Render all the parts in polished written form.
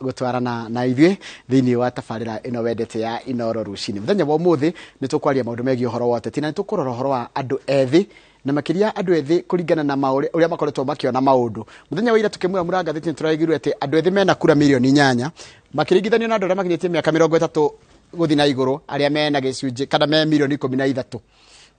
Gũtwarana na ithuĩ thĩinĩ wa tabarĩra ĩno wendete ya Inoro Rũcinĩ. Mũthenya wa ũmũthĩ nĩ tũkwaria maũndũ megiĩ ũhoro wa ũteti na nĩ tũkũrora ũhoro wa andũ ethĩ na makĩria andũ ethĩ kũringana na ũrĩa makoretwo makĩona maũndũ. Mũthenya wa ira tũkĩmuramura ngathĩti nĩ tũraiguire atĩ andũ ethĩ mena kura 8,000,000 makĩringithanio na andũ arĩa makinyĩtie mĩaka 30 gũthiĩ na igũrũ, arĩa mena gĩcunjĩ kana me 13,000,000.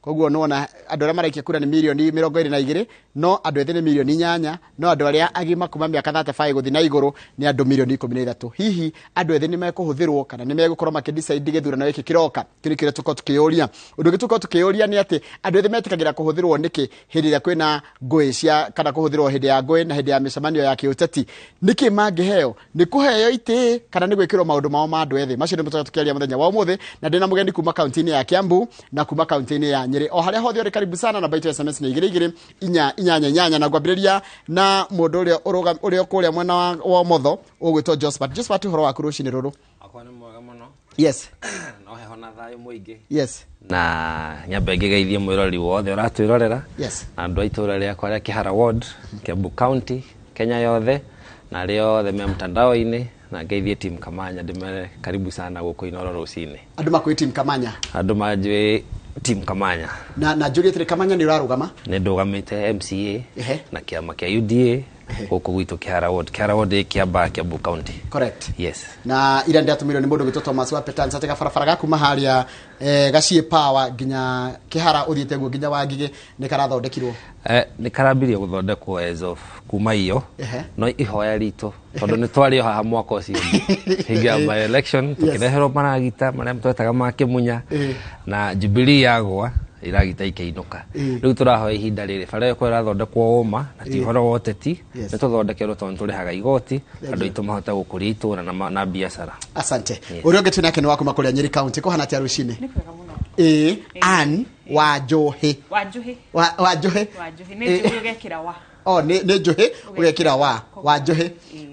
Koguo nĩwona andũ arĩa maraikia kura nĩ 22,000,000, no andũ ethĩ nĩ 8,000,000, no andũ arĩa agima kuma mĩaka 35 gũthiĩ na igũrũ nĩ andũ 13,000,000. Hihi andũ ethĩ nĩ mekũhũthĩrwo kana nĩ megũkorwo makĩdecide gĩthurano gĩkĩ kĩroka? Kĩu nĩkĩo tũkorwo tũkĩyũria. Ũndũ ũngĩ tũkorwo tũkĩyũria nĩ atĩ andũ ethĩ metĩkagĩra kũhũthĩrwo nĩkĩ hĩndĩ ĩrĩa kwĩna ngũĩ cia kana kũhũthĩrwo hĩndĩ ya ngũĩ na hĩndĩ ya mĩcemanio ya kĩũteti? Nĩkĩ mangĩheo? Nĩ kũheo itĩ kana nĩ gwĩkĩrwo maũndũ mao ma andũ ethĩ? Macio nĩmo tũkorwo tũkĩaria mũthenya wa ũmũthĩ, na ndĩna mũgeni kuma kaunti-inĩ ya Kiambu na kuma kaunti-inĩ ya Nyĩrĩ. O harĩa hothe ũrĩ, karibu sana. Namba itũ ya SMS nĩ 22488, na ngwambĩrĩria na mũndũ ũrĩa ũrĩa kũrĩa mwena wa ũmotho ũgwĩtwo Josephat. Josephat, ũhoro waku rũcinĩ rũrũ? Akwa nĩ mwega mũno. No heho na thayũ mũingĩ. Na nyambe ngĩgeithie mwĩrori wothe ũratwĩrorera. Na andũ a itũũra rĩakwa rĩa Kĩhara Ward, Kiambu County, Kenya yothe, na arĩa othe me mtandao-inĩ, na ngeithie team Kamanya, ndĩmere karibu sana gũkũ Inoro rũcinĩ. Andũ makwĩ team Kamanya? Andũ manjũĩ team Kamanya. Na njũrie atĩrĩ, Kamanya nĩ ũrarũgama? Nĩ ndũgamĩte MCA na kĩama kĩa UDA gũkũ gwitũ Kĩhara Ward. Kĩhara Ward ĩ Kĩambaa, Kiambu County. Correct. Yes. Na ira ndĩratũmĩirwo nĩ mũndũ gwĩtwo Thomas wa Petans atĩ gabarabara ga kuma harĩa Gaciĩ Power nginya Kĩhara ũthiĩte guo nginya Wangigĩ nĩ karathondekirwo. Nĩ karambirie gũthondekwo as of kuma iyo. No ihoya ritũ tondũ nĩ twarĩ o haha mwaka ũcio ũngĩ hĩndĩ ya by election, tũkĩreherwo maragita marĩa twetaga ma kĩmunya, na Jubilee yagwa iragita ikĩinũka. Rĩu tũrahoya ihinda rĩrĩ bara ĩyo ĩrathondekwo ũma na ti ũhoro wa ũteti, nĩ tũthondekerwo tondũ nĩ tũrĩhaga igoti, andũ aitũ mahote gũkũria itũra na biacara. Asante. Ũrĩa ũngĩ twĩ nake nĩ wa kuma kũrĩa Nyĩrĩ County. Kũhana atĩa rũcinĩ? Nĩ kwega mũno. Ĩĩ, Ann wa Njũhĩ. Wa Njũhĩ. Wa Njũhĩ. Wa Njũhĩ. Nĩ njũhĩ ũgekĩra wa. Oh, nĩ njũhĩ ũgekĩra wa Njũhĩ.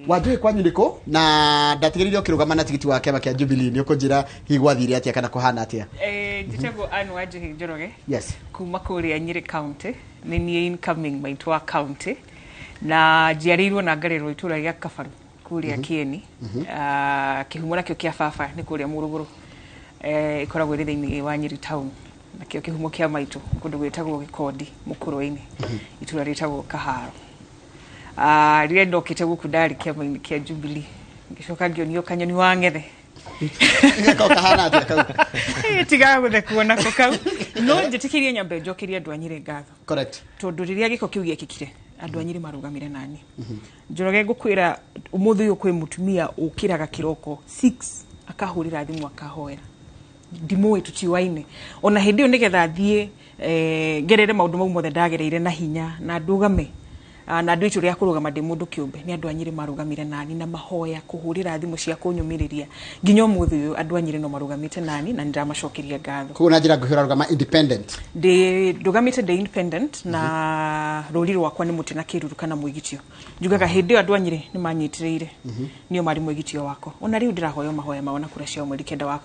Wa Njũhĩ kwanyu nĩkũ? Na ndatigĩrĩire ũkĩrũgama na tigiti wa kĩama kĩa Jubilee, nĩ ũkũnjĩra hihi gwathire atĩa kana kũhana atĩa? Njĩtagwo Ann wa Njũhĩ Njoroge. Kuma kũrĩa Nyĩrĩ County. Nĩ niĩ incoming maitũ wa county. Na njiarĩirwo na ngarerwo itũũra rĩa Kabaru kũrĩa Kieni. Kĩhumo nakĩo kĩa baba nĩ kũrĩa Mũrũgũrũ. Ĩkoragwo ĩrĩ thĩinĩ wa Nyĩrĩ town. Nakĩo kĩhumo kĩa maitũ kũndũ gwĩtagwo Gĩkondi Mũkũrwe-inĩ, itũũra rĩtagwo Kaharo. Rĩrĩa ndokĩte gũkũ ndarĩ kĩama-inĩ kĩa Jubilee, ngĩcoka ngĩonio kanyoni wa ng'ethe. Gako kahana atĩa kau? Tigaga gũthekwo nako kau. No njĩtĩkĩrie nyambe njokerie andũ a Nyĩrĩ ngatho. Tondũ rĩrĩa gĩko kĩu gĩekĩkire, andũ a Nyĩrĩ marũgamire nani. Njoroge, ngũkwĩra ũmũthĩ ũyũ kwĩ mũtumia ũkĩraga kĩroko 6 akahũrĩra thimũ akahoera. Ndimũĩ, tũtiũaine. Ona hĩndĩ ĩyo nĩgetha thiĩ ngerere maũndũ mau mothe ndagereire na hinya na ndũgame, na ndũ itua rĩa kũrũgama ndĩ mũndũ kĩũmbe, nĩ andũ a Nyĩrĩ marũgamire nani na mahoya, kũhũrĩra thimũ cia kũnyũmĩrĩria. Nginya ũmũthĩ ũyũ andũ a Nyĩrĩ no marũgamĩte nani na nĩndĩramacokeria ngatho. Koguo na njĩra nguhĩ ũrarũgama independent? Ndĩ ndũgamĩte ndĩ independent, na rũri rwakwa nĩ mũtĩ na kĩruru kana mwĩgitio. Njugaga hĩndĩ ĩyo andũ a Nyĩrĩ nĩ manyitĩrĩire, nĩo marĩ mwĩgitio wakwa. Ona rĩu ndĩrahoya mahoya mao na kura ciao mweri 9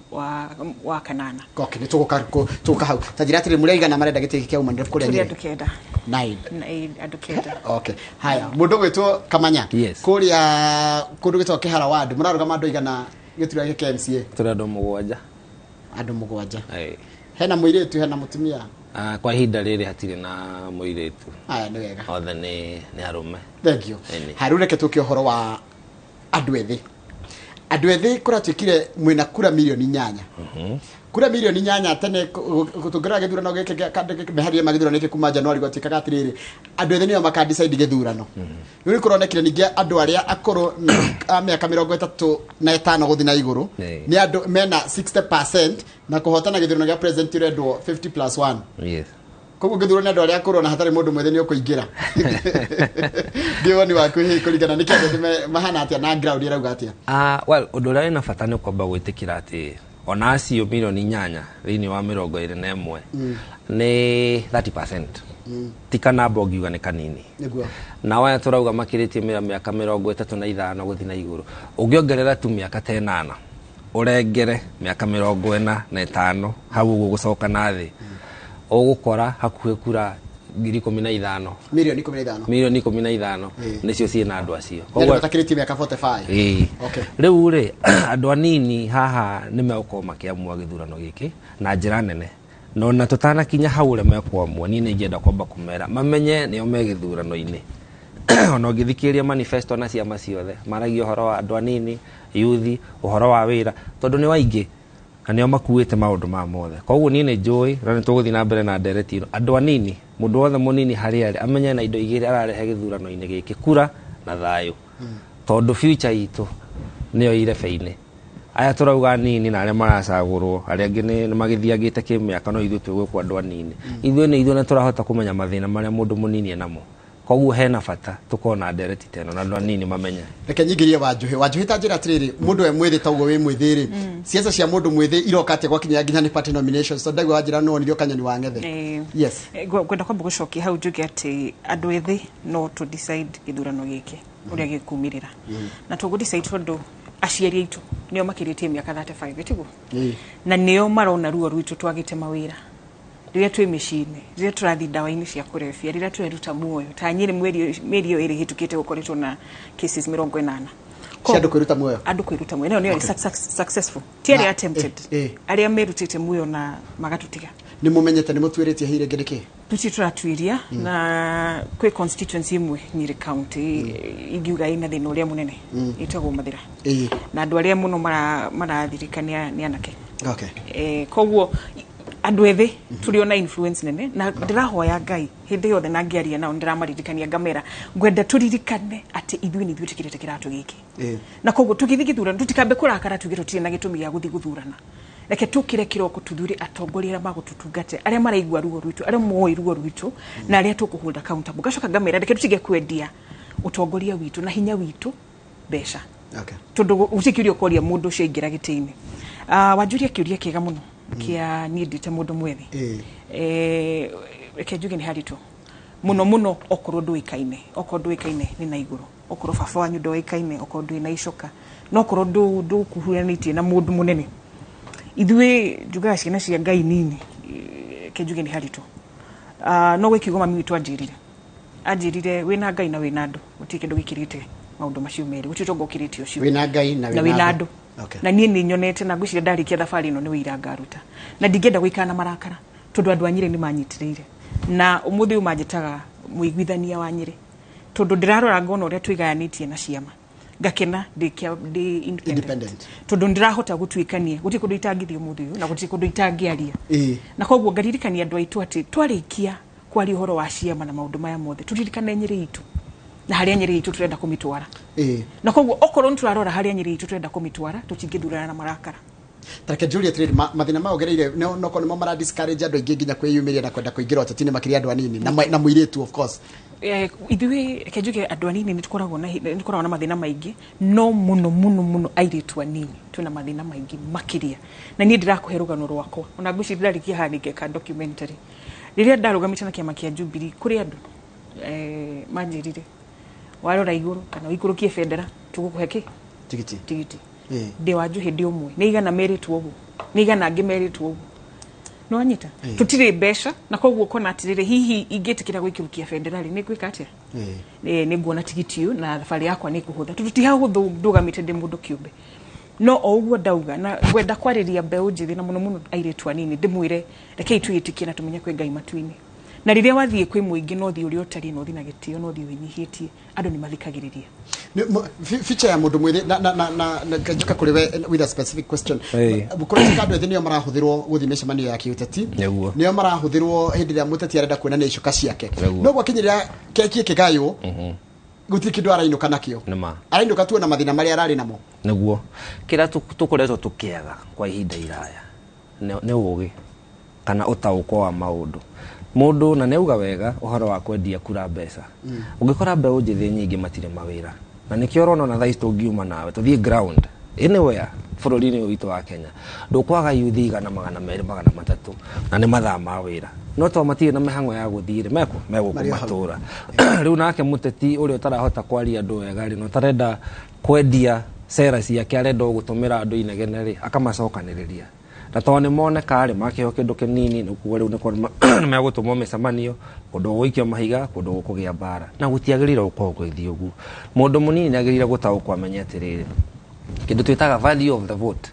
wa kanana. Okay, nĩ tũgũka hau. Ta njĩra atĩrĩ, mũrĩ aigana marenda gĩtĩ gĩkĩ kĩa woman rep kũrĩa Tũrĩ Nyĩrĩ? andũ 9. 9. Na, andũ 9. Okay. Haya, mũndũ gwĩtwo Kamanya. Yes. Kũrĩa kũndũ gwĩtagwo Kĩhara Ward, mũrarũgama andũ aigana gĩturwa gĩkĩ MCA? Tũrĩ andũ 7. Andũ 7. Ĩĩ. Hena mũirĩtu, hena mũtumia? Kwa ihinda rĩrĩ hatirĩ na mũirĩtu. Aya, nĩ wega. Othe nĩ arũme. Thank you. Ĩni. Haya, rĩu reke tũke ũhoro wa andũ ethĩ. Andũ ethĩ kũratuĩkire mwĩna kura 8,000,000. Kura 8,000,000 tene tũngĩrora gĩthurano gĩkĩ meharĩria ma gĩthurano gĩkĩ kuma January gwatuĩkaga atĩrĩrĩ, andũ ethĩ nĩo maka decide gĩthurano. Rĩu kũronekire ningĩ andũ arĩa akũrũ a mĩaka 35 gũthiĩ na igũrũ nĩ andũ mena 60% na kũhotana gĩthurano gĩa president ũrendwo 50 plus 1. Koguo ngĩthurwo nĩ andũ arĩa akũrũ na hatarĩ mũndũ mwĩthĩ nĩ ũkũingĩra. Ndiĩ woni waku hihi kũringana nĩ kĩndũ mahana atĩa na ground ĩrauga atĩa? Well, ũndũ ũrĩa wĩna bata nĩ kwamba gwĩtĩkĩra atĩ ona acio 8,000,000 thĩinĩ wa 21 nĩ 30%. Ti kanamba ũngiuga nĩ kanini. Na aya tũrauga makĩrĩtie mĩaka 35 gũthiĩ na igũrũ, ũngĩongerera tu mĩaka ta 8 ũrengere mĩaka 45 hau ũguo gũcoka na thĩ, ũgũkora hakuhĩ kura 15,000. Mirioni 15. Mirioni 15 nicio ciĩna andũ acio. Koguo matakĩrĩtie mĩaka 45. Ĩĩ. Okay. Rĩu rĩ andũ anini haha nĩ megũkorwo makĩamua gĩthurano gĩkĩ na njĩra nene. No na tũtanakinya hau ũrĩa mekũamua, niĩ nĩ ingĩenda kwamba kũmera mamenye nĩo me gĩthurano-inĩ. Ona ũngĩthikĩrĩria manifesto na ciama ciothe maragia ũhoro wa andũ anini, yuthi, ũhoro wa wĩra, tondũ nĩ waingĩ na nĩo makuĩte maũndũ ma mothe. Koguo niĩ nĩ njũĩ na nĩ tũgũthiĩ na mbere na ndereti ĩno, andũ anini, mũndũ wothe mũnini harĩa arĩ amenye na indo igĩrĩ ararehe gĩthurano-inĩ gĩkĩ, kura na thayũ. Tondũ future itũ nĩyo irebe-inĩ. Aya tũrauga anini na arĩa maracagũrwo, arĩa angĩ nĩ magĩthiangĩte kĩmĩaka, no ithuĩ twĩgũkũ andũ anini. Ithuĩ nĩ ithuĩ na tũrahota kũmenya mathĩna marĩa mũndũ mũnini enamo. Koguo hena bata tũkorwo na ndereti ta ĩno na andũ anini mamenye. Reke nyingĩrie Wanjuhi. Wanjuhi, ta njĩra atĩrĩrĩ, mũndũ we mwĩthĩ ta ũguo wĩ mwĩthĩ rĩ, ciaca cia mũndũ mwĩthĩ iroka atĩa gwakinya nginya nĩ party nominations? Tondũ ndaigua wanjĩra no wonirio kanyoni wa ng'ethe. Yes. Ngwenda kwamba gũcokia hau njuge atĩ andũ ethĩ no tũ decide gĩthurano gĩkĩ ũrĩa gĩkumĩrĩra, na tũgũ decide tondũ aciari aitũ nĩo makĩrĩtie mĩaka 35, tiguo? Ĩĩ. Na nĩo marona ruo rwitũ twagĩte mawĩra rĩrĩa twĩ mĩciĩ-inĩ, rĩrĩa tũrathiĩ ndawa-inĩ cia kũrebia, rĩrĩa tũreruta muoyo. Ta Nyĩrĩ mweri ĩyo ĩrĩ ĩhĩtũkĩte gũkoretwo na cases 80. Cia andũ kwĩruta muoyo? Andũ kwĩruta muoyo. Nĩyo successful, ti arĩa attempted, arĩa merutĩte muoyo na magatũtiga. Nĩ mũmenyete, nĩ mũtuĩrĩtie hihi rĩngĩ nĩkĩ? Tũtirĩ tũratuĩria, na kwĩ constituency ĩmwe Nyĩrĩ County ingiuga ĩna thĩna ũrĩa mũnene, ĩtagwo Mathĩra, na andũ arĩa mũno marathirĩka nĩ anake. Koguo andũ ethĩ tũrĩ ona influence nene, na ndĩrahoya Ngai hĩndĩ yothe na ngĩaria nao ndĩramaririkania ngamera ngwenda tũririkane atĩ ithuĩ nĩ ithuĩ twĩkĩrĩte kĩratũ gĩkĩ, na koguo tũgĩthiĩ gĩthurano tũtikambe kũrakara tuge tũtirĩ na gĩtũmi gĩa gũthiĩ gũthurana. Reke tũkĩre kĩroko tuthure atongoria arĩa magũtũtungata, arĩa maraigua ruo rwitũ, arĩa moĩ ruo rwitũ, na arĩa tũkũhold accountable. Ngacoka ngamera reke tũtige kwendia ũtongoria witũ na hinya witũ mbeca, tondũ gũtirĩ kĩũria ũkoria mũndũ ũcio aingĩra gĩtĩ-inĩ. Wanjũria kĩũria kĩega mũno kĩa niĩ ndĩte mũndũ mwĩthĩ. Reke njuge nĩ haritũ mũno mũno okorwo ndũĩkaine, okorwo ndũĩkaine nĩ na igũrũ, okorwo baba wanyu ndoĩkaine, okorwo ndwĩ na icoka, no okorwo ndũkuhuranĩtie na mũndũ mũnene. Ithuĩ njugaga ciana cia Ngai nini, reke njuge nĩ haritũ. No gwĩ kiugo mami witũ anjĩrire, anjĩrire wĩna Ngai na wĩna andũ gũtirĩ kĩndũ gĩkĩrĩte maũndũ macio merĩ, gũtirĩ ũtonga ũkĩrĩte ũcio. Wĩna Ngai na na wĩna andũ. Na niĩ nĩ nyonete na ngwĩciria ndarĩkia thabarĩ ĩno nĩ wĩira ngaruta, na ndingĩenda gũikara na marakara tondũ andũ a Nyĩrĩ nĩ manyitĩrĩire, na ũmũthĩ ũyũ manjĩtaga mũiguithania wa Nyĩrĩ tondũ ndĩrarora ngona ũrĩa twĩgayanĩtie na ciama, ngakena ndĩ independent, Independent. Tondũ ndĩrahota gũtuĩkania gũtirĩ kũndũ itangĩthiĩ ũmũthĩ ũyũ na gũtirĩ kũndũ itangĩaria. Na koguo ngaririkania andũ aitũ atĩ twarĩkia kwaria ũhoro wa ciama na maũndũ maya mothe, tũririkane Nyĩrĩ itũ na harĩa Nyĩrĩ itũ tũrenda kũmĩtwara. Na koguo okorwo nĩ tũrarora harĩa Nyĩrĩ itũ tũrenda kũmĩtwara, tũtingĩthurana na marakara. Tareke njũrie atĩrĩrĩ, mathĩna maya ũgereire no nĩmo mara discourage andũ aingĩ nginya kwĩyumĩria na kwenda kũingĩra ũteti-inĩ, makĩria andũ anini na mũirĩtu, of course? Ithuĩ reke njuge andũ anini nĩ tũkoragwo na mathĩna maingĩ, no mũno mũno mũno airĩtu anini twĩna mathĩna maingĩ makĩria. Na niĩ ndĩrakũhe rũgano rwakwa, ona ngwĩciria ndarĩkia haha nĩngeka documentary. Rĩrĩa ndarũgamĩte na kĩama kĩa Jubilee, kũrĩ andũ manjĩrire warora igũrũ kana ũikũrũkie bendera tũgũkũhe kĩ? Tigiti. Tigiti. Ndĩ wa Njuhĩ ndĩ ũmwe, nĩ igana merĩtwo ũguo, nĩ igana angĩ merĩtwo ũguo, nĩ wanyita? Tũtirĩ mbeca, na koguo ũkona atĩrĩrĩ, hihi ingĩtĩkĩra gũikũrũkia bendera rĩ, nĩ ngwĩka atĩa? Nĩ nguona tigiti ũyũ na thabarĩ yakwa nĩ ĩkũhũtha, tondũ ti hahũthũ ndũgamĩte ndĩ mũndũ kĩũmbe. No o ũguo ndauga, na ngwenda kwarĩria mbeũ njĩthĩ na mũno mũno airĩtu anini, ndĩmwĩre rekei twĩĩtĩkie na tũmenye kwĩ Ngai matu-inĩ. Na rĩrĩa wathiĩ kwĩ mũingĩ, no thiĩ ũrĩa ũtariĩ, no thiĩ na gĩtĩo, no thiĩ wĩnyihĩtie, andũ nĩ mathikagĩrĩria. Future ya mũndũ mwĩthĩ na njoka kũrĩ we with a specific question. Kũrĩ andũ ethĩ nĩo marahũthĩrwo gũthiĩ mĩcemanio ya kĩũteti, nĩo marahũthĩrwo hĩndĩ ĩrĩa mũteti arenda kuonania icoka ciake, no gwakinyĩrĩra keki ĩkĩgaywo gũtirĩ kĩndũ arainũka nakĩo. Nĩma. Arainũka tu na mathĩna marĩa ararĩ namo. Nĩguo kĩrĩa tũkoretwo tũkĩaga kwa ihinda iraya nĩ ũgĩ kana ũtaũko wa maũndũ mũndũ, na nĩauga wega ũhoro wa kwendia kura mbeca. Ũngĩkora mbeũ njĩthĩ nyingĩ matirĩ mawĩra, na nĩkĩo ũrona ona thaa ici tũngiuma nawe tũthiĩ ground anywhere bũrũri-inĩ ũyũ witũ wa Kenya, ndũkwaga yuthi 100, 200, 300, na nĩ mathaa ma wĩra, no to matirĩ na mĩhang'o ya gũthiĩ rĩ, megũkũ Marĩ o hau. matũra. Rĩu nake mũteti ũrĩa ũtarahota kwaria andũ wega rĩ, na ũtarenda kwendia cera ciake, arenda o gũtũmĩra andũ inegene rĩ, akamacokanĩrĩria. Na tondũ nĩ moneka rĩ, makĩheo kĩndũ kĩnini, nĩ kuga rĩu nĩ megũtũmwo mĩcemanio, kũndũ gũgũikio mahiga, kũndũ gũkũgĩa mbara. Na gũtiagĩrĩire gũkorwo gũgĩthiĩ ũguo. Mũndũ mũnini nĩ agĩrĩire gũtaũkwo amenye atĩrĩrĩ, kĩndũ twĩtaga value of the vote,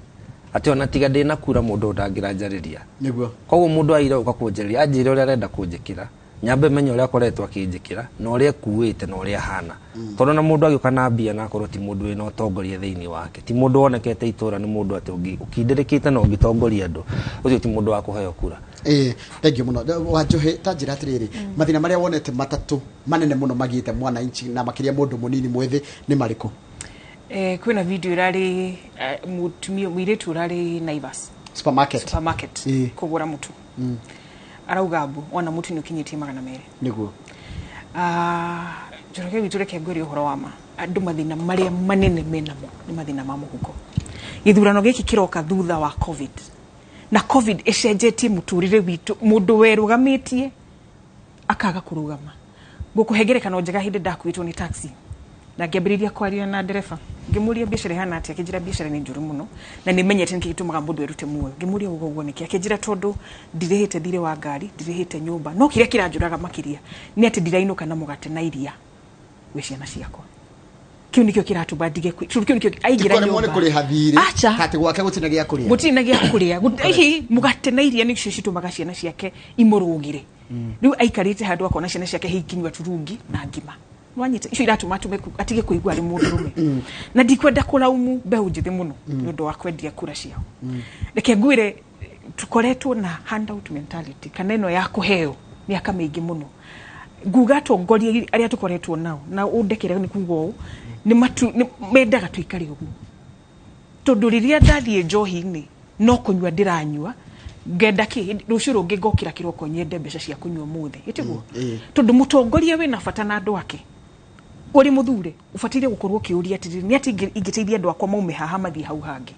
atĩ ona tiga ndĩna kura mũndũ ndangĩranjarĩria. Nĩguo. Koguo mũndũ aire gũka kũnjarĩria, anjĩre ũrĩa arenda kũnjĩkĩra, nyambe menye ũrĩa akoretwo akĩnjĩkĩra na ũrĩa ekuĩte na ũrĩa ahana. Tondũ na mũndũ agĩũka na mbia na akorwo ti mũndũ wĩna ũtongoria thĩinĩ wake, ti mũndũ wonekete itũra, nĩ mũndũ atĩ ũkindĩrĩkĩte na ũngĩtongoria andũ, ũcio ti mũndũ wa kũheo kura. Thank you mũno. Wanjohi, ta njĩra atĩrĩrĩ, mathĩna marĩa wonete matatũ manene mũno magĩte mwananchi na makĩria mũndũ mũnini mwĩthĩ nĩ marĩkũ? Kwĩna video ĩrarĩ mũtumia mũirĩtu ũrarĩ Naivas supermarket kũgũra mũtu. Arauga mbu ona mũtu nĩ ũkinyĩtie 200. Nĩguo. Njoroge witũ, reke ngwĩre ũhoro wa ma, andũ mathĩna marĩa manene menamo nĩ mathĩna ma mũhuko. Gĩthurano gĩkĩ kĩroka thutha wa COVID, na COVID ĩcenjetie mũtũrĩre witũ. Mũndũ werũgamĩtie akaga kũrũgama. Ngũkũhe ngerekano njega, hĩndĩ ndakuĩtwo nĩ taxi na ngĩambĩrĩria kwaria na ndereba, ngĩmũria biacara ĩhana atĩa, akĩnjĩra biacara nĩ njũru mũno na nĩ menyete nĩkĩ gĩtũmaga mũndũ erute muoyo. Ngĩmũria ũguo ũguo nĩkĩ, akĩnjĩra tondũ ndirĩhĩte thirĩ wa ngari, ndirĩhĩte nyũmba, no kĩrĩa kĩranjũraga makĩria nĩ atĩ ndirainũka na mũgate na iria gwĩ ciana ciakwa. Kĩu nĩkĩo kĩratũma ndige kĩu nĩkĩo aingĩra nyũmba. Nĩ kũrĩha thirĩ, atĩ gwake gũtirĩ na gĩa kũrĩa. Gũtirĩ na gĩa kũrĩa. Hihi mũgate na iria nĩcio citũmaga ciana ciake imũrũgĩre. Rĩu aikarĩte handũ akona ciana ciake hikinyua turungi na ngima. Nwanyita icio iratũma atume atige kũigua arĩ mũndũrũme. Na ndikwenda kũraumu mbeũ njĩthĩ mũno nĩ ũndũ wa kwendia kura ciao. Reke ngwĩre, tũkoretwo na handout mentality kana ĩno ya kũheo mĩaka mĩingĩ mũno. Nguga atongoria arĩa tũkoretwo nao, na ũndekere nĩ kuga ũũ, nĩ mendaga tũikare ũguo. Tondũ rĩrĩa ndathiĩ njohi-inĩ no kũnyua ndĩranyua, ngenda kĩ rũciũ rũngĩ ngokĩra kĩroko nyende mbeca cia kũnyua ũmũthĩ, ĩtiguo? Tondũ mũtongoria wĩna bata na andũ ake, ũrĩ mũthure ũbataire gũkorwo ũkĩũria atĩrĩrĩ, nĩ atĩ ingĩteithia andũ akwa maume haha mathiĩ hau hangĩ.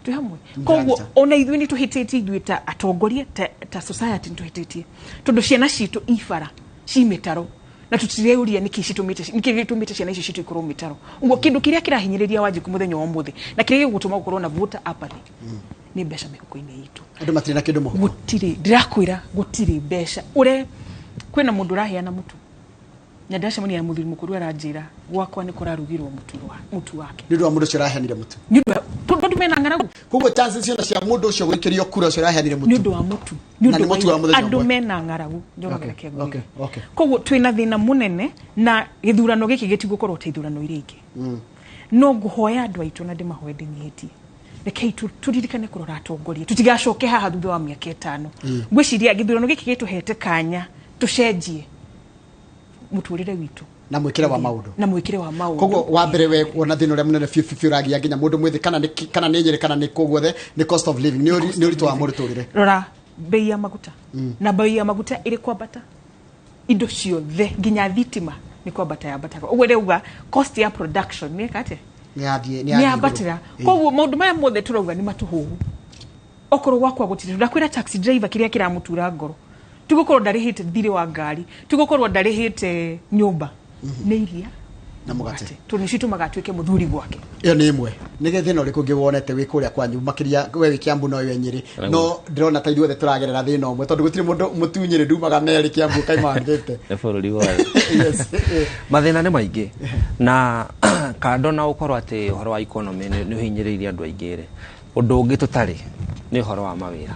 Twĩ hamwe. Koguo ona ithuĩ nĩ tũhĩtĩtie, ithuĩ ta atongoria, ta society nĩ tũhĩtĩtie, tondũ ciana citũ ibara ci mĩtaro na tũtireuria nĩkĩ citũmĩte, nĩkĩ gĩtũmĩte ciana icio citũ ikorwo mĩtaro. Ũguo kĩndũ kĩrĩa kĩrahinyĩrĩria Wanjikũ mũthenya wa ũmũthĩ na kĩrĩa gĩgũtũma gũkorwo na voter apathy nĩ mbeca mĩhuko-inĩ itũ. Andũ matirĩ na kĩndũ mũhuko. Gũtirĩ, ndĩrakwĩra gũtirĩ mbeca. Ũre kwĩna mũndũ ũraheana mũtu, na ndacemania na mũthuri mũkũrũ aranjĩra gwakwa nĩ kũrarugirwo mũtu wake. Nĩ ũndũ wa mũndũ ũcio ũraheanire mũtu. Nĩ ũndũ tondũ andũ mena ng'aragu. Koguo chances ciothe cia mũndũ ũcio gũikĩrio kura ũcio ũraheanire mũtu. Nĩ ũndũ wa mũtu. Nĩ ũndũ wa mũthenya andũ mena ng'aragu. Njoroge reke ngwĩre. Koguo twĩna thĩna mũnene na gĩthurano gĩkĩ gĩtigũkorwo ta ithurano iria ingĩ. No ngũhoya andũ aitũ na ndĩmahoe ndĩnyihĩtie, rekei tũririkane kũrora atongoria, tũtigacoke haha thutha wa mĩaka 5. Ngwĩciria gĩthurano gĩkĩ gĩtũhete kanya tũcenjie mũtũrĩre witũ na mwĩkĩre wa maũndũ, na mwĩkĩre wa maũndũ. Koguo wa mbere we wona thĩna ũrĩa mũnene biũ biũ ũragia nginya mũndũ mwĩthĩ kana nĩ Nyĩrĩ kana nĩ kũ guothe nĩ cost of living, nĩ ũritũ wa mũtũrĩre. Rora bei ya maguta, na bei ya maguta ĩrĩ kwambata, indo ciothe nginya thitima nĩ kwambata yambataga. Ũguo ndĩrauga cost ya production nĩ ĩka atĩa? Nĩ yambatĩra. Koguo maũndũ maya mothe tũrauga nĩ matũhũhu. Okorwo gwakwa gũtirĩ, ndakwĩra taxi driver kĩrĩa kĩramũtura ngoro, tigukorwo ndarĩhĩte thirĩ wa ngari, tigukorwo ndarĩhĩte nyũmba, nĩ iria na mũgate, tondũ nĩcio itũmaga atuĩke mũthuri gwake. Ĩyo nĩ ĩmwe. Nĩ thĩna ũrĩkũ ũngĩ wonete wĩ kũrĩa kwanyu makĩria we wĩ Kiambu no we Nyĩrĩ? No ndĩrona ta ithuothe tũragerera thĩna ũmwe tondũ gũtirĩ mũndũ mũtu Nyĩrĩ ndumaga merĩ Kiambu kaima 150. Nĩ bũrũri wothe. Mathĩna nĩ maingĩ na kando na ũkorwo atĩ ũhoro wa economy nĩ ũhinyĩrĩirie andũ aingĩ rĩ, ũndũ ũngĩ tũtarĩ nĩ ũhoro wa mawĩra.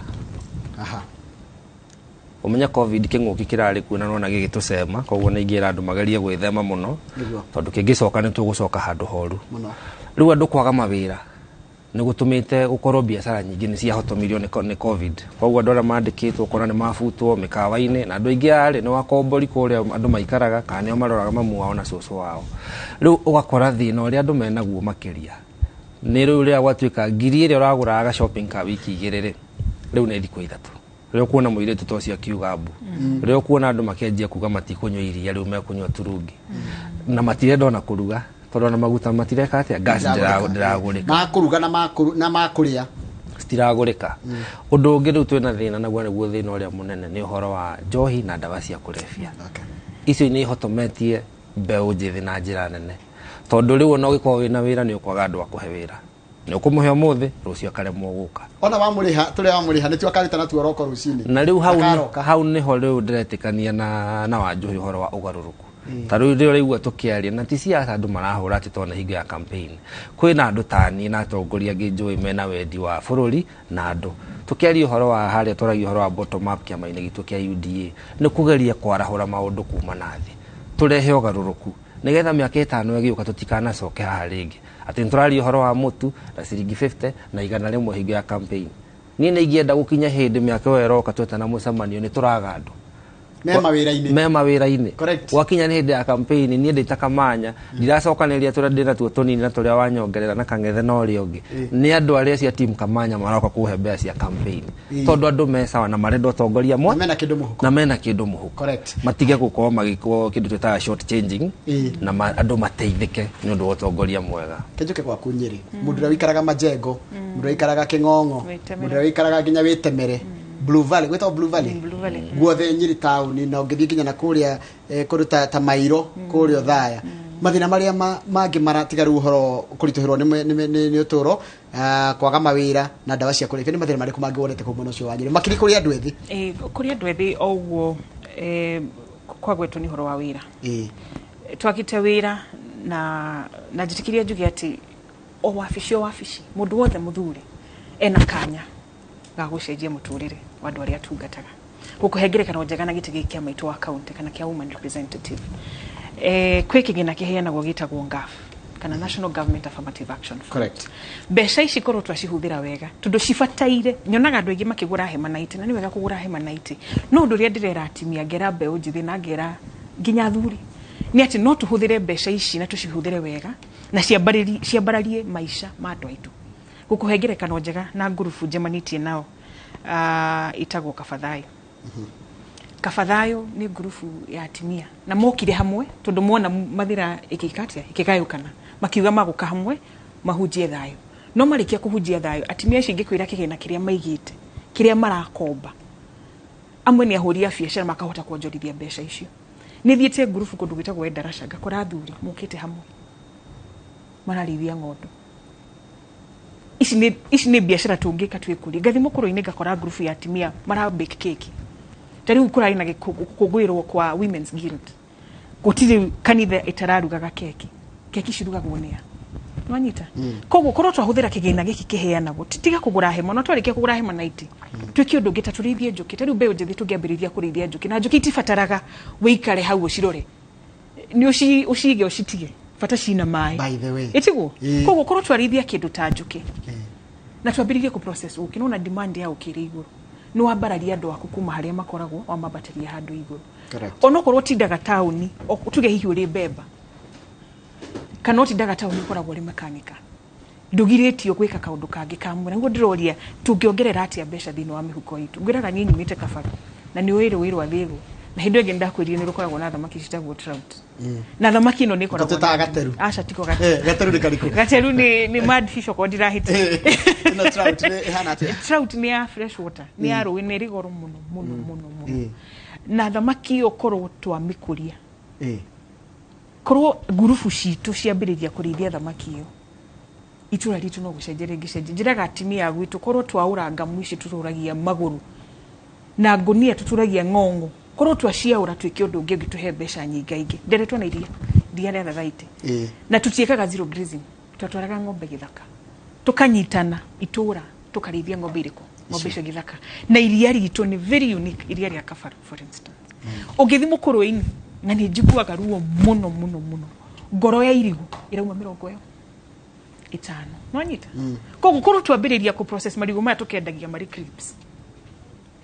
Ũmenye COVID kĩng'ũki kĩrarĩ kuo na nona gĩgĩtũcema, koguo nĩ ingĩra andũ magerie gwĩthema mũno tondũ kĩngĩcoka nĩ tũgũcoka handũ horu. Rĩu andũ kwaga mawĩra nĩ gũtũmĩte gũkorwo biacara nyingĩ nĩ ciahotomirio nĩ COVID. Koguo andũ arĩa mandĩkĩtwo ũkona nĩ mabutwo mĩkawa-inĩ, na andũ aingĩ arĩ nĩ wakombori kũrĩa andũ maikaraga kana nĩo maroraga mamu wao na cũcũ wao. Rĩu ũgakora thĩna ũrĩa andũ menaguo makĩria nĩ rĩu rĩrĩa gwatuĩka ngiri ĩrĩa ũragũraga shopping ka wiki 2 rĩ, rĩu nĩ thikũ 3. Rĩrĩa ũkuona mũirĩtu ta ũcio akiuga mbu, rĩrĩa ũkuona andũ makĩanjia kuga matikũnyua iria rĩu mekũnyua turungi, na matirenda ona kũruga tondũ ona maguta matireka atĩa, gas ndĩragũrĩka, makũruga na makũrĩa citiragũrĩka. Ũndũ ũngĩ rĩu twĩna thĩna naguo nĩguo thĩna ũrĩa mũnene nĩ ũhoro wa njohi na ndawa cia kũrebia. Icio nĩ ihotometie mbeũ njĩthĩ na njĩra nene, tondũ rĩu ona ũgĩkorwo wĩna wĩra nĩ ũkwaga andũ a kũhe wĩra. Nĩ ũkũmũhe ũmũthĩ, rũciũ akaremwo gũka. Ona wamũrĩha, tũrĩa wamũrĩha nĩtuo akaruta natuo roko rũcinĩ. Na rĩu hau Akaroka. Hau nĩho rĩu ndĩretĩkania na Wanjũhĩ ũhoro wa ũgarũrũku. Ta rĩu rĩrĩa ũraigua tũkĩaria na ti siasa andũ marahũra atĩ tondũ nĩ hingo ya campaign, kwĩna andũ ta niĩ na atongoria angĩ njũĩ mena wendi wa bũrũri na andũ. Tũkĩaria ũhoro wa harĩa twaragia ũhoro wa bottom up kĩama-inĩ gitũ kĩa UDA, nĩ kũgeria kwarahũra maũndũ kuma na thĩ, tũrehe ũgarũrũku nĩgetha mĩaka 5 ĩgĩũka tũtikanacoke haha rĩngĩ atĩ nĩtũraria ũhoro wa mũtu na ciringi 50 na 100 hingo ya campaign. Niĩ nĩ ingĩenda gũkinya hĩndĩ mĩaka ĩyo ĩroka twetana mũcemanio nĩ tũraga andũ me mawĩra-inĩ. Me mawĩra-inĩ. Correct. Gwakinya nĩ hĩndĩ ya campaign, niĩ ndĩ ta Kamanya ndiracokanĩrĩria tũrĩa ndĩ natuo tũnini na tũrĩa wanyongerera na kang'ethe na ũrĩa ũngĩ. Nĩ andũ arĩa cia team Kamanya maroka kũhe mbeca cia campaign tondũ andũ me sawa na marenda ũtongoria mwe Na mena kĩndũ mũhuko. Na mena kĩndũ mũhuko. Correct. Matige gũkorwo magĩkwo kĩndũ twĩtaga short changing na andũ mateithĩke nĩ ũndũ wa ũtongoria mwega. Kenjuke gwaku Nyĩrĩ, mũndũ ũrĩa wĩikaraga Majengo, mũndũ ũrĩa wĩikaraga Kĩng'ong'o, Wĩtemere. mũndũ ũrĩa wĩikaraga nginya Wĩtemere, Blue Valley, gwĩtagwo Blue Valley? Blue Valley. Guothe Nyĩrĩ taũni, na ũngĩthiĩ nginya na kũrĩa kũndũ ta Mairo, kũrĩa Othaya. Mathĩna marĩa mangĩ maratiga rĩu ũhoro kũritũhĩrwo nĩ ũtũũro, kwaga mawĩra na ndawa cia kũrebia, nĩ mathĩna marĩkũ mangĩ wonete kũu mwena ũcio wa Nyĩrĩ, makĩria kũrĩ andũ ethĩ? Kũrĩ andũ ethĩ o ũguo, kwagwetwo nĩ ũhoro wa wĩra. Twakĩte wĩra na njĩtĩkĩria njuge atĩ o wabici o wabici mũndũ wothe mũthure ena kanya ga gũcenjia mũtũrĩre wa andũ arĩa atungataga. Gũkũhe ngerekano njega na gĩtĩ gĩkĩ kĩa maitũ wa county kana kĩa woman representative. Kwĩ kĩgĩna kĩheanagwo gĩtagwo NGAAF kana National Government Affirmative Action Fund. Correct. Mbeca ici korwo twacihũthĩra wega tondũ cibataire, nyonaga andũ aingĩ makĩgũra hema na itĩ, na nĩ wega kũgũra hema na itĩ, no ũndũ ũrĩa ndĩrera atumia, ngera mbeũ njĩthĩ na ngera nginya athuri nĩ atĩ no tũhũthĩre mbeca ici na tũcihũthĩre wega na ciambararie maica ma andũ aitũ. Gũkũhe ngerekano njega na ngurubu njemanĩtie nao, ĩtagwo Kabathayo. Kabathayo nĩ ngurubu ya atumia na mokire hamwe tondũ mona mathĩra ĩgĩka atĩa, ĩkĩgayũkana, makiuga magũka hamwe mahunjie thayũ. No marĩkia kũhunjia thayũ, atumia acio ingĩkwĩra kĩgĩna kĩrĩa maigĩte, kĩrĩa marakomba, amwe nĩ ahũri a biacara makahota kuonjorithia mbeca icio. Nĩ thiĩte ngurubu kũndũ gwĩtagwo Endarasha, ngakora athuri mokĩte hamwe mararĩithia ng'ondu. Ici nĩ biacara tũngĩka twĩkũrie. Ngathi mũkũrũ-inĩ ngakora ngurubu ya atumia mara bake cake. Ta rĩu kũrarĩ na gũkũngũĩrwo kwa Women's Guild. Gũtirĩ kanitha ĩtararugaga keki. Keki cirugagwo nĩ a? Nĩwanyita? Koguo korwo twahũthĩra kĩgĩna gĩkĩ kĩheanagwo, tiga kũgũra hema, no twarĩkia kũgũra hema na itĩ. Twĩke ũndũ ũngĩ ta tũrĩithie njũkĩ. Ta rĩu mbeũ njĩthĩ tũngĩambĩrĩria kũrĩithia njũkĩ, na njũkĩ itibataraga wĩikare hau ũcirore. Nĩ ũcige ũcitige, bata cina maĩ. By the way. Ĩtiguo? Koguo korwo twarĩithia kĩndũ ta njũkĩ, na twambĩrĩrie kũ process ũkĩ, nĩwona demand ya ũkĩ ĩrĩ igũrũ. Nĩ wambararia andũ aku kuma harĩa makoragwo, wamambatĩria handũ igũrũ. Correct. Onokorwo ũtindaga taũni, tuge hihi ũrĩ mbemba, kana ũtindaga taũni ũkoragwo ũrĩ mekanika, ndũgirĩtio gwĩka kaũndũ kangĩ ka mwena. Nĩguo ndĩroria tũngĩongerera atĩa mbeca thĩinĩ wa mĩhuko itũ. Ngwĩraga niĩ nyumĩte Kabaru na nĩ ũĩ rũĩ rwa Thĩgũ, na hĩndĩ ĩyo ĩngĩ nĩndakwĩrire nĩ rũkoragwo na thamaki citagwo trout. Na thamaki ĩno nĩ ĩkoragwo Tũtetaga na gateru. Aca, tiko gateru. Gateru nĩ karĩkũ? Gateru nĩ mad fish okorwo ndirahĩtia. Ĩno trout nĩ ĩhana atĩa? Trout nĩ ya fresh water, nĩ ya rũĩ, nĩ ĩrĩ goro mũno, mũno, mũno, mũno. Na thamaki ĩyo korwo twamĩkũria. Korwo ngurubu citũ ciambĩrĩria kũrĩithia thamaki ĩyo, itũra ritũ no gũcenjia rĩngĩcenjia. Njĩraga atumia a gwitũ korwo twaũra ngamu ici tũtũragia magũrũ na ngũnia tũtũragia ng'ong'o, korwo twaciaũra twĩke ũndũ ũngĩ ũngĩtũhe mbeca nyingaingĩ. Nderetwo na iria rĩa Thathaitĩ. Na tũtiĩkaga zero grazing, twatwaraga ng'ombe gĩthaka, tũkanyitana itũra tũkarĩithia ng'ombe irĩkũ, ng'ombe icio gĩthaka. Na iria ritũ nĩ very unique, iria rĩa Kabaru for instance. Ũngĩthiĩ mũkũrũ-inĩ, na nĩ njiguaga ruo mũno mũno mũno, ngoro ya irigũ ĩrauma mĩrongo ĩyo ĩtano. Nĩwanyita? Koguo korwo twambĩrĩria kũ process marigũ maya tũkendagia marĩ crisps,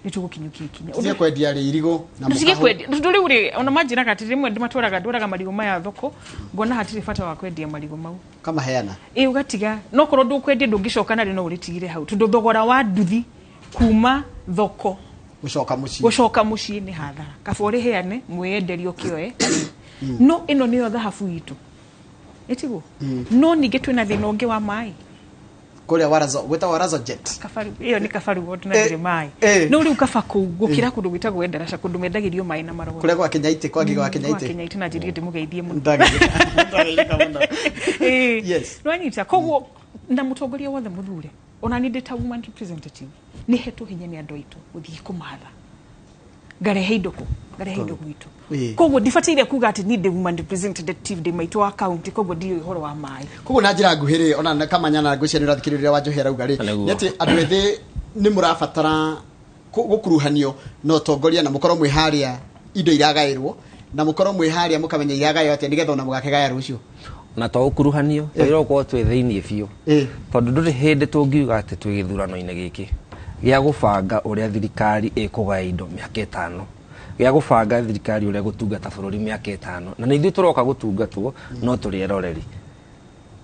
nĩ tũgũkinyũkia ikinya. Tũtige kwendia rĩ irigũ na Tũtige mũkaho. kwendia. Tondũ rĩu rĩ, ona manjĩraga atĩ rĩmwe ndĩmatwaraga, ndwaraga marigũ maya thoko, ngona hatirĩ bata wa kwendia marigũ mau. Kamaheana. Ĩ, ũgatiga. No korwo ndũkwendia ndũngĩcoka narĩo no ũrĩtigire hau. Tondũ thogora wa nduthi kuma thoko Gũcoka mũciĩ. Gũcoka mũciĩ nĩ hathara. Kaba ũrĩheane, mwĩenderie ũkĩoe. No ĩno nĩyo thahabu itũ. Ĩtiguo? No ningĩ twĩna thĩna ũngĩ wa maĩ. Kũrĩa Warazo, gwĩtagwo Warazo Jet. Kabaru, ĩyo nĩ Kabaru ward na ndĩrĩ maĩ. No rĩu kaba kũu gũkĩra kũndũ gwĩtagwo Endarasha, kũndũ mendagĩrio maĩ na marori. Kũrĩa gwa Kenyaitĩ, kwa Ngigĩ wa Kwa Kenyaitĩ. Kenyaitĩ na njĩrire ndĩmũgeithie mũno. Ndagĩrĩka. Ndagĩrĩka mũno. Nĩwanyita. Koguo Na mũtongoria wothe mũthure, ona niĩ ndĩ ta woman representative, nĩ hetwo hinya nĩ andũ aitũ gũthiĩ kũmatha, ngarehe indo kũ, ngarehe indo gwitũ. Koguo ndibataire kuga atĩ niĩ ndĩ woman representative, ndĩ maitũ wa county, koguo ndiũĩ ũhoro wa maĩ. Koguo na njĩra nguhĩ rĩ, ona Kamanya na ngwĩciria nĩ ũrathikĩrĩria Wanjohi arauga rĩ, nĩ atĩ andũ ethĩ nĩ mũrabatara gũkuruhanio na ũtongoria, na mũkorwo mwĩ harĩa indo iragaĩrwo, na mũkorwo mwĩ harĩa mũkamenya iragaĩrwo atĩa, nĩgetha ona mũgakĩgaya rũciũ. Na to ũkuruhanio, twagĩrĩirwo gũkorwo twĩ thĩiniĩ biũ, tondũ ndũrĩ hĩndĩ tũngiuga atĩ twĩ gĩthurano-inĩ gĩkĩ gĩa gũbanga ũrĩa thirikari ĩkũgaya indo mĩaka 5, gĩa gũbanga thirikari ũrĩa gũtungata bũrũri mĩaka 5, na nĩ ithuĩ tũroka gũtungatwo, no tũrĩ eroreri.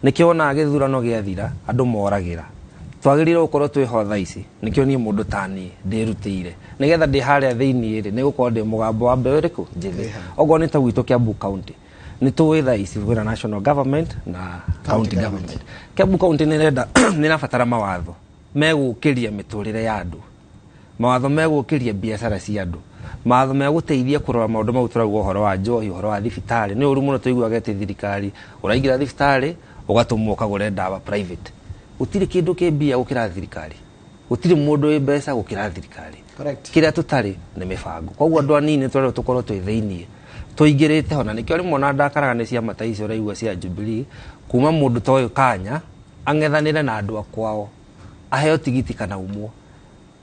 Nĩkĩo wonaga gĩthurano gĩathira andũ moragĩra. Twagĩrĩirwo gũkorwo twĩ ho thaa ici. Nĩkĩo niĩ mũndũ ta niĩ ndĩrutĩire, nĩgetha ndĩ harĩa thĩiniĩ rĩ, nĩgũkorwo ndĩ mũgambo wa mbeũ ĩrĩkũ njĩthĩ. Okorwo nĩ ta gwitũ Kiambu County, nĩ tũĩ thaa ici kwĩna national government na county government. Kiambu County nĩ ĩrabatara mawatho megũkĩria mĩtũrĩre ya andũ, mawatho megũkĩria biacara cia andũ, mawatho megũteithia kũrora maũndũ mau tũrauga, ũhoro wa njohi, ũhoro wa thibitarĩ. Nĩ ũru mũno tũiguaga atĩ thirikari ũraingĩra thibitarĩ ũgatũmwo ũkagũre ndawa private. Gũtirĩ kĩndũ kĩ mbia gũkĩra thirikari, gũtirĩ mũndũ wĩ mbeca gũkĩra thirikari. Kĩrĩa tũtarĩ nĩ mĩbango. Koguo andũ anini tũrerwo tũkorwo twĩ thĩiniĩ, tũingĩrĩte ho, na nĩkĩo rĩmwe ona ndakaraga nĩ ciama ta icio ũraigua cia Jubilee, kuma mũndũ ta ũyũ Kanya ang'ethanĩre na andũ a kwao, aheo tigiti kana umwo.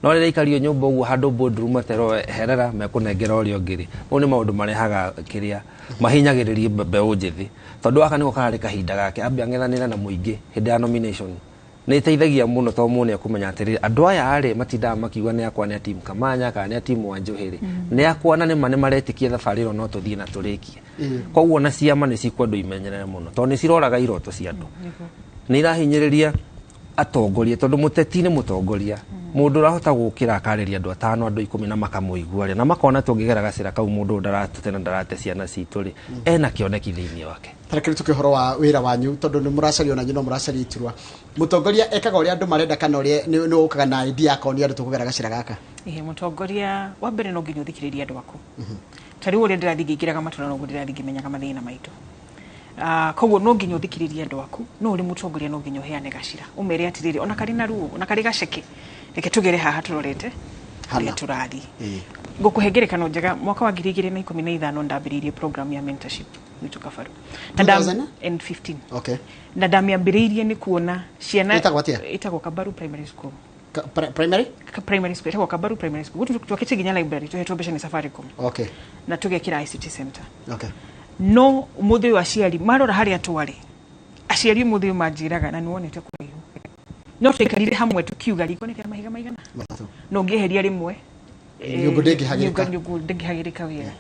No rĩrĩa aikario nyũmba ũguo handũ boardroom aterwo herera mekũnengera ũrĩa ũngĩ rĩ, mau nĩ maũndũ marehaga kĩrĩa mahinyagĩrĩria mbeũ njĩthĩ, tondũ gaka nĩko kararĩ kahinda gake ambe ang'ethanĩre na mũingĩ hĩndĩ ya nomination. Nĩ ĩteithagia mũno tondũ mũndũ nĩ ekũmenya atĩrĩrĩ, andũ aya rĩ matindaga makiuga nĩ akwa, nĩ a team Kamanya kana nĩ a team Wanjohi rĩ, nĩ akwa na nĩma nĩ maretĩkia thabarĩ ĩno no tũthiĩ na tũrĩkie. Koguo na ciama nĩ cikwendwo imenyerere mũno tondũ nĩ ciroraga iroto cia andũ, nĩ irahinyĩrĩria atongoria, tondũ mũteti nĩ mũtongoria, mũndũ ũrahota gũkĩra akarĩria andũ 5, andũ 10 na makamũigua rĩ, na makona tũngĩgera gacĩra kau mũndũ ũyũ ndaratũte na ndarate ciana citũ rĩ, ena kĩoneki thĩiniĩ wake. Tarekere tuke ũhoro wa wĩra wanyu, tondũ nĩ mũracaria ona inyuĩ no mũracaria iturwa. Mũtongoria ekaga ũrĩa andũ marenda kana ũrĩa nĩ ũkaga na idea akonia andũ tũkũgera gacĩra gaka? Ĩĩ, mũtongoria wa mbere no nginya ũthikĩrĩrie andũ aku. Ta rĩu ũrĩa ndĩrathiĩ ngĩingĩraga matũra noguo ndĩrathiĩ ngĩmenyaga mathĩna maitũ. Koguo no nginya ũthikĩrĩrie andũ aku, no ũrĩ mũtongoria no nginya ũheane gacĩra, ũmere atĩrĩrĩ, ona karĩ na ruo, ona karĩ gaceke, reke tũgere haha tũrorete harĩa tũrathiĩ. Ngũkũhe ngerekano njega, mwaka wa 2015 ndambĩrĩirie program ya mentorship gwitũ Kabaru. Na 2015. Na ndamĩambĩrĩirie nĩ kuona ciana Ĩtagwo atĩa? Ĩtagwo Kabaru Primary School. Primary? Primary school, ĩtagwo Kabaru Primary School. Gũtũ twakĩte nginya library, tũhetwo mbeca nĩ Safaricom. Na tũgekĩra ICT center. No ũmũthĩ ũyũ aciari marora harĩa twarĩ, aciari ũmũthĩ ũyũ manjĩraga na nĩwonete kũraihu. No twaikarire hamwe tũkiuga riko nĩ rĩa mahiga maigana? 3. No ũngĩeheria rĩmwe, Nyũngũ ndĩngĩhagĩrĩka. Nyũngũ ndĩngĩhagĩrĩka wega.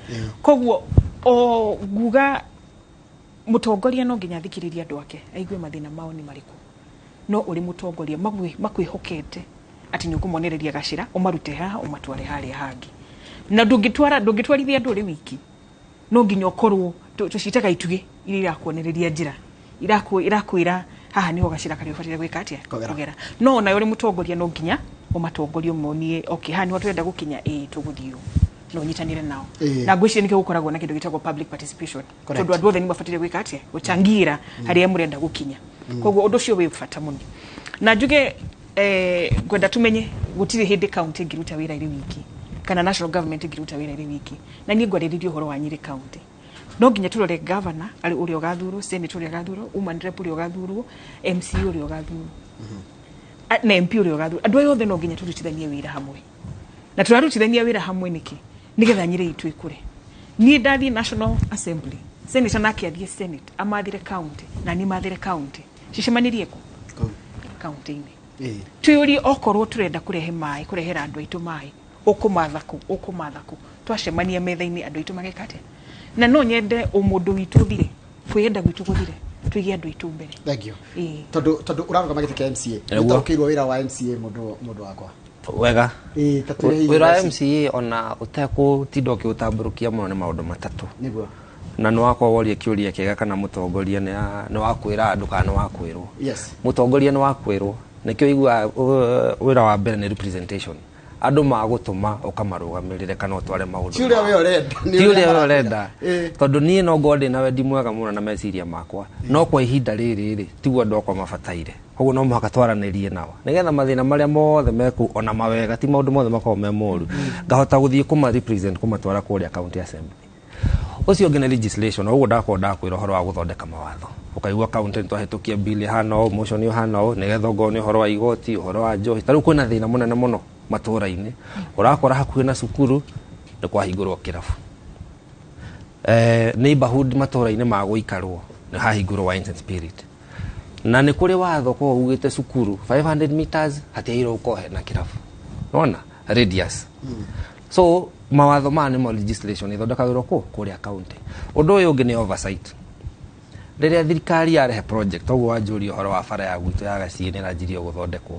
Koguo o nguga mũtongoria no nginya athikĩrĩrie andũ ake, aigue mathĩna mao nĩ marĩkũ. No ũrĩ mũtongoria makwĩhokete atĩ nĩ ũkũmonereria gacĩra, ũmarute haha ũmatware harĩa hangĩ. Na ndũngĩtwarithia andũ ũrĩ wiki. No nginya ũkorwo tũcitaga itugĩ iria irakuonereria njĩra, irakwĩra haha nĩho gacĩra karĩa ũbataire gwĩka atĩa? Kũgera. No ona ũrĩ mũtongoria no nginya ũmatongorie ũmonie, okay, haha nĩho tũrenda gũkinya, ĩĩ tũgũthiĩ ũũ. No ũnyitanĩre nao. Na ngwĩciria nĩkĩo gũkoragwo na kĩndũ gĩtagwo public participation. Tondũ andũ othe nĩ mabataire gwĩka atĩa? Gũcangĩra harĩa mũrenda gũkinya. Koguo ũndũ ũcio wĩ bata mũno. Na njuge, ngwenda tũmenye gũtirĩ hĩndĩ county ĩngĩruta wĩra ĩrĩ wiki, kana national government ĩngĩruta wĩra ĩrĩ wiki. Na niĩ ngwarĩrĩria ũhoro wa Nyĩrĩ county. No nginya tũrore governor arĩ ũrĩa ũgathurwo, senator ũrĩa ũgathurwo, woman rep ũrĩa ũgathurwo, MCA ũrĩa ũgathurwo, na MP ũrĩa ũgathurwo. Andũ aya othe no nginya tũrutithanie wĩra hamwe. Na tũrarutithania wĩra hamwe nĩkĩ? Nĩgetha Nyĩrĩ itũ ĩkũre. Niĩ ndathiĩ National Assembly, senator nake athiĩ Senate, amathire county, na niĩ mathire county. Cicemanirie kũ? County-inĩ. Twĩyũrie okorwo tũrenda kũrehe maĩ, kũrehera andũ aitũ maĩ, ũkũmatha kũ, ũkũmatha kũ. Twacemania metha-inĩ andũ aitũ mageka atĩa? Na no nyende ũmũndũ witũ ũthire, kwĩyenda gwitũ gũthire, tũige andũ aitũ mbere. Thank you. Tondũ ũrarũgama gĩtĩ kĩa MCA. Nĩguo. Nĩũtaũkĩirwo wĩra wa MCA mũndũ wakwa. Wega. Ta twĩre hihi Wĩra wa MCA. MCA ona ũtekũtinda ũkĩũtambũrũkia mũno nĩ maũndũ matatũ. Nĩguo. Na nĩ wakwa woria kĩũria kĩega kana mũtongoria nĩ wa kwĩra andũ kana nĩ wa kwĩrwo. Mũtongoria nĩ wa kwĩrwo. Nĩkĩo ũiguaga, wĩra wa mbere nĩ representation. Andũ magũtũma ũkamarũgamĩrĩre kana ũtware maũndũ Ti ũrĩa we ũrenda, nĩ ti ũrĩa ũrĩa we marakwĩra. ũrenda, tondũ niĩ no ngorwo ndĩna wendi mwega mũno na meciria makwa, no kwa ihinda rĩrĩ rĩ, tiguo andũ akwa mabataire. Koguo no mũhaka twaranĩrie nao nĩgetha mathĩna marĩa mothe mekũu, ona mawega, ti maũndũ mothe makoragwo me moru, ngahota gũthiĩ kũma represent, kũmatwara kũrĩa county assembly. Ũcio ũngĩ nĩ legislation. Ũguo ndakorwo ndakwĩra ũhoro wa gũthondeka mawatho, ũkaigua county nĩ twahĩtũkia bill ĩhana ũũ, motion ũhana ũũ, nĩgetha ongorwo nĩ ũhoro wa igoti, ũhoro wa njohi. Ta rĩu kwĩna thĩna mũnene mũno matũũra-inĩ, ũrakora hakuhĩ na cukuru nĩ kwahingũrwo kĩrabu, neighborhood matũũra-inĩ ma gũikarwo nĩ hahingũrwo wines and spirit, na nĩ kũrĩ watho korwo ugĩte cukuru 500 meters hatiagĩrĩirwo gũkorwo hena kĩrabu, nona radius. So mawatho maya nĩmo legislation ĩthondekagĩrwo kũ kũrĩa county. Ũndũ ũyũ ũngĩ nĩ oversight. Rĩrĩa thirikari yarehe project, toguo wanjũria ũhoro wa bara ya gwitũ ya Gaciĩ nĩ ĩranjirio gũthondekwo,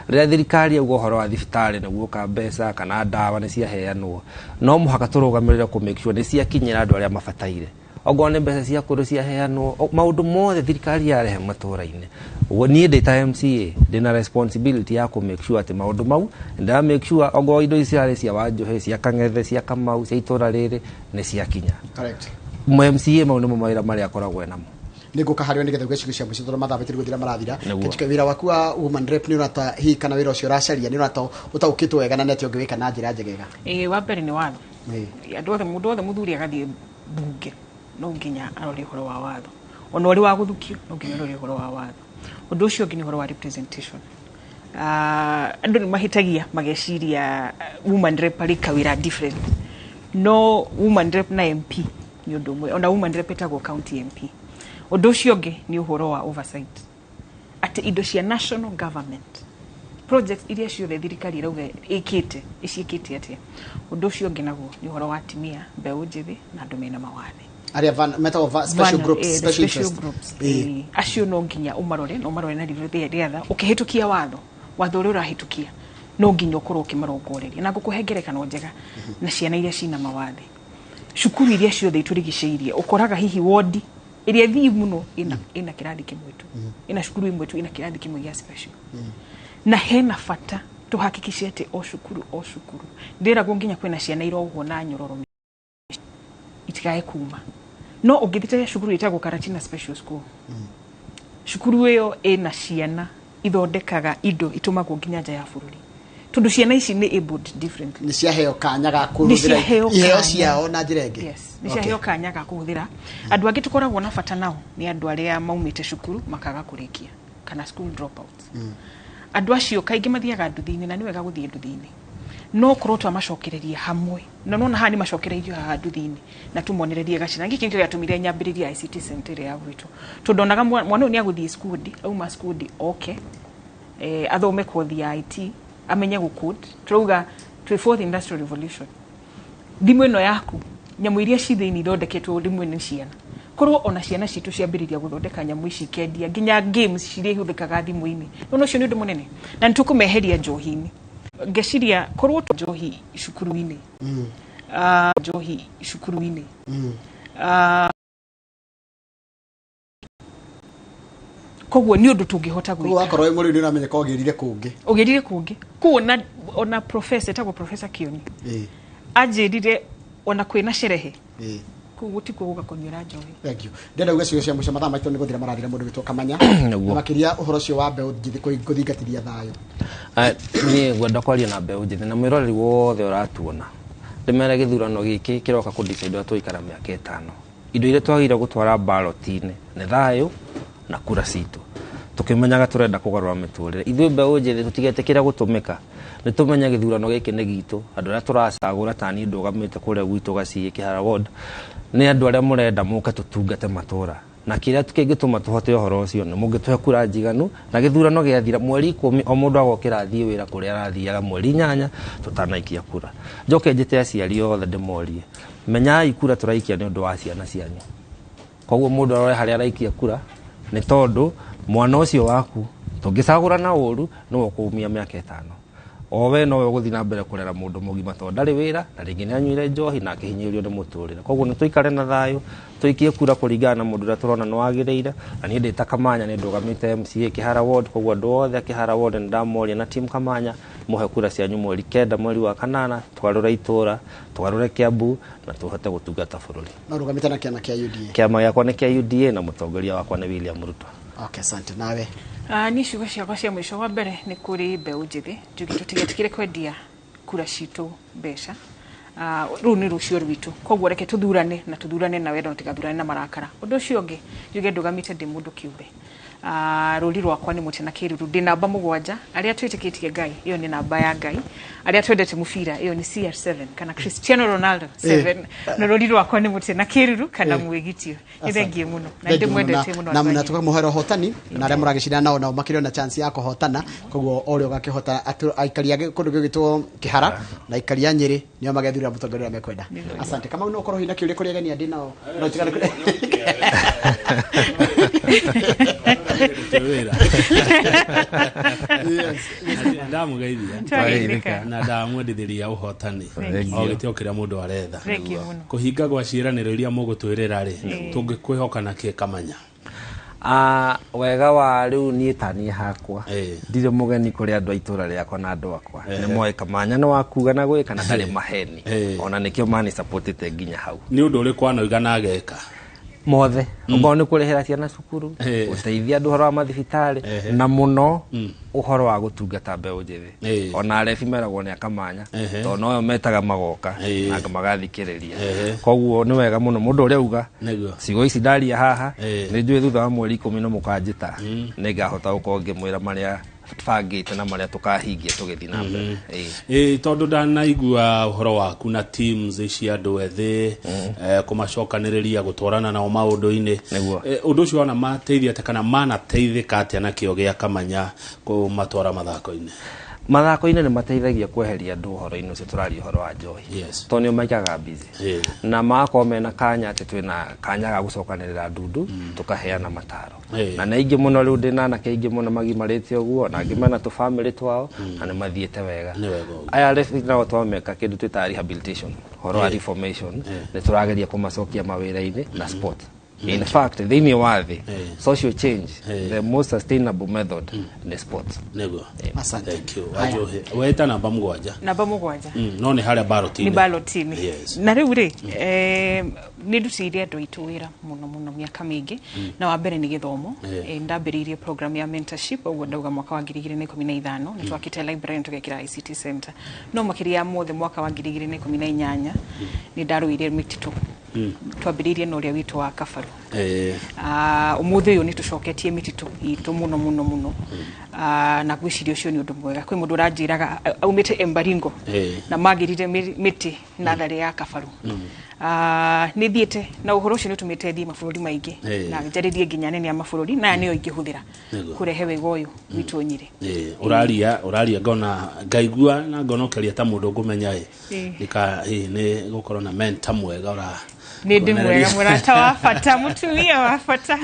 rĩrĩa thirikari yauga ũhoro wa thibitarĩ nĩ guoka mbeca kana ndawa nĩ ciaheanwo, no mũhaka tũrũgamĩrĩre kũ make sure nĩ ciakinyĩra andũ arĩa mabataire. Ongorwo nĩ mbeca cia kũndũ ciaheanwo, maũndũ mothe thirikari yarehe matũũra-inĩ, ũguo niĩ ndĩ ta MCA ndĩna responsibility ya kũ make sure atĩ maũndũ mau ndĩra make sure ongorwo indo ici ciarĩ cia Wanjũhĩ, cia Kang'ethe, cia Kamau, cia itũũra rĩrĩ nĩ ciakinya. Mo MCA mau nĩmo mawĩra marĩa akoragwo namo. Nĩ ngũka harĩ we nĩgetha uge ciugo cia mũico, tondũ mathaa maitũ nĩ gũthira marathira. Nĩguo. Kĩnjuke, wĩra waku wa woman rep nĩ ũrata hihi kana wĩra ũcio ũracaria nĩ ũrata ũtaũkĩtwo wega na nĩ atĩa ũngĩwĩka na njĩra njegega? Ĩĩ, wa mbere nĩ watho. Andũ othe, mũndũ wothe mũthuri agathiĩ mbunge no nginya arore ũhoro wa watho, ona ũrĩ wa gũthukio no nginya ũrore ũhoro wa watho. Ũndũ ũcio ũngĩ nĩ ũhoro wa representation. Andũ nĩ mahĩtagia mageciria woman rep arĩ kawĩra different, no woman rep na MP nĩ ũndũ ũmwe, ona woman rep ĩtagwo county MP. Ũndũ ũcio ũngĩ nĩ ũhoro wa oversight, atĩ indo cia national government projects iria ciothe thirikari ĩrauga ĩkĩte, ĩciĩkĩte atĩa. Ũndũ ũcio ũngĩ naguo nĩ ũhoro wa atumia, mbeũ njĩthĩ na andũ mena mawathe. Arĩa metagwo special groups, the special special interest. groups. Acio no nginya ũmarore na ũmarore na ritho rĩa tha. Ũkĩhĩtũkia watho, watho ũrĩa ũrahĩtũkia no nginya ũkorwo ũkĩmarongoreria. Na ngũkũhe ngerekano njega na ciana iria cina mawathe, cukuru iria ciothe itũrigicĩirie, ũkoraga hihi wodi ĩrĩa thiu mũno ĩna kĩrathi kĩmwe tu, ĩna cukuru ĩmwe tu ĩna kĩrathi kĩmwe gĩa special, na hena bata tũhakikice atĩ o cukuru o cukuru ndĩragwo nginya kwĩna ciana irohwo na nyororo itikae kuma. No ũngĩthĩ cukuru ĩtagwo Karatina Special School, cukuru ĩyo ĩna ciana ithondekaga indo itũmagwo nginya nja ya bũrũri, tondũ ciana ici nĩ abled differently. Nĩ ciaheo kanya ga Nĩ kũhũthĩra ciaheo iheo kanya. ciao na njĩra ĩngĩ. Yes, nĩ ciaheo kanya ga kũhũthĩra. Andũ angĩ tũkoragwo na bata nao nĩ andũ arĩa maumĩte cukuru makaga kũrĩkia, kana school dropouts. Andũ acio kaingĩ mathiaga nduthi-inĩ, na nĩ wega gũthiĩ nduthi-inĩ, no korwo twamacokereria hamwe na nona haha nĩ macokereirio haha nduthi-inĩ na tũmonererie gacĩra. Gĩkĩ nĩkĩo gĩatũmire nyambĩrĩrie ICT center ĩrĩa ya gwitũ, tondũ onaga mwana ũyũ nĩ agũthiĩ skudi, auma skudi oke athome kothi ya IT, amenye gũcode. Tũrauga twĩ fourth industrial revolution. Thimũ ĩno yaku, nyamũ iria ci thĩinĩ ithondeketwo rĩmwe nĩ ciana. Korwo ona ciana citũ ciambĩrĩria gũthondeka nyamũ ici, ikendia nginya games ciria ihũthĩkaga thimũ-inĩ, nona ũcio nĩ ũndũ mũnene na nĩ tũkũmeheria njohi-inĩ. Ngeciria korwo njohi cukuru-inĩ, njohi cukuru-inĩ, koguo nĩ ũndũ tũngĩhota Koguo gwĩka. wakorwo wĩ mũrĩu nĩ ũramenyeka ũgĩrire kũngĩ. Ũgĩrire kũngĩ koguo ona professor etagwo Professor Kioni anjĩrire ona kwĩna sherehe kũu gũtikuo gũka kũnyuĩra njohi. Thank you. Ndĩrenda uge ciugo cia mũico, mathaa maitũ nĩ gũthira marathira, mũndũ wĩtwo Kamanya. Nĩguo. Na makĩria ũhoro ũcio wa mbeũ njĩthĩ kũthingatithia thayũ. Niĩ ngwenda kwaria na mbeũ njĩthĩ na mwĩroreri wothe ũratuona, ndĩmere gĩthurano gĩkĩ kĩroka kũ decide ũrĩa tũikara mĩaka 5. Indo iria twagĩrĩire gũtwara ballot-inĩ nĩ thayũ na kura citũ, tũkĩmenyaga tũrenda kũgarũra mĩtũrĩre. Ithuĩ mbeũ njĩthĩ tũtigetĩkĩra gũtũmĩka, nĩ tũmenye gĩthurano gĩkĩ nĩ gitũ. Andũ arĩa tũracagũra, ta niĩ ndũgamĩte kũrĩa gwitũ Gaciĩ Kĩhara ward, nĩ andũ arĩa mũrenda mũke tũtungate matũra, na kĩrĩa kĩngĩtũma tũhote ũhoro ũcio nĩ mũngĩtũhe kura njiganu, na gĩthurano gĩathira mweri 10 o mũndũ agokĩra athiĩ wĩra kũrĩa arathiaga mweri 8 tũtanaikia kura. Njoke njĩte aciari othe ndĩmorie, menyai kura tũraikia nĩ ũndũ wa ciana cianyu. Koguo mũndũ arore harĩa araikia kura, nĩ tondũ mwana ũcio waku tũngĩcagũra na ũru nĩwe ũkũumia mĩaka 5. O we nowe ũgũthiĩ na mbere kũrera mũndũ mũgima tondũ ndarĩ wĩra na rĩngĩ nĩ anyuire njohi na akĩhinyĩrĩrio nĩ mũtũrĩre. Koguo nĩ tũikare na thayũ, tũikie kura kũringana na mũndũ ũrĩa tũrona nĩ wagĩrĩire. Na niĩ ndĩ ta Kamanya nĩ ndũgamĩte MCA Kĩhara Ward, koguo andũ othe a Kĩhara Ward nĩ ndamoria na team Kamanya mũhe kura cianyu mweri 9 mweri wa 8, tũgarũre itũra, tũgarũre Kiambu na tũhote gũtungata bũrũri. No ũrũgamĩte na kĩama kĩa UDA? Kĩama gĩakwa nĩ kĩa UDA na mũtongoria wakwa nĩ William Ruto. Okay, asante. Nawe? Niĩ ciugo ciakwa cia mũico, wa mbere nĩ kũrĩ mbeũ njĩthĩ, njuge tũtigetikĩre kwendia kura citũ mbeca. Rũu nĩ rũcio rwitũ, koguo reke tũthurane na tũthurane na wendo, tũtigathurane na marakara. Ũndũ ũcio ũngĩ njuge ndũgamĩte ndĩ mũndũ kĩũmbe. Rũri rwakwa nĩ mũtĩ na kĩruru, ndĩ namba 7. Arĩa twĩtĩkĩtie Ngai, ĩyo nĩ namba ya Ngai. Arĩa twendete mũbira, ĩyo nĩ CR7 kana Cristiano Ronaldo 7. Na rũri rwakwa nĩ mũtĩ na kĩruru kana mwĩgitio. Nĩ thengiũ mũno na ndĩmwendete mũno. Na na tukamũhera ũhotani na arĩa mũragĩcindana nao nao makĩrĩ na chance ya kũhotana, koguo o ũrĩa ũgakĩhota aikari a kũndũ gĩgwĩtwo Kĩhara na aikari a Nyĩrĩ nĩo magethurĩra mũtongoria ũrĩa mekwenda. Asante. Kamau, no ũkorwo hihi na kĩũria kũrĩ ageni andĩ nao no tigane Wĩra ndamũgeithia Twageithĩka. Na ndamwendithĩria ũhotani o gĩtĩo kĩrĩa mũndũ aretha. Thank you mũno. Kũhinga gwa ciĩranĩro iria mũgũtwĩrĩra rĩ, tũngĩkwĩhoka na kĩ, Kamanya? Wega wa rĩu niĩ ta niĩ hakwa ndirĩ mũgeni kũrĩ andũ a itũra rĩakwa na andũ akwa nĩ moĩ Kamanya nĩ wakuga na gwĩka na ndarĩ maheni, ona nĩkĩo mani supportĩte nginya hau. Nĩ ũndũ ũrĩkũ anoiga na ageka? Mothe, okorwo nĩ kũrĩhĩra ciana cukuru, gũteithia andũ ũhoro wa mathibitarĩ, na mũno ũhoro wa gũtungata mbeũ njĩthĩ. Ona arebi meragwo nĩ akamanya tondũ noyo metaga magoka na magathikĩrĩria. Koguo nĩ wega mũno mũndũ ũrĩa uga ciugo ici ndaria haha, nĩ njũĩ thutha wa mweri 10 na mũkanjĩta nĩ ngahota gũkorwo ngĩmwĩra marĩa bangĩte na marĩa tũkahingia tũgĩthiĩ na mbere. Ĩ tondũ ndanaigua ũhoro waku na teams cia andũ ethĩ, kũmacokanĩrĩria, gũtwarana nao maũndũ-inĩ. Ũndũ ũcio wana mateithia atĩa kana manateithĩka atĩa na kĩo gĩa Kamanya kũmatwara mathako-inĩ? Mathako-inĩ nĩ mateithagia kweheria andũ ũhoro-inĩ ũcio tũraria ũhoro wa njohi, tondũ nĩo maikaga busy na magakorwo mena kanya atĩ twĩna kanya ga gũcokanĩrĩra ndundu tũkaheana mataro. Na nĩ aingĩ mũno, rĩu ndĩna anake aingĩ mũno magimarĩte ũguo, na angĩ mena tũbamĩrĩ twao na nĩ mathiĩte wega. Nĩ wega ũguo. Aya refi nao twameka kĩndũ twĩtaga rehabilitation, ũhoro wa reformation, nĩ tũrageria kũmacokia mawĩra-inĩ na sport. In fact, thĩinĩ wa thĩ, social change, the most sustainable method nĩ sports. Nĩguo. Asante. Thank you. Haya. Wanjohi, weta namba 7? Namba 7. No nĩ harĩa ballot-inĩ. Nĩ ballot-inĩ. Na rĩu rĩ, nĩ ndutĩire andũ aitũ wĩra mũno mũno mĩaka mĩingĩ, na wa mbere nĩ gĩthomo. Ndambĩrĩirie program ya mentorship ũguo ndauga mwaka wa 2015, nĩ twakĩte library na tũgekĩra ICT center. No makĩria ya mothe, mwaka wa 2018 nĩ ndarũire mĩtitũ. Twambĩrĩirie na ũrĩa witũ wa Kabaru. Ũmũthĩ ũyũ nĩ tũcoketie mĩtitũ itũ mũno mũno mũno. Na ngwĩciria ũcio nĩ ũndũ mwega. Kwĩ mũndũ ũranjĩraga aumĩte Embaringo na magĩrire mĩtĩ natharĩ ya Kabaru. Nĩ thiĩte na ũhoro ũcio nĩ ũtũmĩte thiĩ mabũrũri maingĩ na njarĩrie nginya anene a mabũrũri, na aya nĩo ingĩhũthĩra kũrehe wega ũyũ witũ Nyĩrĩ. Ũraria ngona ngaigua na ngona ũkĩaria ta mũndũ ngũmenya ĩ. Nika hihi nĩ gũkorwo na mentor mwega ũra Nĩ ndĩ mwega, kuonereria. Mũrata wa bata, mũtumia wa bata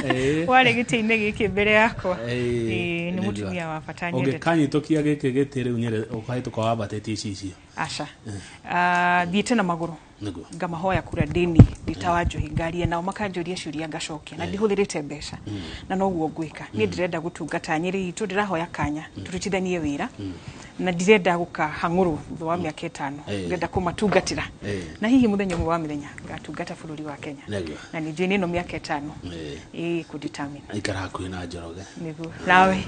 warĩ gĩtĩ-inĩ gĩkĩ mbere yakwa. Nĩ mũtumia wa bata nyendete. Ũngĩkanyitũkia gĩkĩ gĩtĩ rĩu Nyĩrĩ ũkahĩtũka wambatĩtie icicio? Aca. Thiĩte na magũrũ ngamahoya kura ndĩni ndĩ ta Wanjohi, ngaria nao, makanjũria ciũria ngacokia, na ndihũthĩrĩte mbeca, na noguo ngwĩka. Niĩ ndĩrenda gũtungata Nyĩrĩ itũ, ndĩrahoya kanya tũrutithanie wĩra, na ndirenda gũkahang'ũrwo thutha wa mĩaka 5. Ndĩrenda kũmatungatĩra na hihi mũthenya ũmwe wa mĩthenya ngatungata bũrũri wa Kenya. Na nĩ njũĩ nĩ ĩno mĩaka 5 ĩ kũdetermine. Ikara hakuhĩ na Njoroge. Nĩguo nawe.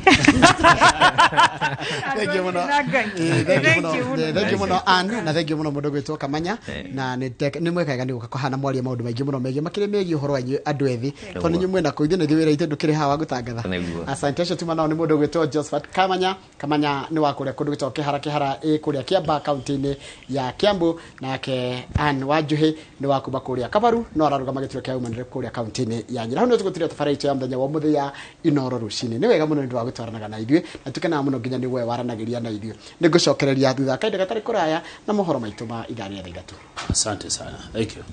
Thank you mũno. Na Ngai. Thank you Thank you mũno. mũno. Thank you mũno Ann, na thank you mũno mũndũ gwĩtwo Kamanya, na nĩ mwekega nĩ gũka kũhana mwaria maũndũ maingĩ mũno megiĩ makĩria megiĩ ũhoro wa inyuĩ andũ ethĩ, tondũ inyuĩ mwĩna kũ ithuĩ na ithuĩ wĩra itũ ndũkĩrĩ haha wa gũtangatha. Asante. Acio tuma nao nĩ mũndũ gwĩtwo Josephat Kamanya. Kamanya nĩ wa kũrĩa kũndũ gwĩtagwo Kĩhara, Kĩhara ĩ kũrĩa Kĩamba, kaunti-inĩ ya Kiambu, nake Ann Wanjuhi nĩ wa kuma kũrĩa Kabaru, no ararũgama gĩturwa kĩa women rep kũrĩa kaunti-inĩ ya Nyĩrĩ. Hau nĩho tũgũtiria tabarĩra itũ ya mũthenya wa ũmũthĩ ya Inoro rũcinĩ. Nĩ wega mũno nĩ ũndũ wa gũtwaranaga na ithuĩ, na tũkenaga mũno nginya nĩ we waranagĩria na ithuĩ. Nĩ ngũcokereria thutha wa kahinda gatarĩ kũraya na mohoro maitũ ma ithaa rĩa 3:00. Asante sana. Thank you.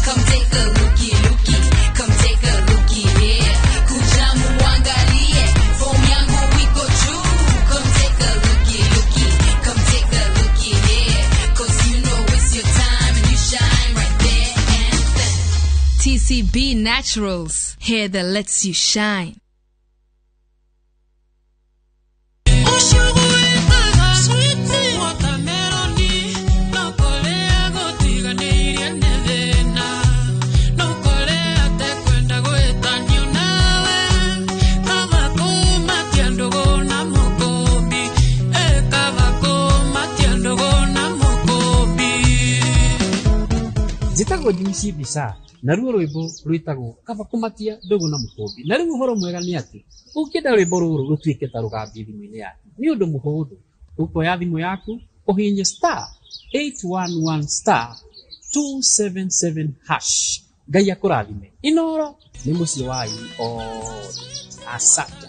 Come take a looky, looky. Come take a looky here. Kuja muangalie, form yangu iko juu. Come take a looky, looky. Come take a looky here. 'Cause you know it's your time and you shine right there and then. TCB Naturals, hair that lets you shine. Njĩtagwo Jimmy Bisa naruo rwĩmbo rwĩtagwo kaba kũmatia ndũgũ na mũkũmbi. Na rĩu ũhoro mwega nĩ atĩ ũngĩenda rwĩmbo rũrũ rũtuĩke ta rũgambie thimũ-inĩ yaku nĩ ũndũ mũhũthũ. Ũkuoya thimũ yaku ũhihinye *811 *277 hash. Ngai akũrathime. Inoro nĩ mũciĩ wa aini othe. Asante.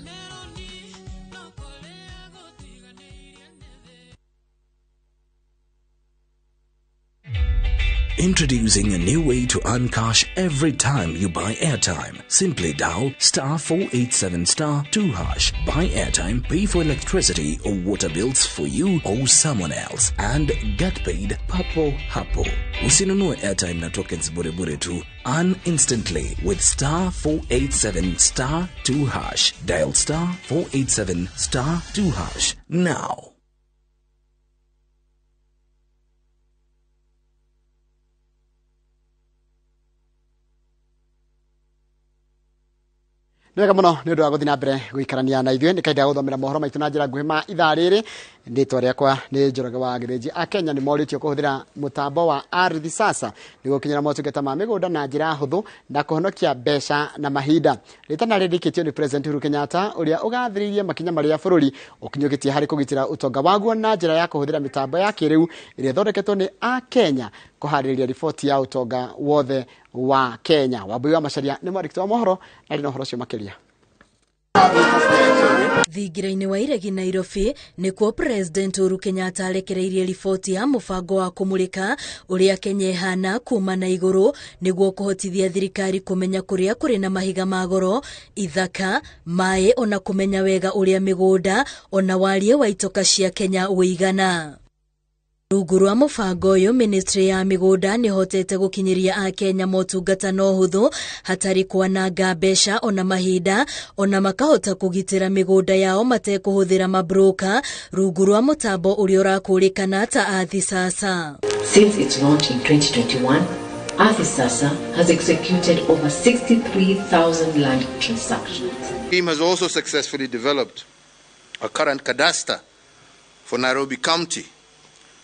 Introducing a new way to earn cash every time you buy airtime. Simply dial *487 *2#, buy airtime, pay for electricity or water bills for you or someone else, and get paid papo hapo. Usinunue airtime na tokens bure bure tu. Earn instantly with *487 *2#. Dial *487 *2# now. Nĩ wega mũno nĩ ũndũ wa gũthiĩ na mbere gũikarania na ithuĩ nĩ kahinda ga gũthomera mohoro maitũ na njĩra nguhĩ ma ithaa rĩrĩ. Rĩtwa rĩakwa nĩ Njoroge wa Gĩthĩnji. Akenya nĩ morĩtio kũhũthĩra mũtambo wa Ardhi Sasa nĩguo gũkinyĩra motungata ma mĩgũnda na njĩra hũthũ na kũhonokia mbeca na mahinda. Rĩtana rĩndĩkĩtio nĩ President Uhuru Kenyatta ũrĩa ũgathĩrĩirie makinya marĩa bũrũri ũkinyũkĩtie harĩ kũgitĩra ũtonga waguo na njĩra ya kũhũthĩra mĩtambo ya kĩrĩu ĩrĩa ĩthondeketwo nĩ Akenya kũharĩrĩria riboti ya ũtonga wothe wa Kenya. Wambui wa Macharia nĩ mwandĩki wa mohoro na arĩ na ũhoro ũcio makĩria. Thingira-inĩ wa iregi Nairobi nĩkuo President Uhuru Kenyatta arekereirie riboti ya mũbango wa kũmũrĩka ũrĩa Kenya ĩhana kuma na igũrũ nĩguo kũhotithia thirikari kũmenya kũrĩa kũrĩ na mahiga ma goro, ithaka, maĩ ona kũmenya wega ũrĩa mĩgũnda ona wariĩ wa itoka cia Kenya ũigana. Rungu rwa mũbango ũyũ, ministry ya mĩgũnda nĩhotete gũkinyĩria Akenya motungata na ũhũthũ hatarĩ kwananga mbeca ona mahinda, ona makahota kũgitĩra mĩgũnda yao matekũhũthĩra mabroka rungu rwa mũtambo ũrĩa ũrakũrĩkana ta Ardhi Sasa. Since its launch in 2021, Ardhi Sasa has executed over 63,000 land transactions. The team has also successfully developed a current cadastre for Nairobi County,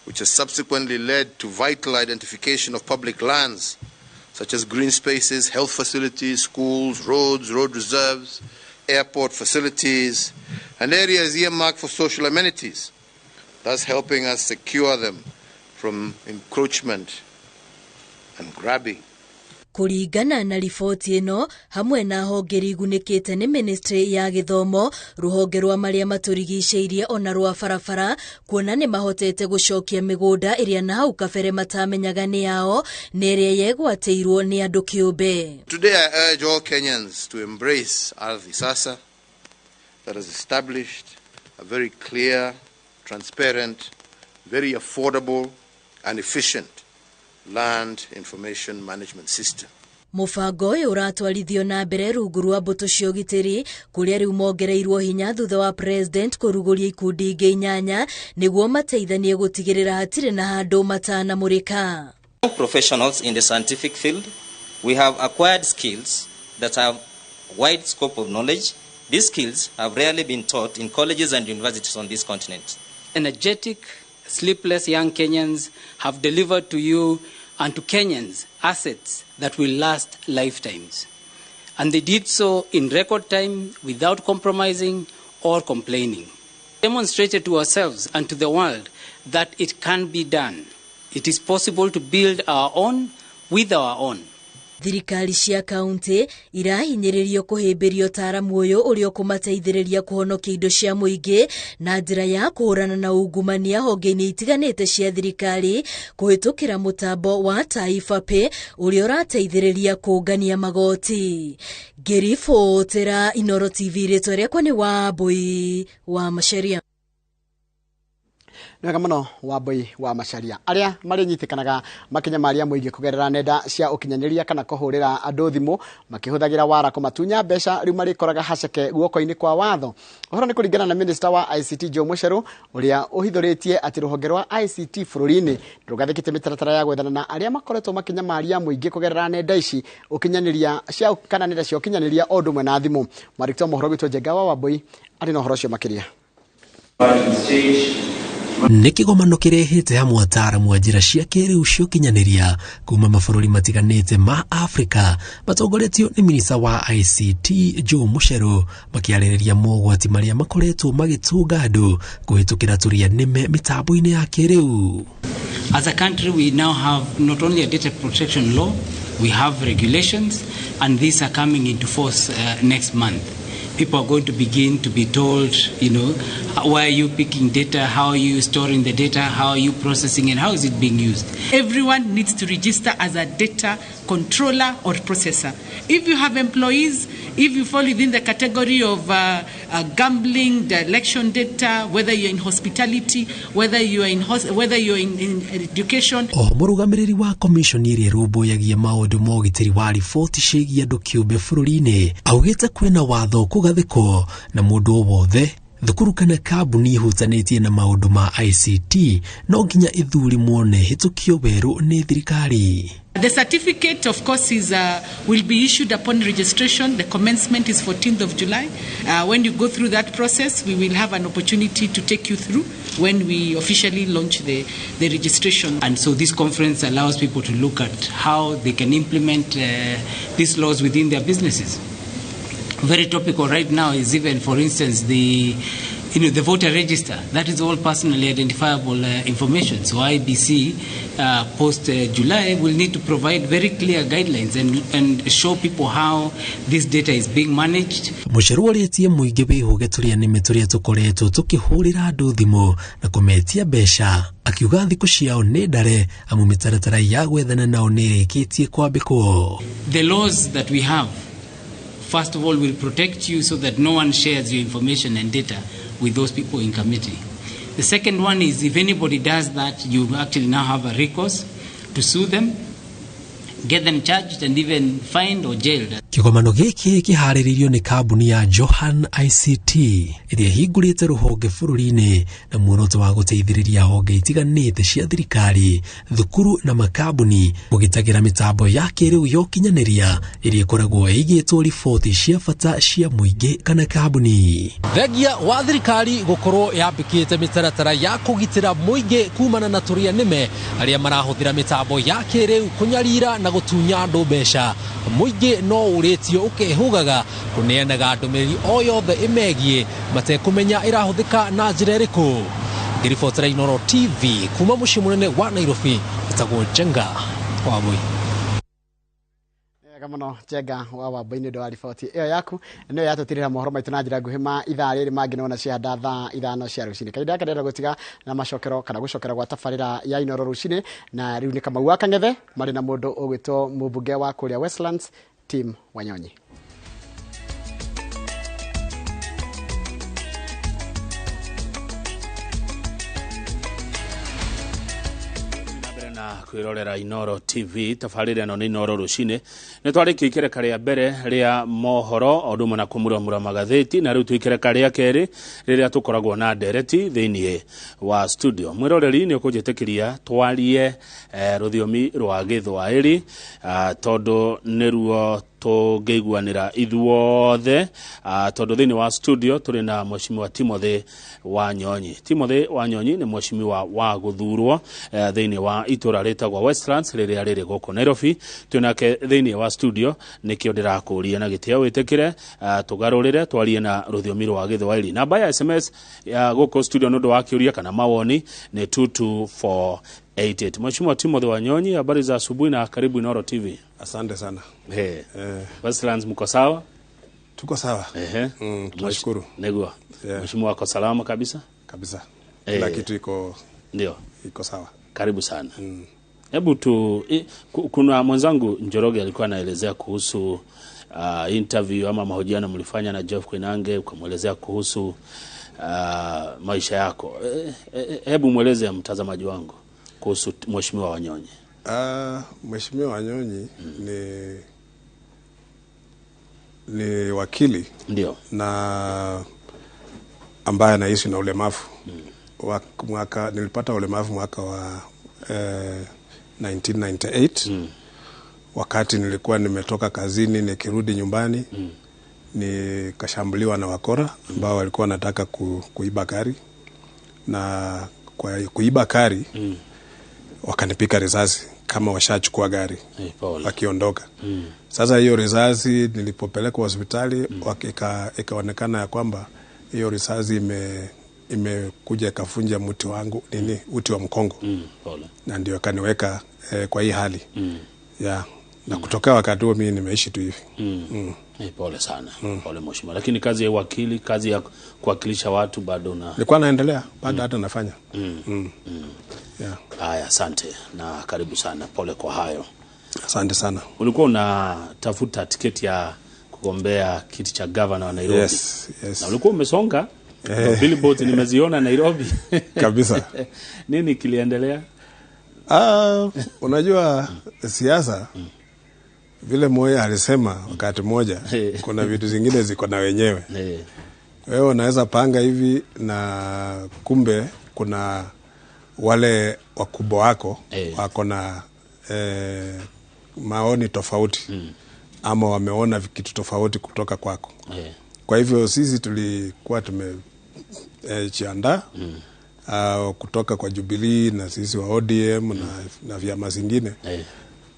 which has subsequently led to vital identification of public lands, such as green spaces, health facilities, schools, roads, road reserves, airport facilities, and areas earmarked for social amenities, thus helping us secure them from encroachment and grabbing. Kũringana na riboti ĩno hamwe na honge igunĩkĩte nĩ ministry ya gĩthomo, rũhonge rwa marĩa matũrigicĩirie ona rwa barabara, kuona nĩ mahotete gũcokia mĩgũnda ĩrĩa na hau kabere matamenyaga nĩ yao na ĩrĩa yegwatĩirwo nĩ andũ kĩũmbe. Today I urge all Kenyans to embrace Ardhi Sasa that has established a very clear, transparent, very affordable and efficient land information management system. Mũbango ũyũ ũratwarithio na mbere rungu rwa mbũtũ cia ũgitĩri kũrĩa rĩu mongereirwo hinya thutha wa president kũrugũria ikundi ingĩ 8 nĩguo mateithanie gũtigĩrĩra hatirĩ na handũ matanamũrĩka. Professionals in the scientific field, we have acquired skills that have wide scope of knowledge. These skills have rarely been taught in colleges and universities on this continent. Energetic, sleepless young Kenyans have delivered to you and to Kenyans assets that will last lifetimes. And they did so in record time without compromising or complaining. Demonstrated to ourselves and to the world that it can be done. It is possible to build our own with our own. Thirikari cia kaunti irahinyĩrĩrio kũhĩmbĩria ũtaaramu ũyũ ũrĩa ũkũmateithĩrĩria kũhonokia indo cia mũingĩ na njĩra ya kũhũrana na ungumania honge-inĩ itiganĩte cia thirikari kũhĩtũkĩra mũtambo wa Taifa Pay ũrĩa ũrateithĩrĩria kũngania magoti. Ngĩribotera Inooro TV, rĩtwa rĩakwa nĩ Wambui wa Macharia. Nĩwega mũno Wambui wa Macharia. Arĩa marĩnyitĩkanaga makĩnyamaria mũingĩ kũgerera nenda cia ũkinyanĩria kana kũhũrĩra andũ thimũ makĩhũthagĩra wara kũmatunya mbeca rĩu marĩkoraga haceke guoko-inĩ kwa watho. Ũhoro nĩ kũringana na Minister wa ICT Joe Mucheru ũrĩa ũhithũrĩtie atĩ rũhonge rwa ICT bũrũri-inĩ rũgathĩkĩte mĩtaratara ya gwethana na arĩa makoretwo makĩnyamaria mũingĩ kũgerera nenda ici ũkinyanĩria cia kana nenda cia ũkinyanĩria o ũndũ ũmwe na thimũ. Mwandĩki wa mohoro witũ Njenga wa Wambui arĩ na ũhoro ũcio makĩria. Nĩ kĩgomano kĩrehete hamwe ataaramu a njĩra cia kĩrĩu cia ũkinyanĩria kuma mabũrũri matiganĩte ma Afrika matongoretio nĩ minista wa ICT Joe Mucheru makĩarĩrĩria mogwati marĩa makoretwo magĩtũnga andũ kũhĩtũkĩra tũria nĩme mĩtambo-inĩ ya kĩrĩu. As a country we now have not only a data protection law, we have regulations, and these are coming into force next month. People are going to begin to be told, you know, why are you picking data, how are you storing the data, how are you processing it, how is it being used? Everyone needs to register as a data controller or processor. If you have employees, if you fall within the category of gambling, the election data, whether you're in hospitality, whether you're in education. O mũrũgamĩrĩri wa commission ĩrĩa ĩrũmbũyagia maũndũ ma ũgitĩri wa riboti ciĩgiĩ andũ kĩũmbe bũrũri-inĩ augĩte kwĩna watho kũgathĩkwo na mũndũ o wothe thukuru kana kambuni ihutanĩtie na maũndũ ma ICT no nginya ithurimwo na ĩhĩtũkio werũ nĩ thirikari. The certificate, of course, is will be issued upon registration. The commencement is 14th of July. When you go through that process, we will have an opportunity to take you through when we officially launch the registration. And so this conference allows people to look at how they can implement these laws within their businesses. Very topical right now is even, for instance, the voter register. That is all personally identifiable information. So IBC post July will need to provide very clear guidelines and show people how this data is being managed. Mucheru orĩtie mũingĩ wĩhũge tũrĩa nĩme tũrĩa tũkoretwo tũkĩhũrĩra andũ thimũ na kũmetia mbeca akiuga thikũ ciao nĩ ndare amu mĩtaratara ya gwethana nao nĩ ĩrĩkĩtie kwambĩkwo. The laws that we have, first of all, will protect you so that no one shares your information and data with those people in committee. The second one is if anybody does that, you actually now have a recourse to sue them, get them charged and even fined or jailed. Kĩgomano gĩkĩ kĩharĩrĩirio nĩ kambuni ya Johan ICT ĩrĩa ĩhingũrĩte rũhonge bũrũri-inĩ na muoroto wa gũteithĩrĩria honge itiganĩte cia thirikari, thukuru na makambuni kũgitagĩra mĩtambo ya kĩrĩu ya ũkinyanĩria ĩrĩa ĩkoragwo ĩigĩtwo riboti cia bata cia mũingĩ kana kambuni. Thengia wa thirikari gũkorwo yambĩkĩte mĩtaratara ya kũgitĩra mũingĩ kumana na tũrĩa nĩme arĩa marahũthĩra mĩtambo ya kĩrĩu kũnyarira na gũtunya andũ mbeca, mũingĩ no ũrĩtio ũkehugaga kũneanaga ndũmĩrĩri o yothe ĩmegiĩ matekũmenya ĩrahũthĩka na njĩra ĩrĩkũ. Ngĩribotera Inooro TV kuma mũciĩ mũnene wa Nairobi, etagwo Njenga wa Wambui. Wega mũno Njenga wa Wambui nĩ ũndũ wa riboti ĩyo yaku. Nĩyo yatũtirĩra mohoro maitũ na njĩra nguhĩ ma ithaa rĩrĩ mangĩ nona ciahanda thaa 5 cia rũcinĩ. Kahinda gaka ndĩrenda gũtiga na macokero kana gũcokera gwa tabarĩra ya Inooro rũcinĩ, na rĩu nĩ Kamau wa Kang'ethe marĩ na mũndũ ũgwĩtwo mũmbunge wa kũrĩa Westlands Tim Wanyonyi. Kwirorera Inoro TV tabarĩra ĩno nĩ Inoro rũcinĩ. Nĩ twarĩkia ikereka rĩa mbere rĩa mohoro o ũndũ ũmwe na kũmuramura magathĩti, na rĩu twĩ ikereka rĩa kerĩ rĩrĩa tũkoragwo na ndereti thĩinĩ wa studio. Mwĩroreri, nĩ ũkũnjĩtĩkĩria twarie rũthiomi rwa Gĩthwaĩri, tondũ nĩruo tũngĩiguanĩra ithuothe, tondũ thĩinĩ wa studio tũrĩ na Mheshimiwa Timothy Wanyonyi. Timothy Wanyonyi nĩ mheshimiwa wa gũthurwo thĩinĩ wa itũra rĩtagwo Westlands rĩrĩa rĩrĩ gũkũ Nairobi. Twĩ nake thĩinĩ wa studio, nĩkĩo ndĩrakũria na gĩtĩo wĩtĩkĩre tũgarũrĩre twarie na rũthiomi rwa Gĩthwaĩri. Namba ya SMS ya gũkũ studio nĩ ũndũ wa kĩũria kana mawoni nĩ 22488. Mheshimiwa Timothy Wanyonyi, habari za asubuhi na karibu Inoro TV. Asante sana. Hey. Westlands mko sawa? Tuko sawa. Ehe. Tunashukuru. Negua. Yeah. Mheshimiwa ako salama kabisa? Kabisa. Kila kitu iko ndio. Iko sawa. Karibu sana. Hebu tu kuna mwenzangu Njoroge alikuwa anaelezea kuhusu interview ama mahojiano mlifanya na Jeff Koinange, ukamwelezea kuhusu maisha yako. Hebu mweleze mtazamaji wangu kuhusu Mheshimiwa Wanyonyi. Mheshimiwa Wanyonyi ni wakili. Ndio. Na ambaye anaishi na ulemavu. Nilipata ulemavu mwaka wa 1998. Wakati nilikuwa nimetoka kazini nikirudi nyumbani, nikashambuliwa na wakora ambao walikuwa wanataka kuiba gari, na kwa kuiba gari wakanipika risasi kama washachukua gari wakiondoka. Sasa hiyo risasi nilipopelekwa hospitali, ikaonekana ya kwamba hiyo risasi imekuja ikafunja mti wangu, uti wa mkongo. Na ndio kaniweka kwa hii hali. Yeah. Na kutoka wakati huo mimi nimeishi tu hivi. Pole sana. Pole mheshimiwa. Lakini kazi ya wakili, kazi ya kuwakilisha watu bado na nilikuwa naendelea, bado hata nafanya. Yeah. Haya, asante na karibu sana. Pole kwa hayo. Asante sana. Ulikuwa unatafuta tiketi ya kugombea kiti cha governor wa Nairobi. Yes, yes. Na ulikuwa umesonga. Billboards nimeziona Nairobi. Kabisa. Nini kiliendelea? Unajua siasa vile Moi alisema wakati mmoja, kuna vitu zingine ziko na wenyewe. Wewe unaweza panga hivi na kumbe kuna wale wakubwa wako wako na maoni tofauti, ama wameona kitu tofauti kutoka kwako. Kwa hivyo sisi tulikuwa tumejiandaa kutoka kwa Jubilee na sisi wa ODM na vyama zingine.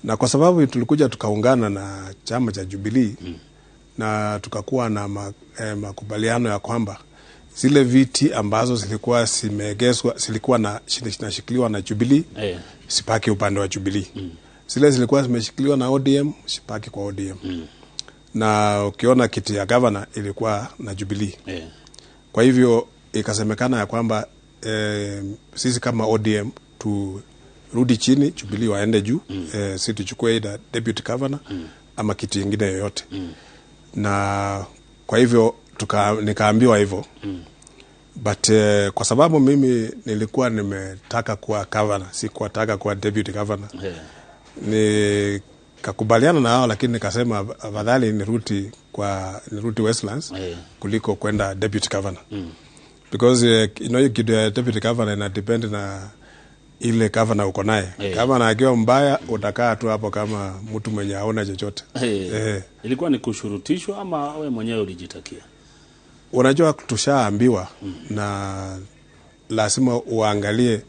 Na kwa sababu tulikuja tukaungana na chama cha Jubilee, na tukakuwa na makubaliano ya kwamba zile viti ambazo zilikuwa zimeegezwa, zilikuwa na zinashikiliwa na Jubilee, sipaki upande wa Jubilee. Zile zilikuwa zimeshikiliwa na ODM sipaki kwa ODM. Na ukiona kiti ya governor ilikuwa na Jubilee. Kwa hivyo ikasemekana ya kwamba sisi kama ODM turudi chini, Jubilee waende juu, si tuchukue either deputy governor ama kiti ingine yoyote. Na kwa hivyo nikaambiwa hivyo. But kwa sababu mimi nilikuwa nimetaka kuwa governor, sikuwataka kuwa deputy governor. Nikakubaliana na hao, lakini nikasema afadhali nirudi Westlands kuliko kwenda deputy governor. Because you know, kitu ya deputy governor ina depend na ile governor uko naye. Governor akiwa mbaya utakaa tu hapo kama mtu mwenye haona chochote. Ilikuwa ni kushurutishwa ama wewe mwenyewe ulijitakia? Unajua tushaambiwa na lazima uangalie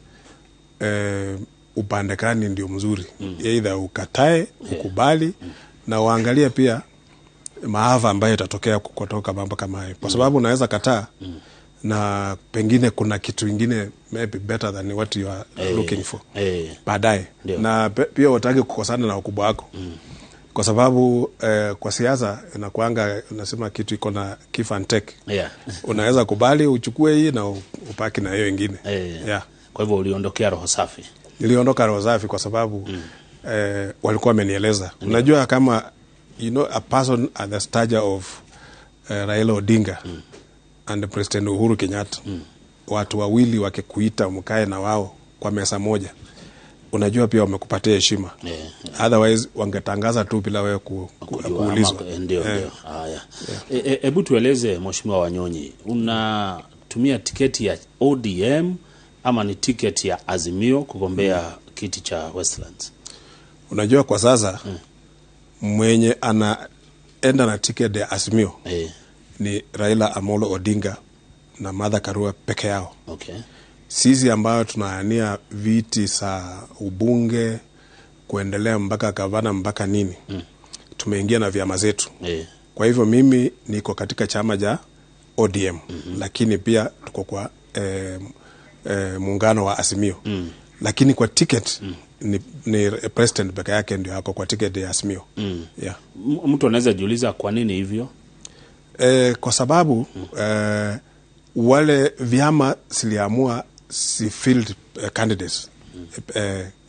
upande gani ndio mzuri. Either ukatae, ukubali, na uangalie pia maafa ambayo itatokea kutoka mambo kama hayo. Kwa sababu unaweza kataa na pengine kuna kitu ingine maybe better than what you are looking for baadaye. Na pia utaki kukosana na wakubwa wako. Kwa sababu kwa siasa inakuanga unasema kitu iko na give and take. Unaweza kubali uchukue hii na upaki na hiyo ingine. Yeah. Kwa hivyo uliondokea roho safi. Niliondoka roho safi kwa sababu walikuwa wamenieleza. Unajua kama you know a person at the stature of Raila Odinga and President Uhuru Kenyatta, watu wawili wakikuita mkae na wao kwa meza moja, Unajua pia wamekupatia heshima. Otherwise wangetangaza tu bila wewe kuulizwa. Ndio. Haya. Hebu tueleze Mheshimiwa Wanyonyi, unatumia tiketi ya ODM ama ni tiketi ya Azimio kugombea kiti cha Westlands? Unajua kwa sasa mwenye anaenda na tiketi ya Azimio ni Raila Amolo Odinga na Martha Karua peke yao. Okay. Sisi ambayo tunaania viti za ubunge kuendelea mpaka gavana mpaka nini, tumeingia na vyama zetu. Kwa hivyo mimi niko katika chama cha ODM, lakini pia tuko kwa muungano wa Azimio. Lakini kwa ticket ni president peke yake ndio ako kwa ticket ya Azimio. Yeah. Mtu anaweza jiuliza kwa nini hivyo? Kwa sababu wale vyama siliamua si field candidates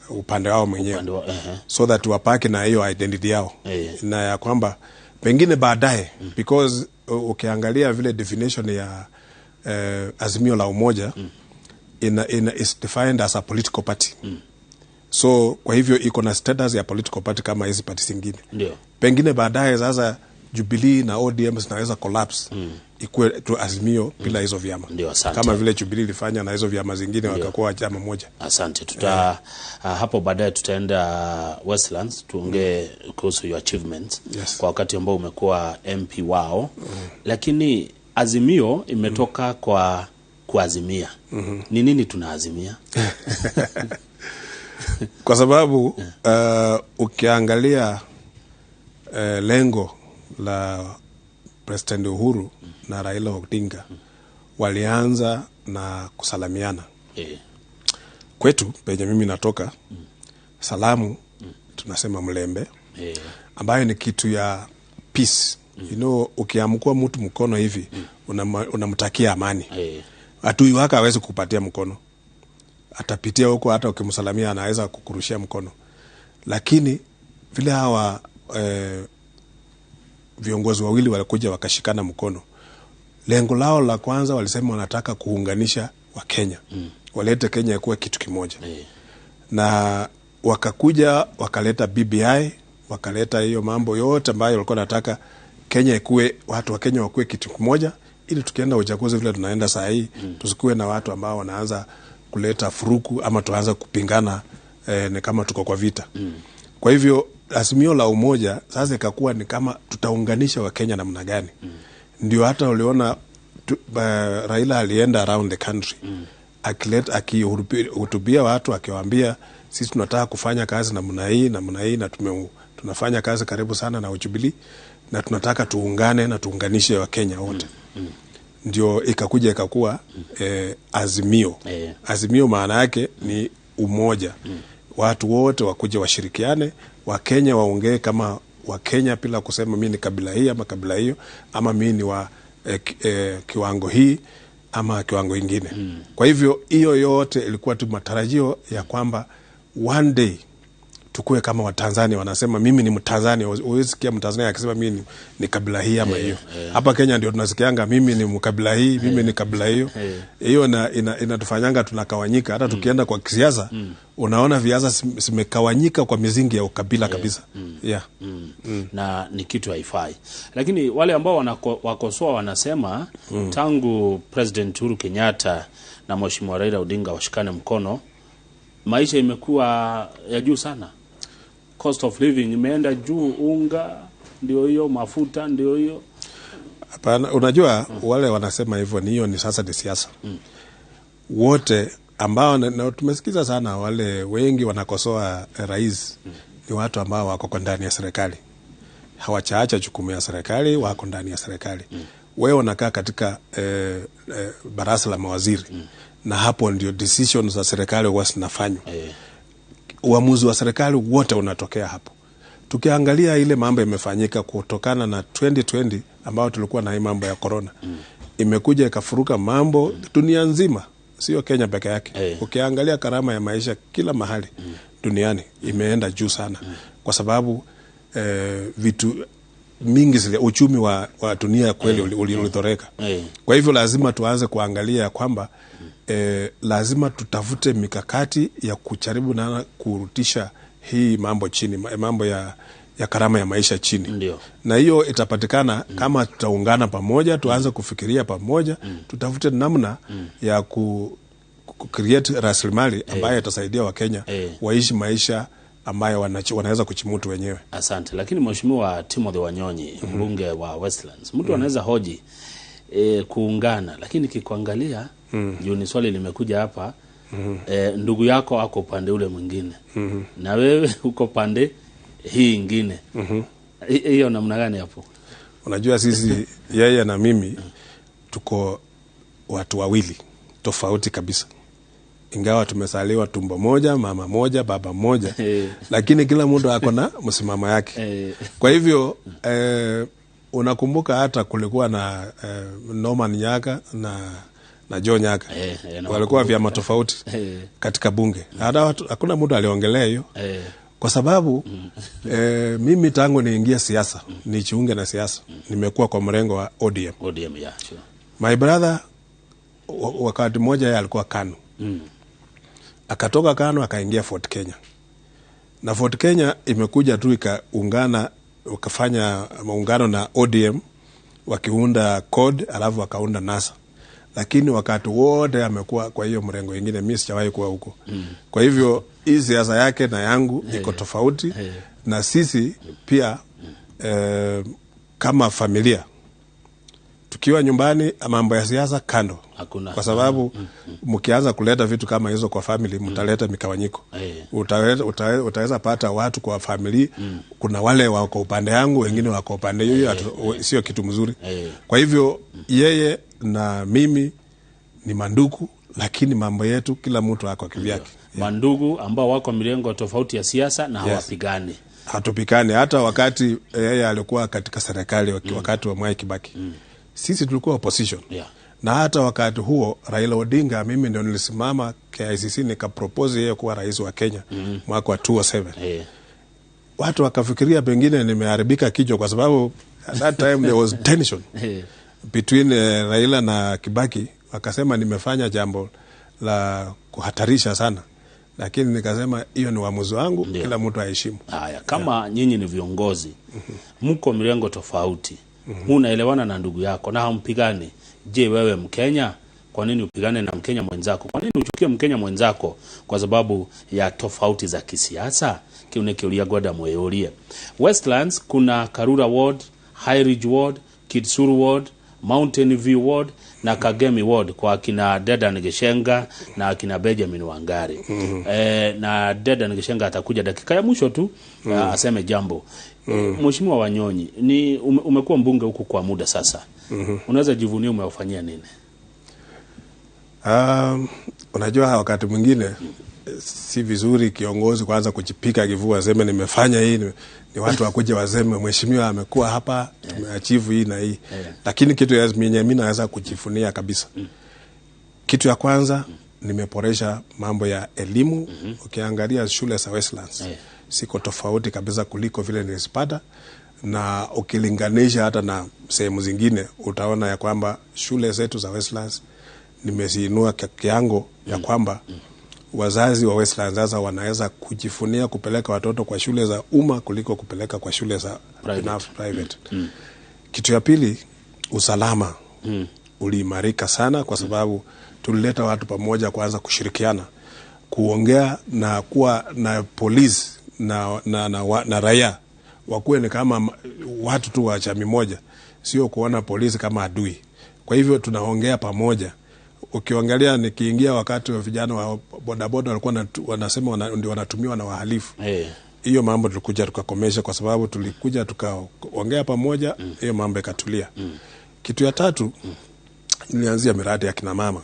upande wao mwenyewe, so that wapaki na hiyo identity yao na ya kwamba pengine baadaye, because ukiangalia vile definition ya Azimio la Umoja is defined as a political party. So kwa hivyo iko na status ya political party kama hizi party zingine. Pengine baadaye sasa Jubilee na ODM zinaweza collapse ikuwe tu Azimio bila hizo vyama. Kama vile Jubilee ilifanya na hizo vyama zingine wakakuwa chama moja. Asante. Hapo baadaye tutaenda Westlands tuongee kuhusu your achievements. Yes. Kwa wakati ambao umekuwa MP wao. Lakini Azimio imetoka kwa kuazimia. Ni nini tunaazimia? Kwa sababu ukiangalia lengo la President Uhuru na Raila Odinga walianza na kusalamiana. Kwetu penye mimi natoka, salamu tunasema mlembe, ambayo ni kitu ya peace. You know, ukiamkua mtu mkono hivi unamtakia amani. Adui wako hawezi kukupatia mkono, atapitia huko, hata ukimsalamia anaweza kukurushia mkono. Lakini vile hawa viongozi wawili walikuja wakashikana mkono, lengo lao la kwanza walisema wanataka kuunganisha wa Kenya, walete Kenya kuwa kitu kimoja. Na wakakuja wakaleta BBI, wakaleta hiyo mambo yote ambayo walikuwa wanataka Kenya ikuwe, watu wa Kenya wakuwe kitu kimoja, ili tukienda uchaguzi vile tunaenda saa hii, tusikuwe na watu ambao wanaanza kuleta furuku ama tuanza kupingana ni kama tuko kwa vita. Kwa hivyo Azimio la Umoja sasa ikakuwa ni kama tutaunganisha wa Kenya namna gani. Ndio hata uliona Raila alienda around the country akihutubia watu akiwaambia sisi tunataka kufanya kazi namna hii namna hii, na tunafanya kazi karibu sana na Jubilee, na tunataka tuungane na tuunganishe wa Kenya wote. Ndio ikakuja ikakuwa Azimio. Azimio maana yake ni umoja. Watu wote wakuje washirikiane, Wakenya waongee kama Wakenya bila kusema mimi ni kabila hii ama kabila hiyo, ama mimi ni wa kiwango hii ama kiwango ingine. Kwa hivyo hiyo yote ilikuwa tu matarajio ya kwamba one day tukue kama Watanzania wanasema mimi ni Mtanzania. Huwezi sikia Mtanzania akisema mimi ni kabila hii ama hiyo. Hapa Kenya ndio tunasikianga mimi ni mkabila hii, mimi ni kabila hiyo. Hiyo inatufanyanga tunakawanyika. Hata tukienda kwa kisiasa, unaona viasa zimekawanyika kwa misingi ya ukabila kabisa. Na ni kitu haifai. Lakini wale ambao wakosoa wanasema tangu President Uhuru Kenyatta na Mheshimiwa Raila Odinga washikane mkono, maisha imekuwa ya juu sana. Cost of living imeenda juu, unga ndio hiyo, mafuta ndio hiyo. Hapana, unajua wale wanasema hivyo ni hiyo ni sasa ni siasa. Wote ambao na tumesikiza sana wale wengi wanakosoa rais ni watu ambao wako ndani ya serikali. Hawachaacha jukumu ya serikali, wako ndani ya serikali. Wewe unakaa katika baraza la mawaziri. Na hapo ndio decisions za serikali huwa zinafanywa. Uamuzi wa serikali wote unatokea hapo. Tukiangalia ile mambo imefanyika kutokana na 2020 ambao tulikuwa na hii mambo ya corona. Imekuja ikafuruka mambo dunia nzima, sio Kenya peke yake. Ukiangalia gharama ya maisha kila mahali duniani imeenda juu sana. Kwa sababu vitu mingi zile, uchumi wa dunia kweli ulithoreka. Kwa hivyo lazima tuanze kuangalia kwamba lazima tutafute mikakati ya kujaribu na kurutisha hii mambo chini, mambo ya gharama ya maisha chini. Ndiyo. Na hiyo itapatikana kama tutaungana pamoja, tuanze kufikiria pamoja, tutafute namna ya ku create rasilimali ambayo itasaidia Wakenya waishi maisha ambayo wanaweza kuchimutu wenyewe. Asante. Lakini Mheshimiwa Timothy Wanyonyi, mbunge wa Westlands, mtu anaweza hoji kuungana, lakini kikuangalia juu ni swali limekuja hapa, ndugu yako ako upande ule mwingine na wewe uko pande hii ingine. Hiyo namna gani hapo? Unajua sisi yeye na mimi tuko watu wawili tofauti kabisa. Ingawa tumesaliwa tumbo moja, mama moja, baba moja, lakini kila mtu ako na msimamo yake. Kwa hivyo unakumbuka hata kulikuwa na Norman Nyaka na Joe Nyaka. Walikuwa vyama tofauti katika bunge. Hata hakuna mtu aliongelea hiyo. Kwa sababu mimi tangu niingie siasa, nijiunge na siasa, nimekuwa kwa mrengo wa ODM. ODM, yeah, sure. My brother wakati mmoja yeye alikuwa KANU. Akatoka KANU akaingia Fort Kenya. Na Fort Kenya imekuja tu ikaungana, wakafanya maungano na ODM, wakiunda CORD alafu wakaunda NASA. Lakini wakati wote amekuwa kwa hiyo mrengo mwingine, mimi sijawahi kuwa huko. Kwa hivyo hii siasa yake na yangu iko tofauti. Na sisi pia kama familia tukiwa nyumbani mambo ya siasa kando. Hakuna. Kwa sababu mkianza kuleta vitu kama hizo kwa family mtaleta mikawanyiko. Utaweza pata watu kwa family, kuna wale wako upande yangu, wengine wako upande hiyo, sio kitu mzuri. Kwa hivyo yeye na mimi ni mandugu, lakini mambo yetu kila mtu ako kivyake. Mandugu ambao wako mirengo tofauti ya siasa na hawapigani. Hatupigani. Hata wakati yeye alikuwa katika serikali wakati wa Mwai Kibaki. Sisi tulikuwa opposition. Na hata wakati huo Raila Odinga, mimi ndio nilisimama KICC nikapropose yeye kuwa rais wa Kenya mwaka wa 2007. Watu wakafikiria pengine nimeharibika kichwa kwa sababu at that time there was tension between Raila na Kibaki. Wakasema nimefanya jambo la kuhatarisha sana. Lakini nikasema hiyo ni uamuzi wangu, kila mtu aheshimu. Haya, kama nyinyi ni viongozi, mko mirengo tofauti, munaelewana na ndugu yako na hampigani. Je, wewe Mkenya, kwa nini upigane na Mkenya mwenzako? Kwa nini uchukie Mkenya mwenzako kwa sababu ya tofauti za kisiasa? Kiune gwada mweyorie. Westlands kuna Karura Ward, High Ridge Ward, Kitsuru Ward, Mountain View Ward na Kagemi Ward kwa akina Dedan Gishenga na akina Benjamin Wangari. Na Dedan Gishenga atakuja dakika ya mwisho tu aseme jambo. Mheshimiwa Wanyonyi, ni umekuwa mbunge huku kwa muda sasa. Unaweza jivunia umewafanyia nini? Unajua wakati mwingine si vizuri kiongozi kwanza kujipika kifua aseme nimefanya hii, ni watu wakuje waseme mheshimiwa amekuwa hapa, tumeachieve hii na hii. Lakini kitu ya mimi naweza kujifunia kabisa. Kitu ya kwanza nimeboresha mambo ya elimu. Ukiangalia shule za Westlands siko tofauti kabisa kuliko vile nilizipata, na ukilinganisha hata na sehemu zingine utaona ya kwamba shule zetu za Westlands nimeziinua kiango ya kwamba wazazi wa Westlands sasa wanaweza kujifunia kupeleka watoto kwa shule za umma kuliko kupeleka kwa shule za private. Kitu ya pili, usalama uliimarika sana kwa sababu tulileta watu pamoja kuanza kushirikiana, kuongea na kuwa na polisi na raia wakuwe ni kama watu tu wa jamii moja, sio kuona polisi kama adui. Kwa hivyo tunaongea pamoja. Ukiangalia nikiingia wakati wa vijana wa bodaboda walikuwa wanasema ndio wanatumiwa na wahalifu. Hiyo mambo tulikuja tukakomesha kwa sababu tulikuja tukaongea pamoja, hiyo mambo ikatulia. Kitu ya tatu, nilianzia miradi ya kina mama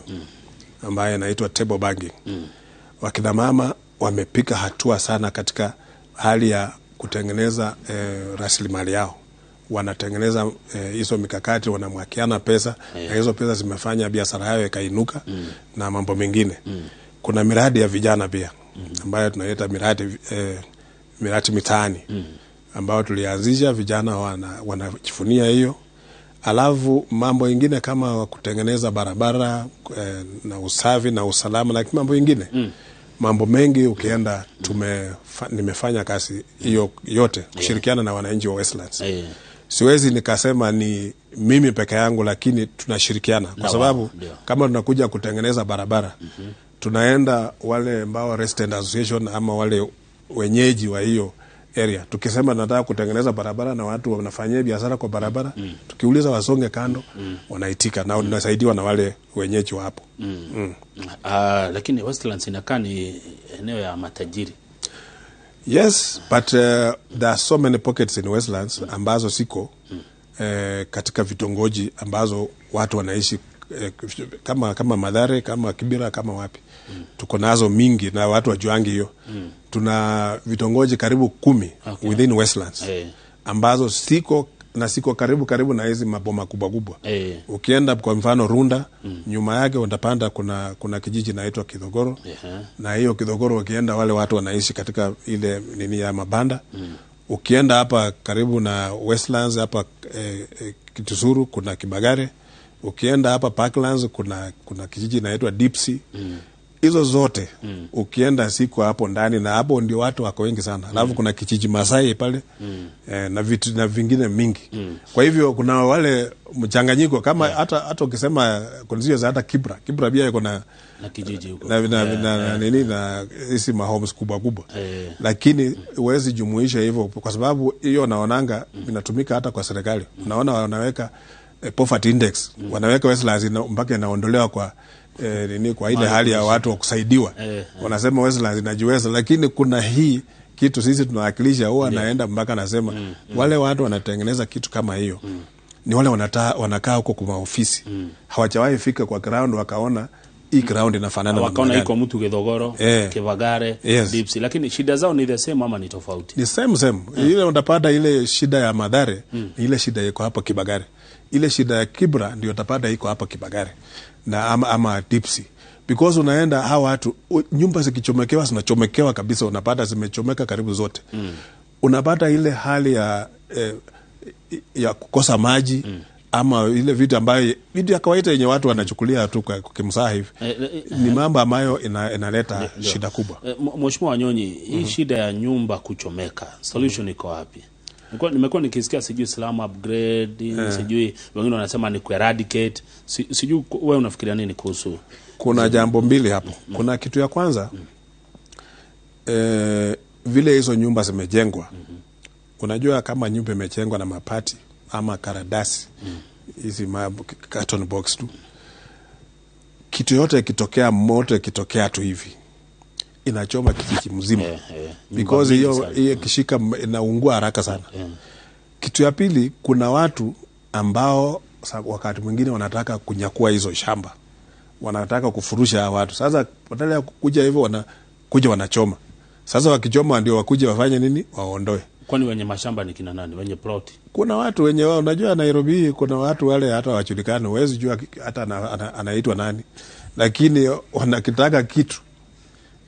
ambayo inaitwa table banking. Wakina mama wamepiga hatua sana katika hali ya kutengeneza rasilimali yao. Wanatengeneza hizo mikakati, wanamwakiana pesa, na hizo pesa zimefanya biashara yao ikainuka na mambo mengine. Kuna miradi ya vijana pia ambayo tunaita miradi mitaani. ambao tulianzisha, vijana wanajivunia hiyo. Alafu mambo ingine kama kutengeneza barabara na usafi na usalama na mambo ingine. Mambo mengi ukienda nimefanya kazi hiyo yote kushirikiana na wananchi wa Westlands. Siwezi nikasema ni mimi peke yangu, lakini tunashirikiana kwa sababu kama tunakuja kutengeneza barabara, tunaenda wale ambao Resident Association ama wale wenyeji wa hiyo area. Tukisema tunataka kutengeneza barabara na watu wanafanyia biashara kwa barabara, tukiuliza wasonge kando, wanaitika na tunasaidiwa na wale wenyeji wa hapo. Lakini Westlands inakaa ni eneo ya matajiri. Yes, but there are so many pockets in Westlands ambazo siko katika vitongoji ambazo watu wanaishi kama Mathare, kama Kibera, kama wapi. Tuko nazo mingi na watu wajuangi hiyo. Tuna vitongoji karibu 10 within Westlands ambazo siko na siko karibu na hizi maboma kubwa kubwa. Ukienda kwa mfano Runda, nyuma yake utapanda kuna kijiji inaitwa Kidhogoro. Na hiyo Kidhogoro ukienda wale watu wanaishi katika ile nini ya mabanda. Ukienda hapa karibu na Westlands hapa Kitusuru kuna Kibagare. Ukienda hapa Parklands kuna kijiji inaitwa Deep Sea. Hizo zote ukienda siku hapo ndani, na hapo ndio watu wako wengi sana. Alafu kuna kijiji Masai pale na vitu na vingine mingi. Kwa hivyo kuna wale mchanganyiko kama hata ukisema kuna za hata Kibra pia iko na kijiji huko na nini na hizi mahomes kubwa kubwa. Lakini huwezi jumuisha hivyo kwa sababu hiyo naonanga inatumika hata kwa serikali. Unaona wanaweka poverty index, wanaweka Westlands mpaka inaondolewa kwa nini, kwa ile hali ya watu wa kusaidiwa. Wanasema Westlands inajiweza, lakini kuna hii kitu sisi tunawakilisha huwa naenda mpaka nasema wale watu wanatengeneza kitu kama hiyo ni wale wanakaa huko kwa ofisi. Hawajawahi fika kwa ground wakaona hii ground inafanana, wakaona iko mtu Githogoro, Kibagare, Deep Sea, lakini shida zao ni the same ama ni tofauti? Ni same. Ile utapata ile shida ya Mathare, ile shida iko hapa Kibagare. Ile shida ya Kibra ndio utapata iko hapa Kibagare na ama Deep Sea. Because unaenda hawa watu nyumba zikichomekewa zinachomekewa kabisa, unapata zimechomeka karibu zote. Unapata ile hali ya kukosa maji ama ile vitu ambayo vitu ya kawaida yenye watu wanachukulia tu kwa kimsaha hivi. Ni mambo ambayo inaleta shida kubwa. Mheshimiwa Wanyonyi, hii shida ya nyumba kuchomeka, solution iko wapi? Nimekuwa nikisikia sijui slum upgrade, sijui wengine wanasema ni eradicate, sijui wewe unafikiria nini kuhusu? Kuna jambo mbili hapo. Kuna kitu ya kwanza, vile hizo nyumba zimejengwa. Unajua kama nyumba imejengwa na mapati ama karadasi, hizi carton box tu, kitu yote ikitokea, moto ikitokea tu hivi inachoma kijiji mzima. Because hiyo kishika inaungua haraka sana. Kitu ya pili, kuna watu ambao wakati mwingine wanataka kunyakua hizo shamba, wanataka kufurusha watu. Sasa badala ya kuja hivyo wanakuja wanachoma. Sasa wakichoma ndio wakuje wafanye nini? Waondoe. Kwani wenye mashamba ni kina nani? Wenye plot? Kuna watu wenye wao, unajua Nairobi kuna watu wale hata wajulikani, huwezi jua hata anaitwa nani, lakini wanakitaka kitu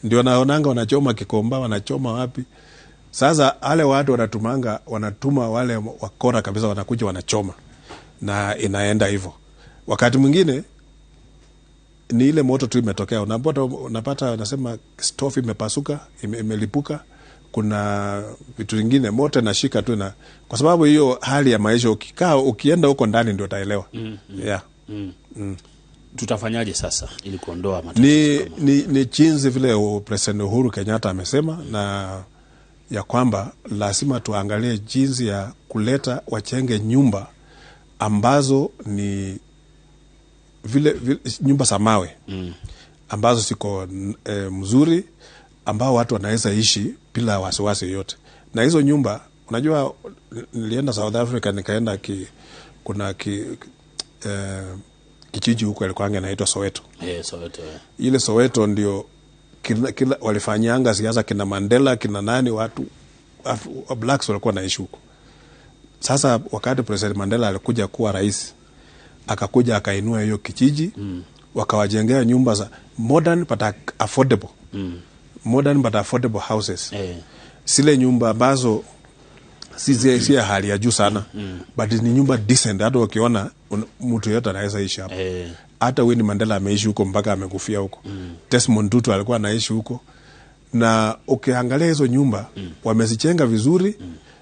ndio naonanga wanachoma Kikomba, wanachoma wapi. Sasa wale watu wanatuma wale wakora kabisa, wanakuja wanachoma na inaenda hivyo. Wakati mwingine ni ile moto tu imetokea, unapata wanasema stove imepasuka, imelipuka, kuna vitu vingine moto inashika tu, na kwa sababu hiyo hali ya maisha ukikaa ukienda huko ndani ndio utaelewa. Tutafanyaje sasa ili kuondoa matatizo? Ni jinsi vile President Uhuru Kenyatta amesema, na ya kwamba lazima tuangalie jinsi ya kuleta wachenge nyumba ambazo ni vile nyumba za mawe ambazo ziko mzuri, ambao watu wanaweza ishi bila wasiwasi yote. Na hizo nyumba, unajua nilienda South Africa, nikaenda kuna kijiji huko ilikuwa inaitwa Soweto. Soweto. Ile Soweto ndio kila walifanyanga siasa, kina Mandela, kina nani, watu blacks walikuwa naishi huko. Sasa wakati President Mandela alikuja kuwa rais, akakuja akainua hiyo kijiji, wakawajengea nyumba za modern but affordable. Modern but affordable houses. Sile nyumba ambazo Si ya hali ya juu sana, but ni nyumba decent. Hata ukiona mtu yote anaweza ishi hapo. Hata Winnie Mandela ameishi huko mpaka amekufia huko. Desmond Tutu alikuwa anaishi huko. Na ukiangalia hizo nyumba, wamezichenga vizuri,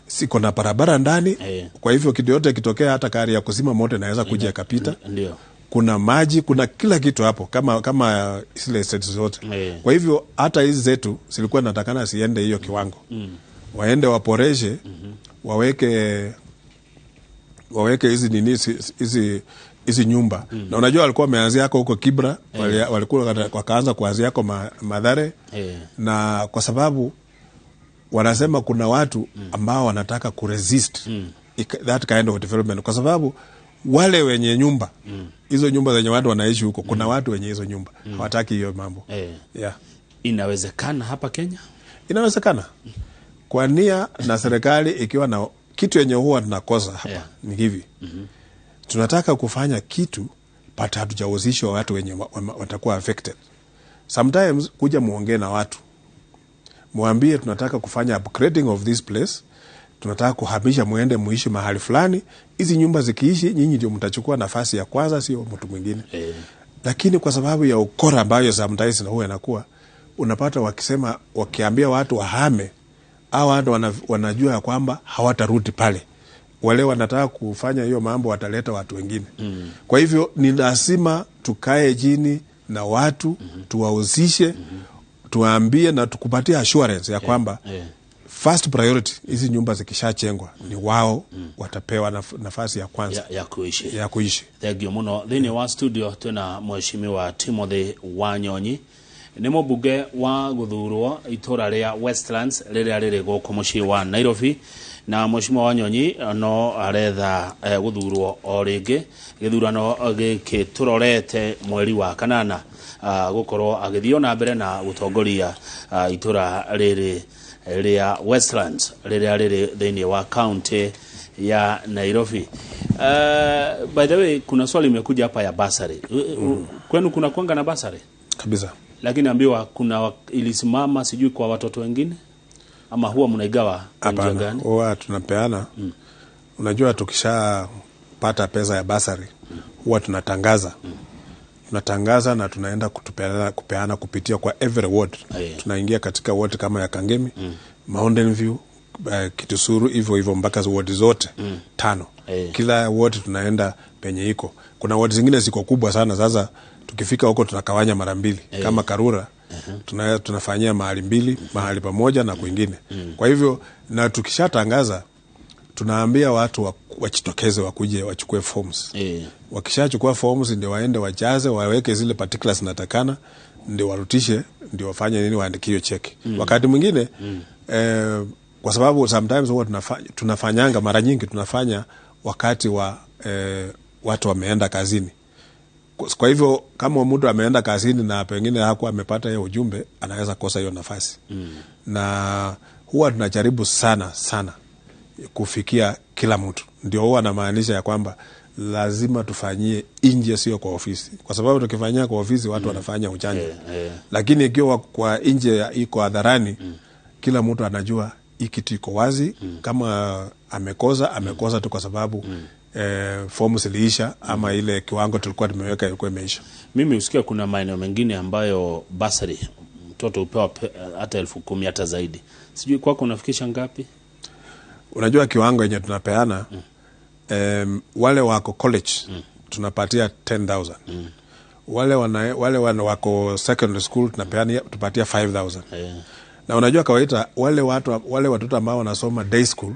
siko na barabara ndani. Kwa hivyo kitu yote kitokea, hata gari ya kuzima moto inaweza kuja ikapita. Kuna maji, kuna kila kitu hapo, kama zile estates zote. Kwa hivyo hata hizi zetu zilikuwa natakana siende hiyo kiwango. Waende waporeshe, waweke hizi nini, hizi nyumba. Na unajua walikuwa wameanzia huko Kibra, walikuwa wakaanza kuanzia huko Mathare. Na kwa sababu wanasema kuna watu ambao wanataka kuresist that kind of development, kwa sababu wale wenye nyumba, hizo nyumba zenye watu wanaishi huko, kuna watu wenye hizo nyumba hawataki hiyo mambo. Yeah. Inawezekana hapa Kenya? Inawezekana. Kwa nia na serikali ikiwa na kitu yenye huwa tunakosa hapa ni hivi. Tunataka kufanya kitu but hatujahusishwa watu wenye watakuwa affected. Sometimes kuja muongee na watu, muambie tunataka kufanya upgrading of this place, tunataka kuhamisha muende muishi mahali fulani, hizi nyumba zikiishi nyinyi ndio mtachukua nafasi ya kwanza, sio mtu mwingine. Lakini kwa sababu ya ukora ambayo sometimes na huwa inakuwa, unapata wakisema, wakiambia watu wahame, hao watu wanajua kwamba hawatarudi pale. Wale wanataka kufanya hiyo mambo wataleta watu wengine. Kwa hivyo ni lazima tukae chini na watu, tuwahusishe, tuwaambie na tukupatie assurance ya kwamba first priority hizi nyumba zikishachengwa ni wao watapewa nafasi ya kwanza ya kuishi. Ya kuishi. Thank you muno. Thĩinĩ wa studio twĩna Mheshimiwa Timothy Wanyonyi, nĩ mũmbunge wa gũthurwo itũra rĩa Westlands rĩrĩa rĩrĩ gũkũ mũciĩ wa Nairobi. Na Mheshimiwa Wanyonyi no aretha gũthurwo o rĩngĩ gĩthurano gĩkĩ tũrorete mweri wa kanana, gũkorwo agĩthiĩ na mbere na gũtongoria itũra rĩrĩ rĩa Westlands rĩrĩa rĩrĩ thĩinĩ wa county ya Nairobi. By the way, kuna swali imekuja hapa ya basari. Kwenu kuna kuanga na basari? Kabisa. Lakini ambiwa kuna ilisimama sijui kwa watoto wengine, ama huwa mnaigawa kwa njia gani? Huwa tunapeana. Unajua tukishapata pesa ya basari, huwa tunatangaza. Tunatangaza na tunaenda kupeana kupitia kwa every ward. Tunaingia katika ward kama ya Kangemi, Mountain View, Kitusuru, hivyo hivyo mpaka ward zote 5. Kila ward tunaenda penye iko. Kuna ward zingine ziko kubwa sana, sasa tukifika huko tunakawanya mara mbili. Kama Karura tunafanyia mahali mbili, mahali pamoja na kwingine. Kwa hivyo na tukishatangaza tunaambia watu wajitokeze wakuje wachukue forms. Wakishachukua forms ndio waende wajaze, waweke zile particulars zinatakana, ndio warutishe, ndio wafanye nini, waandikie cheki. Wakati mwingine kwa sababu sometimes huwa tunafanyanga mara nyingi tunafanya wakati wa watu wameenda kazini. Kwa hivyo kama mtu ameenda kazini na pengine hakuwa amepata hiyo ujumbe, anaweza kosa hiyo nafasi. Na huwa tunajaribu sana sana kufikia kila mtu. Ndio huwa namaanisha ya kwamba lazima tufanyie nje, sio kwa ofisi. Kwa sababu tukifanyia kwa ofisi watu wanafanya ujanja. Lakini ikiwa kwa nje iko hadharani, kila mtu anajua hii kitu iko wazi. Kama amekosa tu kwa sababu fomu ziliisha ama ile kiwango tulikuwa tumeweka ilikuwa imeisha. Mimi usikia kuna maeneo mengine ambayo basari mtoto upewa hata 10,000 hata zaidi. Sijui kwako unafikisha ngapi? Unajua kiwango yenye tunapeana, wale wako college tunapatia 10,000. Wale wako secondary school tunapatia 5,000. Na unajua kawaida wale watoto ambao wanasoma day school,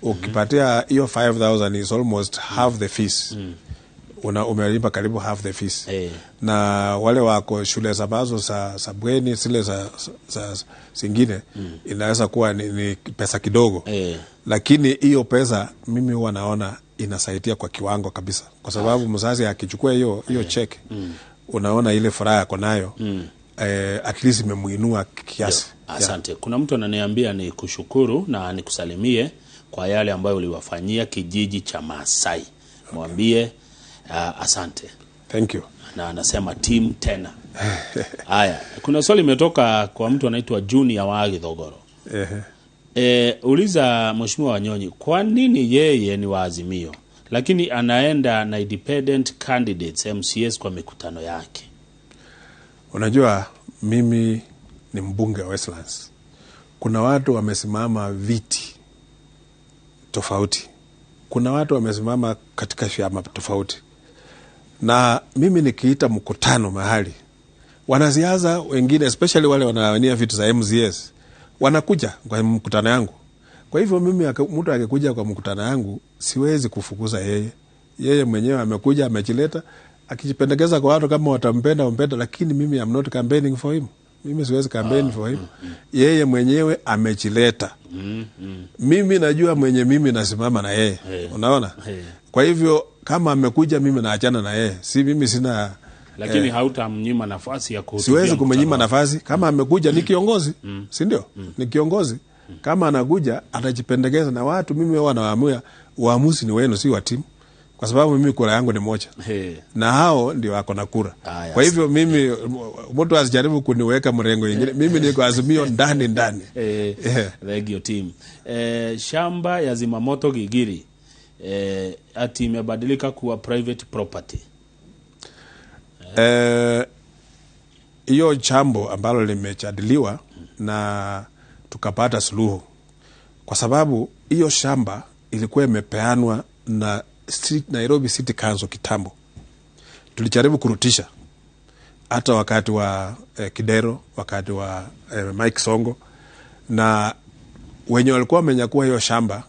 ukipatia hiyo 5,000 is almost half the fees. Umelipa karibu half the fees. Na wale wako shule za bazo za bweni zile za zingine, inaweza kuwa ni pesa kidogo. Lakini hiyo pesa mimi huwa naona inasaidia kwa kiwango kabisa. Kwa sababu mzazi akichukua hiyo check, unaona ile furaha yako nayo, at least imemuinua kiasi. Asante. Kuna mtu ananiambia ni kushukuru na nikusalimie kwa yale ambayo uliwafanyia kijiji cha Maasai. Mwambie asante. Thank you. Na anasema team tena. Haya, kuna swali imetoka kwa mtu anaitwa Junior wa Githogoro. Uliza Mheshimiwa Wanyonyi kwa nini yeye ni wa Azimio lakini anaenda na independent candidates MCS kwa mikutano yake. Unajua mimi ni mbunge wa Westlands. Kuna watu wamesimama viti tofauti. Kuna watu wamesimama katika vyama tofauti. Na mimi nikiita mkutano mahali, wanasiasa wengine especially wale wanawania vitu za MCS wanakuja kwa mkutano yangu. Kwa hivyo mimi mtu akikuja kwa mkutano yangu siwezi kufukuza yeye. Yeye mwenyewe amekuja, amejileta, akijipendekeza kwa watu kama watampenda wampenda, lakini mimi I'm not campaigning for him. Mimi siwezi campaign for him. Yeye mwenyewe amejileta. Mimi najua mwenye mimi nasimama na yeye. Unaona? Kwa hivyo kama amekuja mimi naachana na yeye. Si mimi sina, lakini hautamnyima nafasi ya kuhutubia. Siwezi kumnyima nafasi. Kama amekuja ni kiongozi, si ndio? Ni kiongozi. Kama anakuja atajipendekeza na watu, mimi huwa nawaamua uamuzi ni wenu, si wa timu. Kwa sababu mimi kura yangu ni moja. Na hao ndio wako na kura. Kwa hivyo mimi mtu asijaribu kuniweka mrengo mwingine. Mimi niko Azimio ndani ndani. Regio team. Shamba ya zimamoto Gigiri ati imebadilika kuwa private property. Hiyo jambo ambalo limejadiliwa na tukapata suluhu. Kwa sababu hiyo shamba ilikuwa imepeanwa na Nairobi City Council kitambo. Tulijaribu kurutisha hata wakati wa Kidero, wakati wa Mike Songo, na wenye walikuwa wamenyakua hiyo shamba,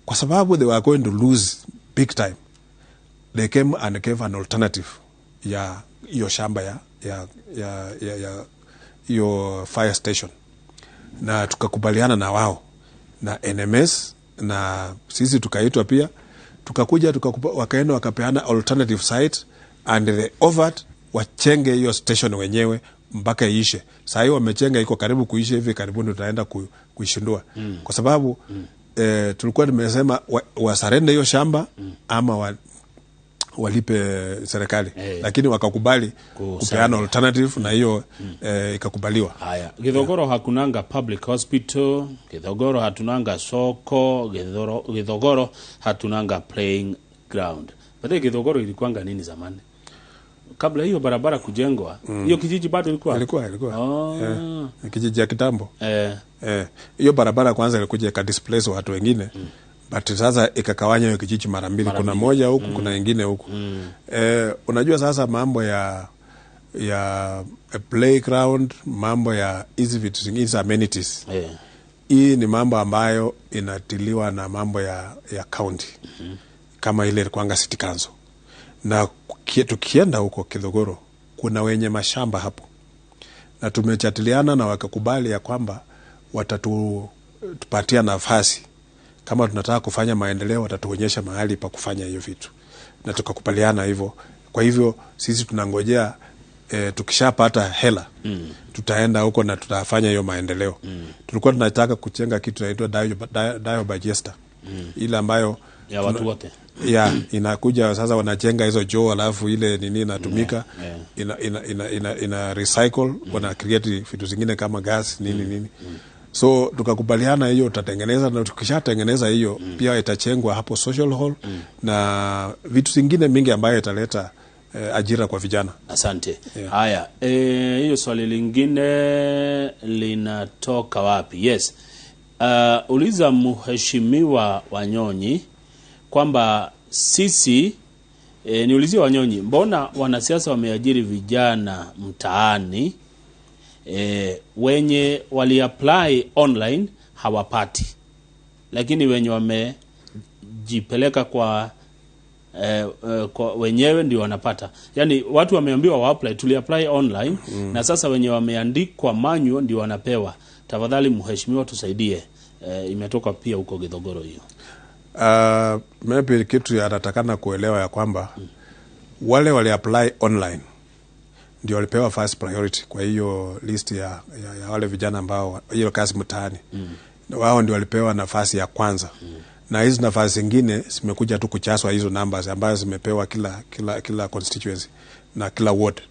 kwa sababu they were going to lose big time, they came and gave an alternative ya hiyo shamba ya hiyo fire station. Na tukakubaliana na wao na NMS, na sisi tukaitwa pia, tukakuja wakaenda wakapeana alternative site, and they offered wachenge hiyo station wenyewe mpaka iishe. Sasa hiyo wamechenga, iko karibu kuisha, hivi karibuni tutaenda kuishindua. Kwa sababu tulikuwa tumesema wasarende hiyo shamba ama walipe serikali. Lakini wakakubali kupeana alternative na hiyo ikakubaliwa. Haya, Githogoro hakunanga public hospital, Githogoro hatunanga soko, Githogoro hatunanga playing ground. But Githogoro ilikuanga nini zamani? Kabla hiyo barabara kujengwa, hiyo kijiji bado ilikuwa? Ilikuwa. Kijiji ya kitambo. Hiyo barabara kwanza ilikuja ikadisplace watu wengine. But sasa ikakawanya hiyo kijiji mara mbili, kuna moja huku, kuna nyingine huku. Unajua sasa mambo ya playground, mambo ya hizi vitu zingine, hizi amenities. Hii ni mambo ambayo inatiliwa na mambo ya county. Kama ile ilikuwa City Council. Na tukienda huko Githogoro kuna wenye mashamba hapo. Na tumechatiliana na wakakubali ya kwamba watatupatia nafasi. Kama tunataka kufanya maendeleo watatuonyesha mahali pa kufanya hiyo vitu. Na tukakubaliana hivyo. Kwa hivyo sisi tunangojea tukishapata hela tutaenda huko na tutafanya hiyo maendeleo. Tulikuwa tunataka kuchenga kitu inaitwa biodigester. Ile ambayo ya watu wote. Ya inakuja sasa wanajenga hizo joo alafu ile nini inatumika ina recycle, wana create vitu zingine kama gas nini nini. So tukakubaliana hiyo tutatengeneza, na tukishatengeneza hiyo pia itachengwa hapo social hall na vitu zingine mingi ambayo italeta ajira kwa vijana. Asante. Haya, hiyo swali lingine linatoka wapi? Yes. Uliza Mheshimiwa Wanyonyi kwamba sisi niulizie Wanyonyi, mbona wanasiasa wameajiri vijana mtaani wenye wali apply online hawapati, lakini wenye wamejipeleka kwa wenyewe ndio wanapata. Yani watu wameambiwa wa apply, tuli apply online na sasa wenye wameandikwa manual ndio wanapewa. Tafadhali mheshimiwa tusaidie. Imetoka pia huko Githogoro hiyo. Maybe kitu anatakana kuelewa ya kwamba wale wali apply online ndio walipewa first priority kwa hiyo list ya wale vijana ambao hiyo kazi mtaani. Wao ndio walipewa nafasi ya kwanza. Na hizo nafasi zingine zimekuja tu kuchaswa hizo numbers ambazo zimepewa kila constituency na kila ward.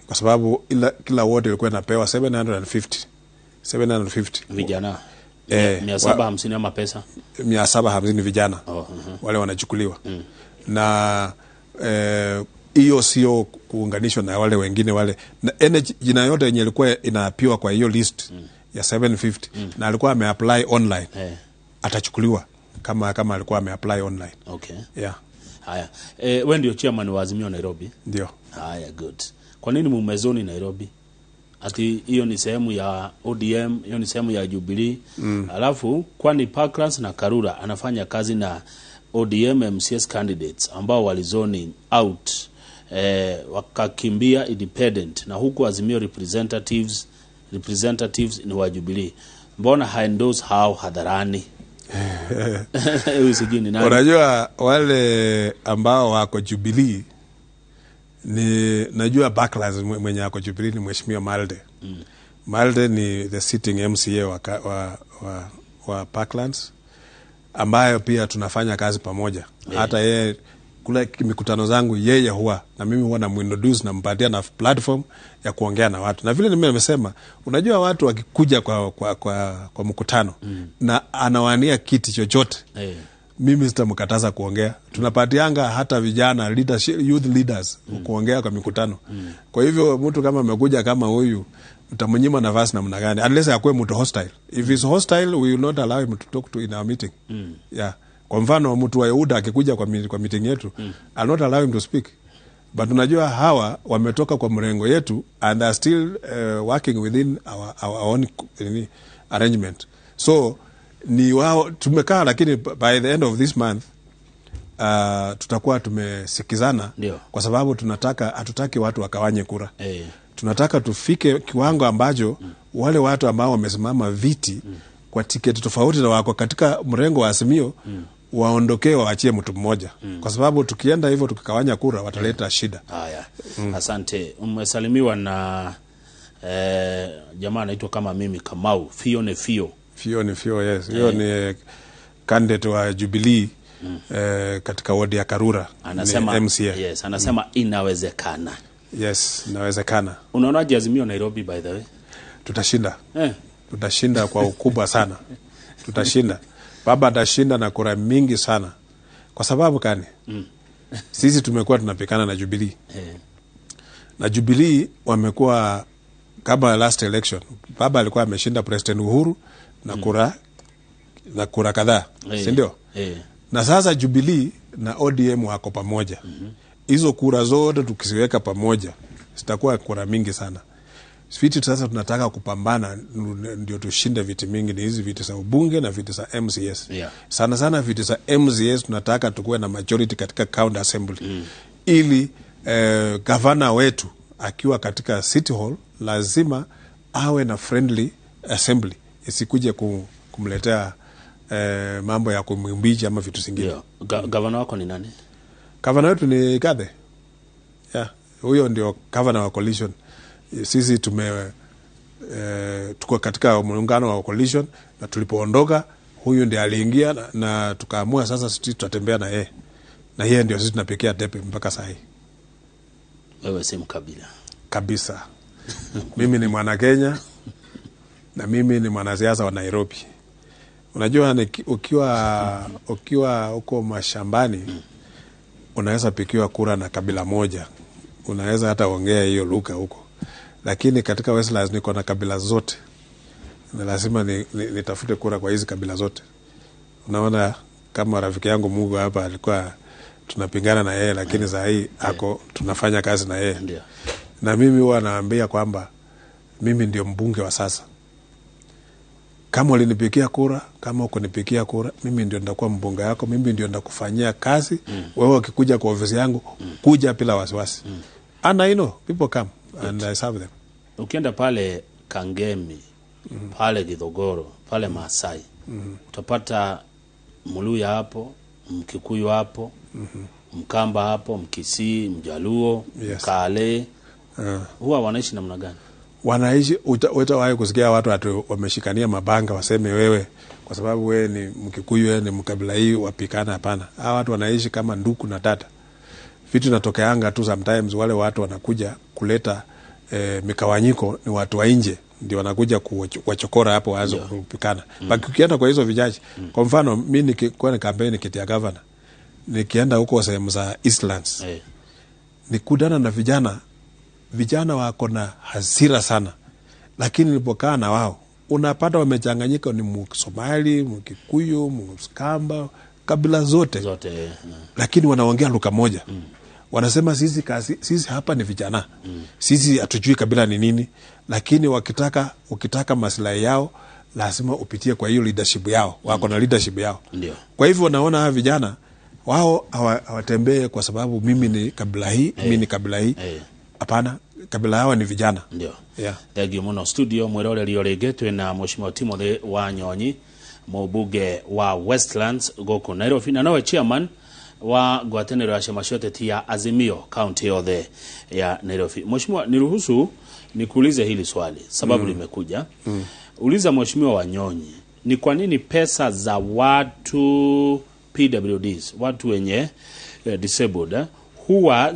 Kwa sababu kila ward ilikuwa inapewa 750 vijana. 750 ama pesa 750 vijana wale wanachukuliwa. Na hiyo sio kuunganishwa na wale wengine wale na jina yote yenye ilikuwa inaapiwa kwa hiyo list ya 750 na alikuwa ameapply online atachukuliwa kama alikuwa ameapply online. Okay. Yeah. Haya. Wewe ndio chairman wa Azimio Nairobi? Ndio. Haya, good. Kwa nini mumezoni Nairobi? Ati hiyo ni sehemu ya ODM, hiyo ni sehemu ya Jubilee. Alafu kwani Parklands na Karura anafanya kazi na ODM MCS candidates ambao walizoni out wakakimbia independent, na huku Azimio representatives ni wa Jubilee. Mbona haendorse hao hadharani? Unajua wale ambao wako Jubilee ni najua Parklands mwenye ako Jubilee ni Mheshimiwa Malde. Malde ni the sitting MCA wa Parklands ambayo pia tunafanya kazi pamoja. Hata yeye kule mikutano zangu yeye huwa na mimi huwa namuintroduce na mpatia na platform ya kuongea na watu. Na vile nimesema, unajua watu wakikuja kwa mkutano na anawania kiti chochote, mimi sitamkataza kuongea. Tunapatianga hata vijana leadership, youth leaders kuongea kwa mikutano. Kwa hivyo mtu kama amekuja kama huyu utamnyima nafasi namna gani? Unless akuwe mtu hostile. If he's hostile, we will not allow him to talk to in our meeting. Yeah. Kwa mfano mtu wa Yehuda akikuja kwa meeting yetu, I'll not allow him to speak. But unajua hawa wametoka kwa mrengo yetu and are still working within our own arrangement. So ni wao tumekaa, lakini by the end of this month tutakuwa tumesikizana. Ndio. Kwa sababu hatutaki watu wakawanye kura. Tunataka tufike kiwango ambacho wale watu ambao wamesimama viti kwa tiketi tofauti na wako katika mrengo wa Azimio waondokee, waachie mtu mmoja. Kwa sababu tukienda hivyo tukikawanya kura wataleta shida. Haya. Asante. Umesalimiwa na jamaa anaitwa kama mimi Kamau, Fione Fio. Fione Fio, yes. Hiyo ni candidate wa Jubilee katika wodi ya Karura. Anasema ni MCA. Yes, anasema inawezekana. Yes, inawezekana. Unaonaje Azimio Nairobi by the way? Tutashinda. Tutashinda kwa ukubwa sana. Tutashinda. Baba atashinda na kura mingi sana. Kwa sababu kani? Sisi tumekuwa tunapikana na Jubilee. Na Jubilee wamekuwa kama last election. Baba alikuwa ameshinda President Uhuru na kura kadhaa, si ndio? Na sasa Jubilee na ODM wako pamoja. Hizo kura zote tukiziweka pamoja zitakuwa kura mingi sana. Viti sasa tunataka kupambana ndio tushinde viti mingi, ni hizi viti za ubunge na viti za MCS. Sana sana viti za MCS tunataka tukuwe na majority katika county assembly. Ili gavana wetu akiwa katika City Hall lazima awe na friendly assembly, isikuje kumletea mambo ya kumwimbija ama vitu zingine. Gavana wako ni nani? Gavana wetu ni Kathe. Yeah, huyo ndio gavana wa coalition. Sisi tuko katika muungano wa coalition, na tulipoondoka huyu ndiye aliingia na tukaamua sasa sisi tutatembea na yeye. Na yeye ndio sisi tunapikia tepe mpaka sasa hivi. Wewe si mkabila kabisa. Mimi ni mwana Kenya na mimi ni mwanasiasa wa Nairobi. Unajua ukiwa huko mashambani unaweza pikiwa kura na kabila moja. Unaweza hata ongea hiyo lugha huko. Lakini katika Westlands niko na kabila zote. Na lazima nitafute kura kwa hizi kabila zote. Unaona kama rafiki yangu Mugo hapa alikuwa tunapingana na yeye, lakini saa hii ako tunafanya kazi na yeye. Na mimi huwa naambia kwamba mimi ndio mbunge wa sasa. Kama ulinipigia kura, kama hukunipigia kura, mimi ndio nitakuwa mbunge yako, mimi ndio nitakufanyia kazi. Wewe ukikuja kwa ofisi yangu, kuja bila wasiwasi. And I know people come and I serve them. Ukienda pale Kangemi, pale Githogoro, pale Maasai, utapata Mluya hapo, Mkikuyu hapo, Mkamba hapo, Mkisii, Mjaluo, Mkale. Huwa wanaishi namna gani? Wanaishi, utawahi kusikia watu ati wameshikania mabanga waseme wewe kwa sababu wewe ni Mkikuyu, wewe ni mkabila hii, wapikana? Hapana. Hawa watu wanaishi kama nduku na tata. Vitu natokeanga tu sometimes wale watu wanakuja kuleta mikawanyiko ni watu wa nje ndio wanakuja kuwachokora hapo waanze kupikana. But ukienda kwa hizo vijiji, kwa mfano mimi nikikuwa na kampeni kiti ya governor, nikienda huko sehemu za Eastlands, nikutana na vijana wako na hasira sana, lakini nilipokaa na wao unapata wamechanganyika, ni Msomali, Mkikuyu, Mkamba, kabila zote. Lakini wanaongea lugha moja. Wanasema sisi hapa ni vijana. Sisi hatujui kabila ni nini, lakini ukitaka maslahi yao lazima upitie kwa hiyo leadership yao. Wako na leadership yao. Ndio. Kwa hivyo naona hawa vijana wao hawatembee kwa sababu mimi ni kabila hii, mimi ni kabila hii. Hapana, kabila hawa ni vijana. Ndio. Yeah. Thank you muno studio mwiroreri ringi twina Mheshimiwa Timothy Wanyonyi, mũmbunge wa Westlands gũkũ Nairobi, na nowe chairman wa ngwatanĩro ya ciama cia ũteti ya Azimio kaunti yothe ya Nairobi. Mheshimiwa, niruhusu nikuulize hili swali sababu limekuja. Uliza Mheshimiwa Wanyonyi, ni kwa nini pesa za watu PWDs, watu wenye disabled, huwa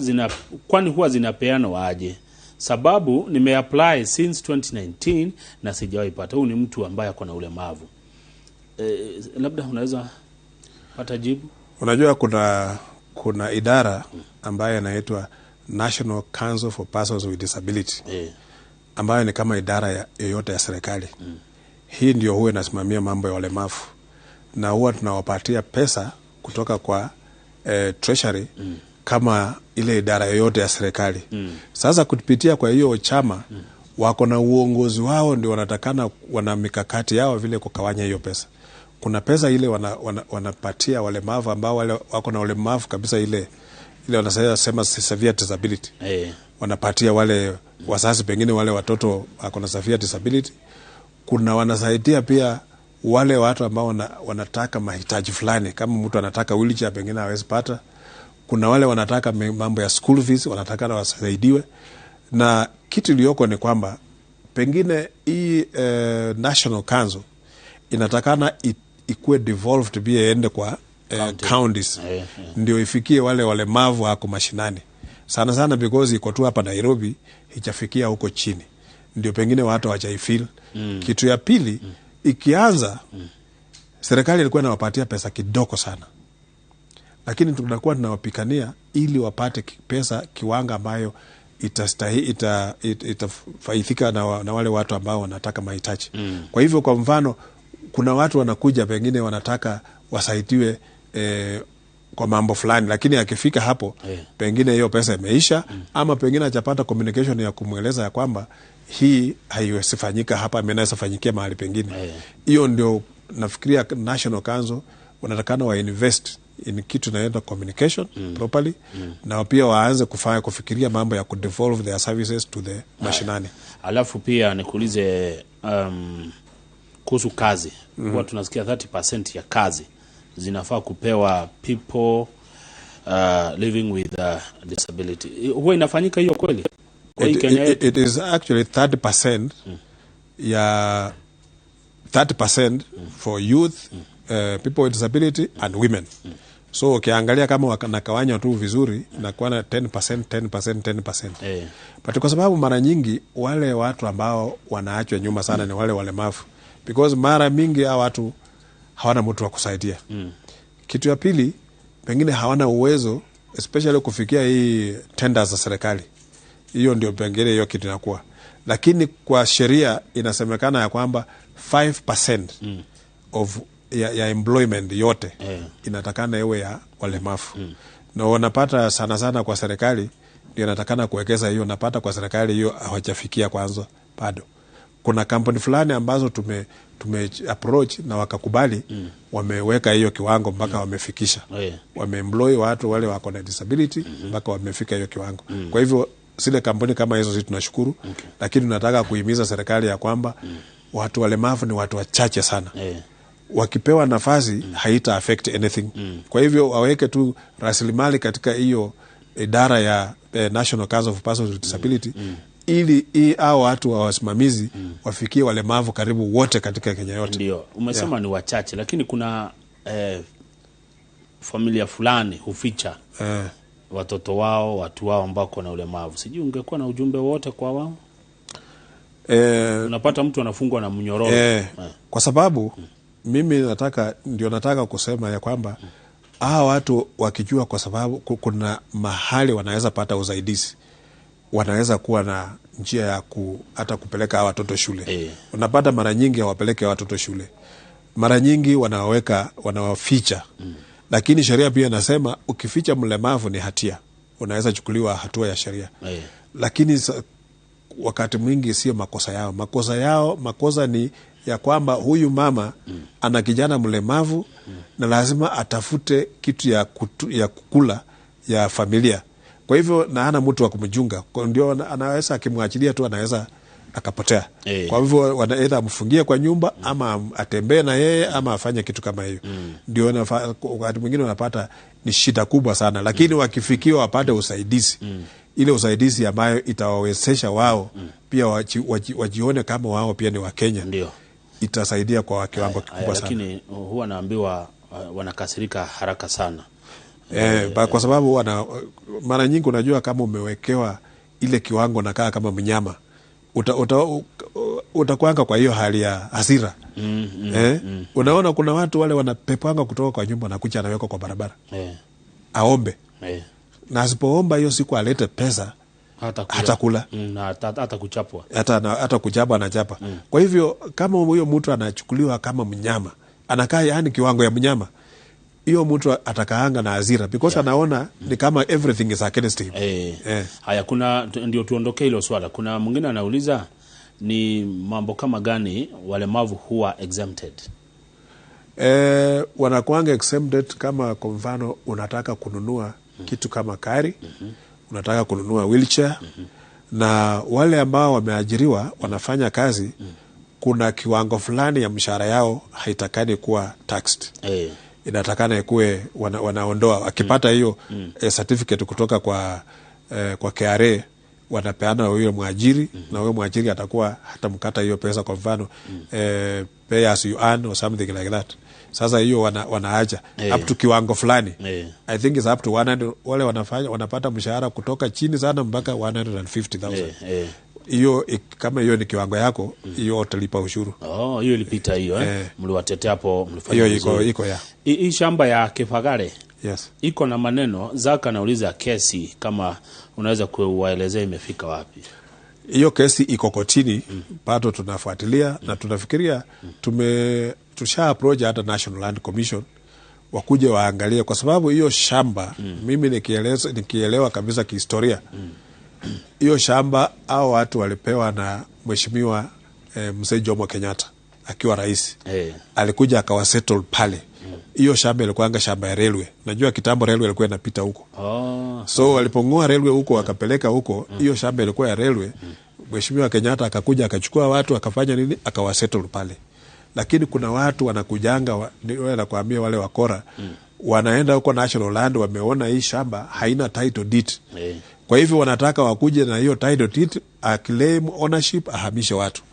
zinapeanwa aje? Sababu nimeapply since 2019 na sijawahi pata. Huyu ni mtu ambaye ako na ulemavu. Labda unaweza pata jibu? Unajua kuna idara ambayo inaitwa National Council for Persons with Disability, ambayo ni kama idara yoyote ya serikali. Hii ndio huwa inasimamia mambo ya walemavu, na huwa tunawapatia pesa kutoka kwa treasury kama ile idara yoyote ya serikali. Sasa kupitia kwa hiyo chama, wako na uongozi wao, ndio wanatakana, wana mikakati yao vile kukawanya hiyo pesa. Kuna pesa ile wanapatia walemavu ambao wale wako na ulemavu kabisa, ile wanasema severe disability. Wanapatia wale wazazi, pengine wale watoto wako na severe disability. Kuna wanasaidia pia wale watu ambao wanataka mahitaji fulani, kama mtu anataka wheelchair pengine hawezi pata. Kuna wale wanataka mambo ya school fees, wanataka na wasaidiwe. Na kitu iliyoko ni kwamba pengine hii National Council inatakana ikuwe devolved pia iende kwa counties. Ndio ifikie wale walemavu wako mashinani. Sana sana because iko tu hapa Nairobi, haijafikia huko chini. Ndio pengine watu hawajaifeel. Kitu ya pili, ikianza serikali ilikuwa inawapatia pesa kidogo sana. Lakini tunakuwa tunawapikania ili wapate pesa kiwango ambayo itafaidhika na wale watu ambao wanataka mahitaji. Kwa hivyo kwa mfano kuna watu wanakuja pengine wanataka wasaidiwe kwa mambo fulani, lakini akifika hapo pengine hiyo pesa imeisha, ama pengine hajapata communication ya kumueleza ya kwamba hii haiwezi fanyika hapa, inaweza fanyikia mahali pengine. Hiyo ndio nafikiria National Council wanatakana wa invest in kitu inaitwa communication properly, na pia waanze kufikiria mambo ya kudevolve their services to the mashinani. Alafu pia nikuulize kuhusu kazi. Huwa tunasikia 30% ya kazi zinafaa kupewa people living with disability. Huwa inafanyika hiyo kweli? Kwa hii Kenya yetu? It is actually 30% ya 30% for youth, people with disability and women. So ukiangalia kama wanakawanya tu vizuri inakuwa na 10%, 10%, 10%. But kwa sababu mara nyingi wale watu ambao wanaachwa nyuma sana ni wale walemavu, because mara mingi hao watu hawana mtu wa kusaidia. Kitu ya pili, pengine hawana uwezo especially kufikia hii tenders za serikali. Hiyo ndio pengine hiyo kitu inakuwa. Lakini kwa sheria inasemekana ya kwamba 5% of ya employment yote inatakana iwe ya walemavu. Na wanapata sana sana kwa serikali ndio inatakana kuwekeza hiyo, napata kwa serikali hiyo hawajafikia kwanza bado. Kuna kampuni fulani ambazo tume approach na wakakubali, wameweka hiyo kiwango mpaka wamefikisha. Wameemploy watu wale wako na disability mpaka wamefika hiyo kiwango. Kwa hivyo zile kampuni kama hizo sisi tunashukuru, lakini tunataka kuhimiza serikali ya kwamba watu walemavu ni watu wachache sana. Wakipewa nafasi haita affect anything. Kwa hivyo waweke tu rasilimali katika hiyo idara ya National Council for Persons with Disability ili hao watu wa wasimamizi wafikie walemavu karibu wote katika Kenya yote. Ndio, umesema ni wachache, lakini kuna familia fulani huficha watoto wao, watu wao ambao wana ulemavu. Sijui ungekuwa na ujumbe wote kwa wao? Unapata mtu anafungwa na mnyororo. Kwa sababu mimi nataka kusema ya kwamba hawa watu wakijua, kwa sababu kuna mahali wanaweza pata usaidizi, wanaweza kuwa na njia ya hata kupeleka hawa watoto shule. Unapata mara nyingi hawapeleke watoto shule, mara nyingi wanawaficha. Lakini sheria pia inasema ukificha mlemavu ni hatia, unaweza chukuliwa hatua ya sheria. Lakini wakati mwingi sio makosa yao. Makosa ni ya kwamba huyu mama ana kijana mlemavu na lazima atafute kitu ya kukula ya familia. Kwa hivyo na hana mtu wa kumjunga. Kwa ndio anaweza akimwachilia tu anaweza akapotea. Kwa hivyo wanaenda amfungie kwa nyumba ama atembee na yeye ama afanye kitu kama hiyo. Ndio wakati mwingine wanapata ni shida kubwa sana, lakini wakifikiwa wapate usaidizi. Ile usaidizi ambayo itawawezesha wao pia wajione kama wao pia ni wa Kenya. Ndio. Itasaidia kwa kiwango kikubwa sana. Lakini huwa naambiwa wanakasirika haraka sana. Kwa sababu mara nyingi unajua kama umewekewa ile kiwango nakaa kama mnyama, utakuanga kwa hiyo hali ya hasira. Unaona kuna watu wale wanapepanga kutoka kwa nyumba na kuja anawekwa kwa barabara. Aombe. Na asipoomba hiyo siku alete pesa, hata kula. Na hata kuchapwa. Hata kuchapwa anachapa. Kwa hivyo kama huyo mtu anachukuliwa kama mnyama, anakaa yani kiwango ya mnyama, hiyo mtu atakaanga na hasira because anaona ni kama everything is against him. Haya, kuna ndio tuondoke hilo swala. Kuna mwingine anauliza ni mambo kama gani walemavu huwa exempted? Wanakuanga exempted kama kwa mfano unataka kununua kitu kama kari, unataka kununua wheelchair, na wale ambao wameajiriwa wanafanya kazi, kuna kiwango fulani ya mshahara yao haitakani kuwa taxed. Inatakana ikuwe wanaondoa akipata hiyo certificate kutoka kwa KRA, wanapeana huyo mwajiri, na huyo mwajiri atakuwa hatamkata hiyo pesa, kwa mfano pay as you earn or something like that. Sasa hiyo wanaacha up to kiwango fulani. I think it's up to 100, wale wanapata mshahara kutoka chini sana mpaka 150,000. Hiyo kama hiyo ni kiwango yako, hiyo utalipa ushuru. Hiyo ilipita hiyo Mliwatetea hapo, mlifanya hiyo iko ya. Hii shamba ya Kifagare. Yes. Iko na maneno. Zaka nauliza kesi kama unaweza kuwaelezea imefika wapi. Hiyo kesi iko kotini, bado tunafuatilia na tunafikiria tusha approach hata National Land Commission wakuje waangalie, kwa sababu hiyo shamba mimi nikielewa kabisa kihistoria, hiyo shamba hao watu walipewa na Mheshimiwa Mzee Jomo Kenyatta akiwa rais. Alikuja akawasettle pale. Hiyo shamba ilikuwa shamba ya railway. Najua kitambo railway ilikuwa inapita huko. So walipongoa railway huko wakapeleka huko, hiyo shamba ilikuwa ya railway. Mheshimiwa Kenyatta akakuja akachukua watu akafanya nini, akawasettle pale. Lakini kuna watu wanakujanga, wanakuambia wale wakora, wanaenda huko National Land, wameona hii shamba haina title deed. Kwa hivyo wanataka wakuje na hiyo title deed, aclaim ownership, ahamishe watu.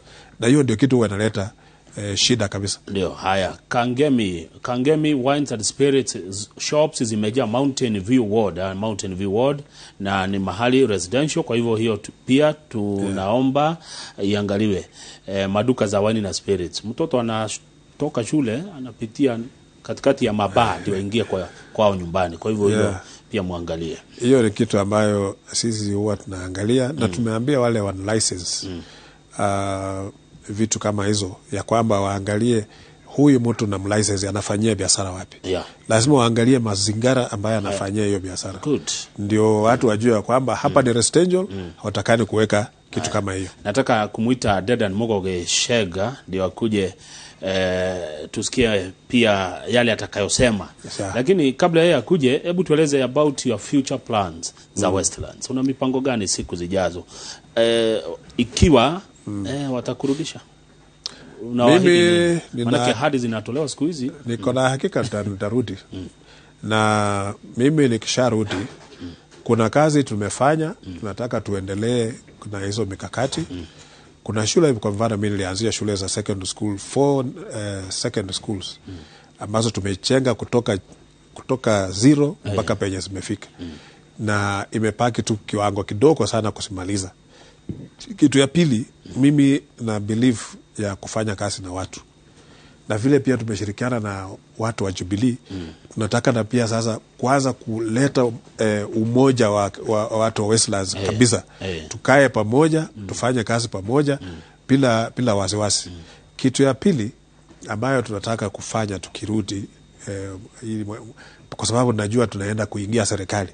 Na hiyo ndio kitu wanaleta shida kabisa. Ndio, haya. Kangemi Wines and Spirits shops zimejaa Mountain View Ward, Mountain View Ward, na ni mahali residential, kwa hivyo hiyo pia tunaomba iangaliwe. Maduka za wine na spirits. Mtoto anatoka shule anapitia katikati ya mabaa ndio aingie kwao nyumbani. Kwa hivyo hiyo pia muangalie. Hiyo ni kitu ambayo sisi huwa tunaangalia na tumeambia wale wana license vitu kama hizo, ya kwamba waangalie huyu mtu na mlicense anafanyia biashara wapi. Lazima waangalie mazingira ambayo anafanyia hiyo biashara. Ndio watu wajue ya kwamba hapa ni residential, hawatakani kuweka kitu kama hiyo. Nataka kumuita Dedan Mogoge Shega ndio akuje tusikie pia yale atakayosema. Lakini kabla yeye akuje, hebu tueleze about your future plans za Westlands. Una mipango gani siku zijazo? Ikiwa watakurudisha? Mimi manake ahadi zinatolewa siku hizi. Niko na hakika nitarudi. Na mimi nikisharudi, kuna kazi tumefanya, tunataka tuendelee na hizo mikakati. Kuna shule, kwa mfano mimi nilianzia shule za secondary school, 4 secondary schools ambazo tumechenga kutoka zero mpaka penye zimefika. Na imepaki tu kiwango kidogo sana kusimaliza. Kitu ya pili, mimi na believe ya kufanya kazi na watu, na vile pia tumeshirikiana na watu wa Jubilee. Tunataka na pia sasa kuanza kuleta umoja wa watu wa Westlands kabisa. Tukae pamoja, tufanye kazi pamoja bila wasiwasi. Kitu ya pili ambayo tunataka kufanya tukirudi, kwa sababu najua tunaenda kuingia serikali,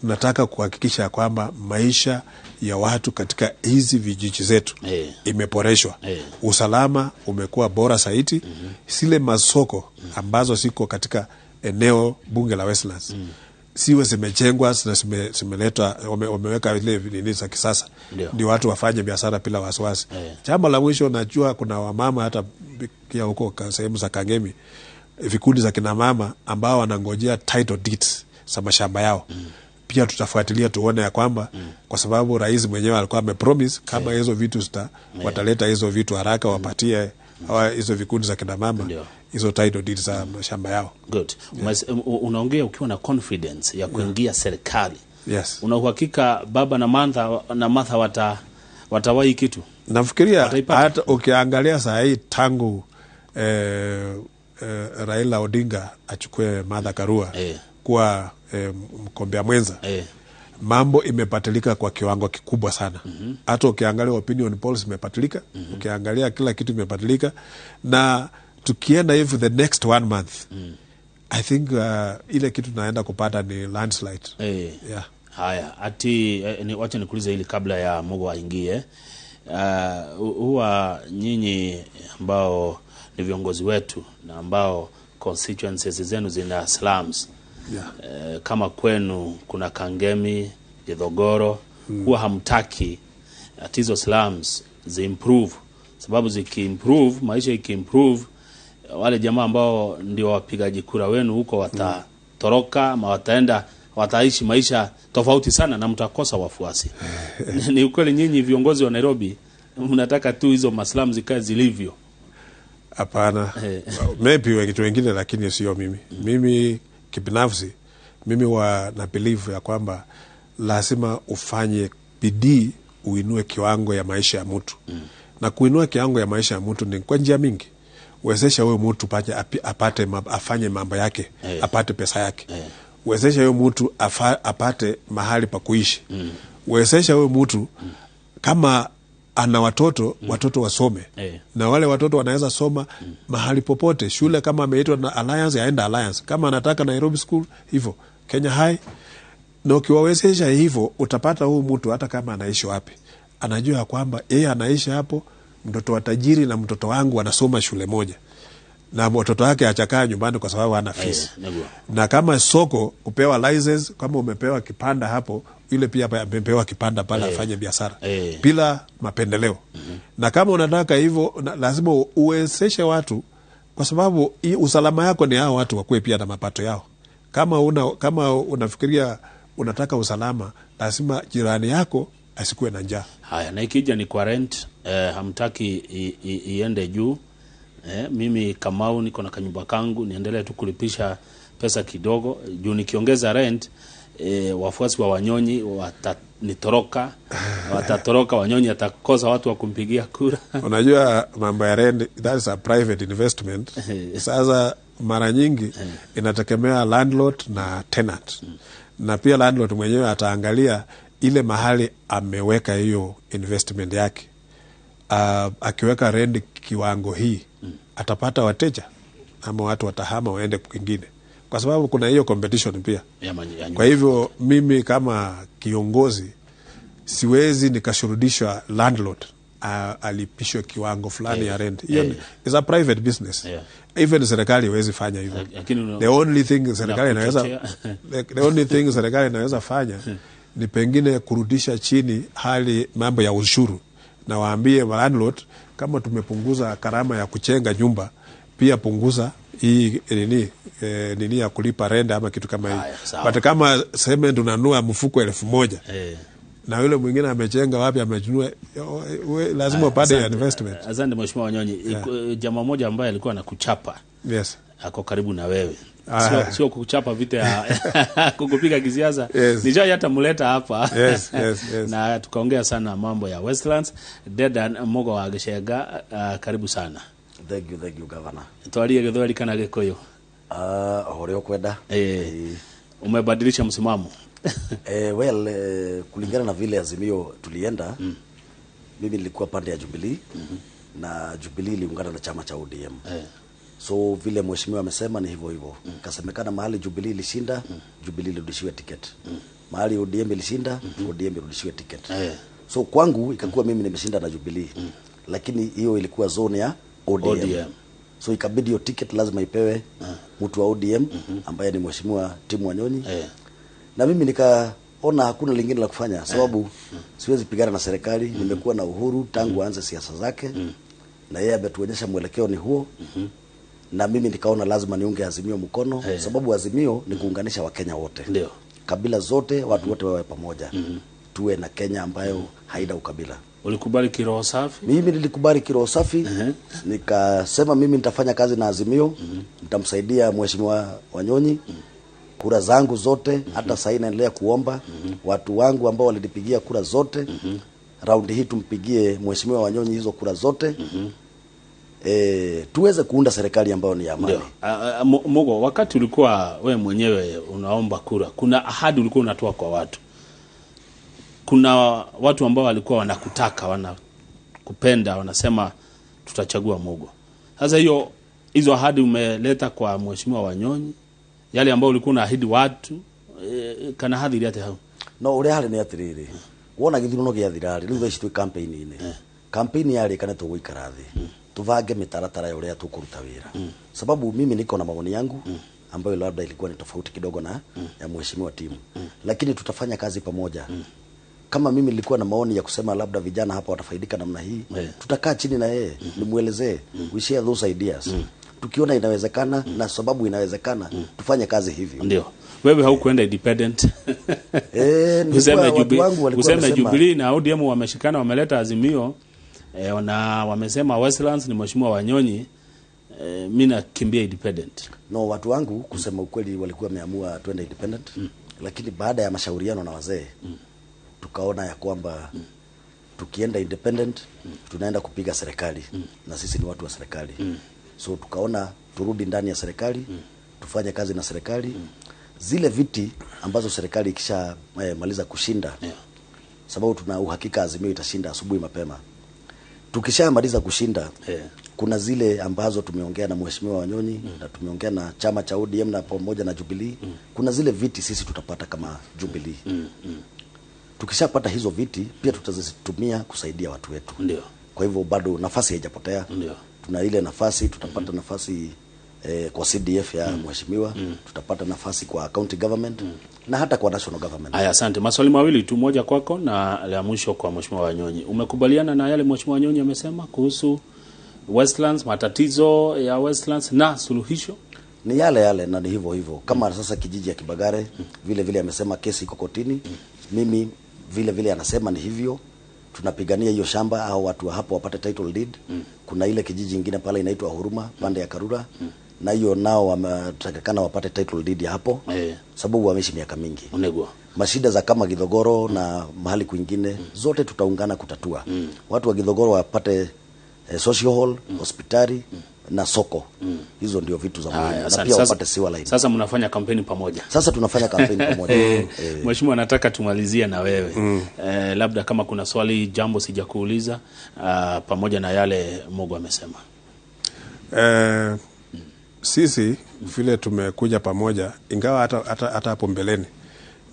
tunataka kuhakikisha kwamba maisha ya watu katika hizi vijiji zetu imeboreshwa. Usalama umekuwa bora zaidi. Zile masoko ambazo ziko katika eneo bunge la Westlands siwe zimejengwa na zimeletwa, wameweka ile nini za kisasa, ndio watu wafanye biashara bila wasiwasi. Jambo la mwisho, najua kuna wamama hata pia huko sehemu za Kangemi, vikundi za kina mama ambao wanangojea title deeds za mashamba yao. Pia tutafuatilia tuone ya kwamba kwa sababu rais mwenyewe alikuwa amepromise kama hizo vitu wataleta hizo vitu haraka, wapatie hizo vikundi za kina mama hizo title deeds za mashamba yao. Good. Unaongea ukiwa na confidence ya kuingia serikali. Yes. Una uhakika baba na Martha watawahi kitu? Nafikiria hata ukiangalia saa hii tangu Raila Odinga achukue Martha Karua kuwa mgombea mwenza, mambo imepatilika kwa kiwango kikubwa sana. Hata ukiangalia opinion polls imepatilika, ukiangalia kila kitu imepatilika, na tukienda hivi the next 1 month I think ile kitu tunaenda kupata ni landslide. Yeah. Haya, ati wacha nikuulize hili kabla ya Mugo aingie. Huwa nyinyi ambao ni viongozi wetu na ambao constituencies zenu zina slums, kama kwenu kuna Kangemi, Githogoro, huwa hamtaki ati hizo slums ziimprove, sababu zikiimprove, maisha ikiimprove, wale jamaa ambao ndio wapigaji kura wenu huko watatoroka ama wataenda wataishi maisha tofauti sana na mtakosa wafuasi. Ni ukweli nyinyi viongozi wa Nairobi mnataka tu hizo maslums zikae zilivyo? Hapana. Maybe wengine, lakini sio mimi. Mimi kibinafsi, mimi na believe ya kwamba lazima ufanye bidii uinue kiwango ya maisha ya mtu. Na kuinua kiwango ya maisha ya mtu ni kwa njia mingi. Wezesha huyo mtu apate afanye mambo yake, apate pesa yake. Wezesha huyo mtu apate mahali pa kuishi. Wezesha huyo mtu kama ana watoto, watoto wasome. Na wale watoto wanaweza soma mahali popote. Shule kama ameitwa na Alliance, aenda Alliance. Kama anataka Nairobi School, hivyo Kenya High. Na ukiwawezesha hivyo, utapata huyu mtu hata kama anaishi wapi, anajua kwamba yeye anaishi hapo, mtoto wa tajiri na mtoto wangu wanasoma shule moja, na mtoto wake achakaa nyumbani kwa sababu hana fees. Na kama soko kupewa license, kama umepewa kipanda hapo, yule pia amepewa kipanda pale afanye biashara bila mapendeleo. Na kama unataka hivyo, lazima uwezeshe watu, kwa sababu usalama yako ni hao watu wakue pia na mapato yao. Kama unafikiria unataka usalama, lazima jirani yako asikuwe na njaa. Haya, na ikija ni kwa rent, hamtaki iende juu. Mimi Kamau niko na kanyumba kangu, niendelee tu kulipisha pesa kidogo juu nikiongeza rent, wafuasi wa Wanyonyi watanitoroka, watatoroka, Wanyonyi atakosa watu wa kumpigia kura. Unajua mambo ya rent, that is a private investment. Sasa mara nyingi inategemea landlord na tenant. Na pia landlord mwenyewe ataangalia ile mahali ameweka hiyo investment yake. Akiweka rent kiwango hii, atapata wateja ama watu watahama waende kwingine, kwa sababu kuna hiyo competition pia. Kwa hivyo mimi kama kiongozi siwezi nikashurudishwa landlord alipishwe kiwango fulani ya rent. Hiyo is a private business. Even serikali haiwezi fanya hivyo. The only thing serikali inaweza the only thing serikali inaweza fanya ni pengine kurudisha chini hali mambo ya ushuru, na waambie landlord kama tumepunguza gharama ya kuchenga nyumba, pia punguza hii nini ya kulipa rent ama kitu kama hiyo. But kama cement unanunua mfuko 1000 na yule mwingine amechenga wapi amechinua, lazima upate investment. Asante Mheshimiwa Wanyonyi. Jamaa mmoja ambaye alikuwa anakuchapa. Yes. Ako karibu na wewe. Sio kuchapa vita ya kukupiga kisiasa. Yes. Nijai hata muleta hapa. Yes. Na tukaongea sana mambo ya Westlands. Dedan Mugo wa Gichenga, karibu sana. Thank you governor. Twarie Githweri kana Gikuyu? Ore ukwenda. Umebadilisha msimamo? Kulingana na vile Azimio tulienda, mimi nilikuwa pande ya Jubilee, na Jubilee iliungana na chama cha ODM. So vile mheshimiwa amesema ni hivyo hivyo. Kasemekana mahali Jubilee ilishinda, Jubilee ilirudishiwe ticket. Mahali ODM ilishinda, ODM ilirudishiwe ticket. So kwangu ikakuwa mimi nimeshinda na Jubilee. Lakini hiyo ilikuwa zone ya ODM. So ikabidi hiyo ticket lazima ipewe mtu wa ODM ambaye ni mheshimiwa Tim Wanyonyi. Na mimi nikaona hakuna lingine la kufanya sababu siwezi pigana na serikali. Nimekuwa na Uhuru tangu aanze siasa zake. Na yeye ametuonyesha mwelekeo ni huo. Na mimi nikaona lazima niunge Azimio mkono, sababu Azimio ni kuunganisha Wakenya wote. Ndio. Kabila zote, watu wote wawe pamoja. Tuwe na Kenya ambayo haina ukabila. Ulikubali kiroho safi? Mimi nilikubali kiroho safi. Nikasema mimi nitafanya kazi na Azimio, nitamsaidia mheshimiwa Wanyonyi. Kura zangu zote, hata sasa naendelea kuomba watu wangu ambao walinipigia kura zote, raundi hii tumpigie mheshimiwa Wanyonyi hizo kura zote. Tuweze kuunda serikali ambayo ni ya amani. Mugo, wakati ulikuwa we mwenyewe unaomba kura, kuna ahadi ulikuwa unatoa kwa watu. Kuna watu ambao walikuwa wanakutaka, wanakupenda, wanasema tutachagua Mugo. Sasa hizo ahadi umeleta kwa mheshimiwa Wanyonyi, yale ambao ulikuwa unaahidi watu, kana hadhiri hata hao. No, ule hali ni atiriri. Wona githuno gya thirari, riu thaici twi campaign-ini. Campaign yari kana tugũikara thĩ. Tuvange mitaratara ya uria tukuruta wira. Sababu mimi niko na maoni yangu ambayo labda ilikuwa ni tofauti kidogo na ya mheshimiwa Timu. Lakini tutafanya kazi pamoja. Kama mimi nilikuwa na maoni ya kusema labda vijana hapa watafaidika namna hii, tutakaa chini na yeye, nimuelezee, we share those ideas. Tukiona inawezekana na sababu inawezekana, tufanye kazi hivyo. Ndio. Wewe haukuenda independent. Useme Jubilee na ODM wameshikana, wameleta Azimio. Na wamesema Westlands ni mheshimiwa Wanyonyi, mimi nakimbia independent. No, watu wangu kusema ukweli walikuwa wameamua twende independent. Lakini baada ya mashauriano na wazee, tukaona ya kwamba tukienda independent tunaenda kupiga serikali, na sisi ni watu wa serikali. So tukaona turudi ndani ya serikali, tufanye kazi na serikali. Zile viti ambazo serikali ikisha maliza kushinda, sababu tuna uhakika Azimio itashinda asubuhi mapema. Tukishamaliza kushinda, kuna zile ambazo tumeongea na mheshimiwa Wanyonyi, na tumeongea na chama cha ODM na pamoja na Jubilee. Kuna zile viti sisi tutapata kama Jubilee. Tukishapata hizo viti pia tutazitumia kusaidia watu wetu. Ndio. Kwa hivyo bado nafasi haijapotea. Ndio. Tuna ile nafasi, tutapata nafasi kwa CDF ya mheshimiwa, tutapata nafasi kwa county government, na hata kwa national government. Aya, asante. Maswali mawili tu, moja kwako na la mwisho kwa mheshimiwa Wanyonyi. Umekubaliana na yale mheshimiwa Wanyonyi amesema kuhusu Westlands, matatizo ya Westlands na suluhisho? Ni yale yale na ni hivyo hivyo. Kama sasa kijiji ya Kibagare, vile vile amesema kesi iko kotini. Mimi vile vile anasema ni hivyo. Tunapigania hiyo shamba au watu wa hapo wapate title deed. Kuna ile kijiji ingine pale inaitwa Huruma pande ya Karura. Na hiyo nao wametakikana wapate title deed ya hapo, sababu wameishi miaka mingi. Unegwa. Mashida za kama Githogoro na mahali kwingine, zote tutaungana kutatua. Watu wa Githogoro wapate social hall, hospitali na soko. Hizo ndio vitu za muhimu. Na pia wapate sewer line. Sasa mnafanya kampeni pamoja. Sasa tunafanya kampeni pamoja. Mheshimiwa, nataka tumalizie na wewe. Labda kama kuna swali, jambo sijakuuliza, pamoja na yale Mugo amesema. Sisi vile tumekuja pamoja, ingawa hata hapo mbeleni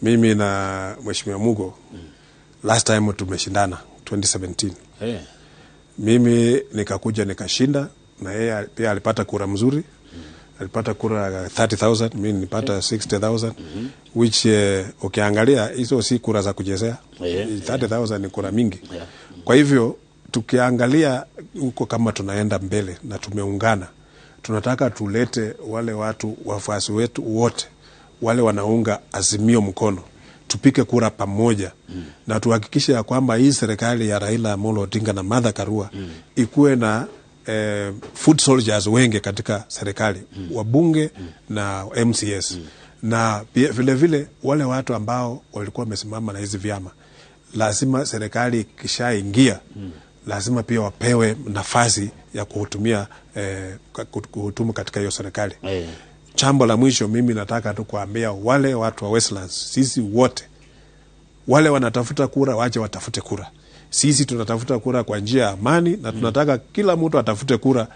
mimi na Mheshimiwa Mugo last time tumeshindana 2017. Mimi nikakuja nikashinda, na yeye pia alipata kura mzuri. Alipata kura 30,000, mimi nilipata 60,000, which ukiangalia hizo si kura za kuchezea. 30,000 ni kura mingi. Kwa hivyo tukiangalia huko kama tunaenda mbele na tumeungana, tunataka tulete wale watu wafuasi wetu wote wale wanaunga Azimio mkono, tupike kura pamoja, na tuhakikishe ya kwamba hii serikali ya Raila Amolo Odinga na Martha Karua ikuwe na foot soldiers wengi katika serikali, wabunge na MCS. Na vile vile wale watu ambao walikuwa wamesimama na hizi vyama, lazima serikali ikishaingia lazima pia wapewe nafasi ya kuhutumia kuhutumu katika hiyo serikali. Jambo la mwisho mimi nataka tu kuambia wale watu wa Westlands, sisi wote wale wanatafuta kura wache watafute kura. Sisi tunatafuta kura kwa njia ya amani na tunataka kila mtu atafute kura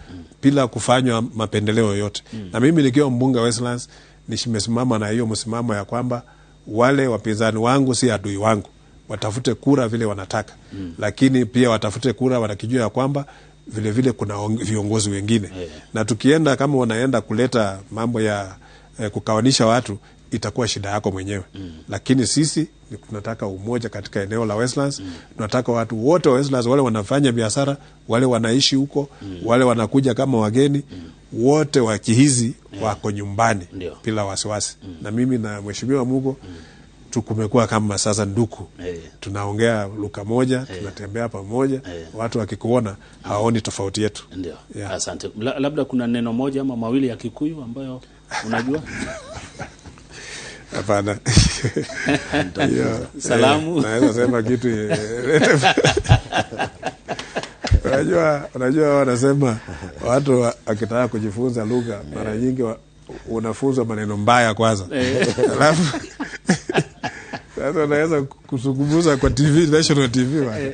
bila kufanywa mapendeleo yoyote. Na mimi nikiwa mbunge wa Westlands nimesimama na hiyo msimamo ya kwamba wale wapinzani wangu si adui wangu, watafute kura vile wanataka. Lakini pia watafute kura wanakijua ya kwamba vile vile kuna viongozi wengine. Na tukienda kama wanaenda kuleta mambo ya kukawanisha watu, itakuwa shida yako mwenyewe. Lakini sisi tunataka umoja katika eneo la Westlands. Tunataka watu wote wa Westlands, wale wanafanya biashara, wale wanaishi huko, wale wanakuja kama wageni, wote wakihizi wako nyumbani bila wasiwasi. Na mimi na Mheshimiwa Mugo tukumekuwa kama sasa nduku. Tunaongea lugha moja, tunatembea pamoja, watu wakikuona hawaoni tofauti yetu. Ndio. Asante. Labda kuna neno moja ama mawili ya Kikuyu ambayo unajua? Hapana. Salamu. Naweza sema kitu. Unajua wanasema watu wakitaka kujifunza lugha mara nyingi unafunzwa maneno mbaya kwanza. Alafu sasa unaweza kuzungumza kwa TV, National TV bwana.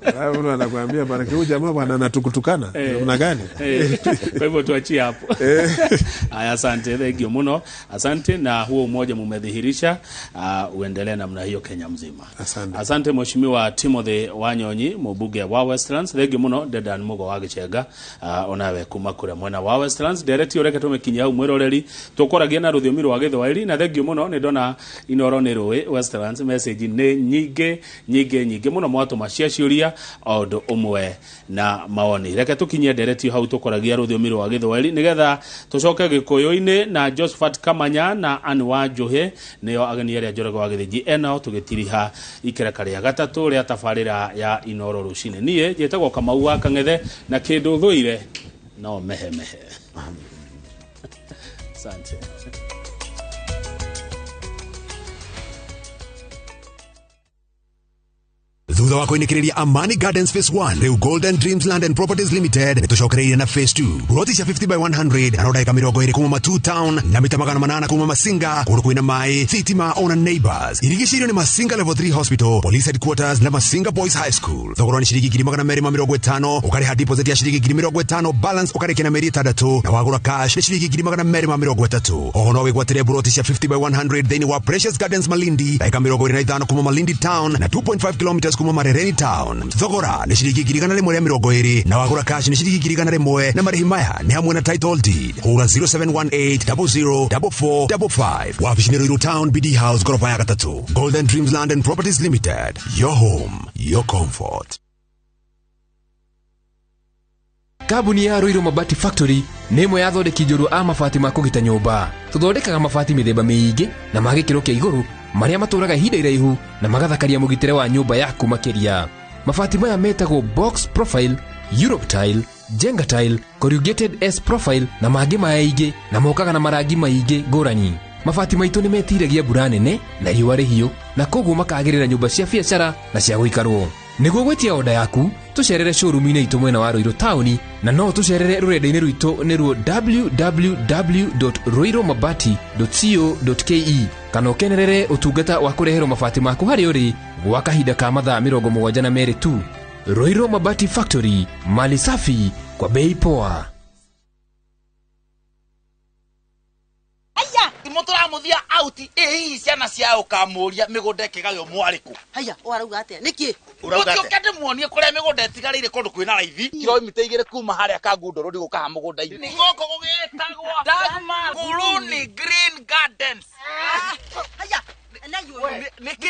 Alafu anakuambia bwana huyu jamaa bwana anatukutukana. Namna gani? Kwa hivyo tuachie hapo. Haya, asante, thank you muno. Asante, na huo umoja mumedhihirisha, uendelee namna hiyo Kenya mzima. Asante. Asante Mheshimiwa Timothy Wanyonyi, mbunge wa Westlands. Thank you muno Dedan Mugo wa Gichenga, onawe kuma kure mwena wa Westlands. Ndereti ureke tumekinyia hau mwiroreri, tukoragia na ruthiomi rwa Githwairi, na thank you muno ni ndona Inoro ni rui Westlands message ni nyingi nyingi nyingi muno mwatuma cia ciuria o undu umwe na maoni. Reke tukinyie ndereti hau tukoragia ruthiomi rwa Githwairi nigetha tucoke Gikuyu-ini na Josephat Kamanya na Anne wa Njuhi nio ageni aria Njoroge wa Githinji enao tugitiriha ikereka ria gatatu ria tabarira ya Inoro rucini. Nie njitagwo Kamau wa Kang'ethe na kindu thuire no mehe mehe. Asante. Thutha wa kuinikiria Amani Gardens Phase 1 riu Golden Dreams Land and Properties Limited nitucokereire na Phase 2 buroti cia 50 by 100 na ndagika 20 kuma Matu Town na mita 800 kuma Masinga kuru kwina mai thitima ona neighbors irigiceirio ni Masinga Level 3 Hospital, Police Headquarters na Masinga Boys High School. Thogora ni ciringi 250 ukariha deposit ya ciringi 50 balance ukarikia na mĩeri 6 na wagura cash ni ciringi 230. Oho no wigwatire buroti cia 50 by 100 thĩinĩ wa Precious Gardens Malindi ndagika 25 kuma Malindi Town na 2.5 km kuma Marereni Town. Thogora ni ciringi 120 na wagura cash ni ciringi 101 na marĩhi maya ni hamwe na title deed. Hura 0718 00 4455. Wabici ni Ruiru Town, BD House, gorofa ya gatatu. Golden Dreams Land and Properties Limited. Your home, your comfort. Kambuni ya Ruiru Mabati Factory nĩ ĩmwe ya athondeki njorua a mabati ma kũgita nyũmba. Tũthondekaga mabati mĩthemba mĩingĩ na ma gĩkĩro kĩa igũrũ marĩa matũraga ihinda iraihu na magathakaria mũgitĩre wa nyũmba yaku makĩria. Mabati maya metagwo box profile, Europe tile, Jenga tile, corrugated S profile na mangĩ maingĩ na mokaga na marangi maingĩ ngũrani. Mabati maitũ nĩ metiragia mbura nene na riũa rĩhiũ na koguo makagĩrĩra nyũmba cia biacara na cia gũikarwo. Nĩguo gwĩtia oda yaku tũcerere showroom-inĩ itũ mwena wa Ruiru taũni na no tũcerere rũrenda-inĩ rwitũ nĩruo www.ruirumabati.co.ke kana ũkenerere ũtungata wa kũreherwo mabati maku harĩa ũrĩ gwa kahinda ka mathaa 72 tu. Ruiru Mabati Factory, mali safi kwa bei poa. Muthia auti hihi ciana cia ukamuria migunda ikigaywo mwariku. Haya, warauga atia niki urauga atia muonie kuria migunda itigarire kundu kwina raithi kilomita 2 kuma haria Kangundo rudi gukaha mugunda-ini ni goko gugitagwo Dagmar Kuluni Green Gardens. Haya, na yu niki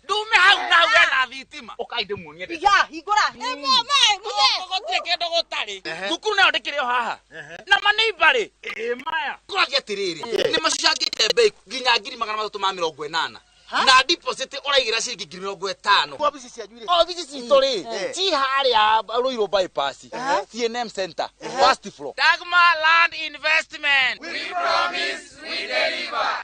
ndume hau na hau hena thitima ukai ndimuonie. Ya hingura gutire kindu gutari thukuru nayo ndikiri o haha na maneimbari maya kũragia atiriri ni macicangite bei nginya 380 Na deposit ũraigĩra ciringi 50,000. Obici cianyu rĩ? Obici citũ rĩ, ci harĩa Ruiru bypass, CNM Center, first floor. Dagmar Land Investment. We promise, we deliver.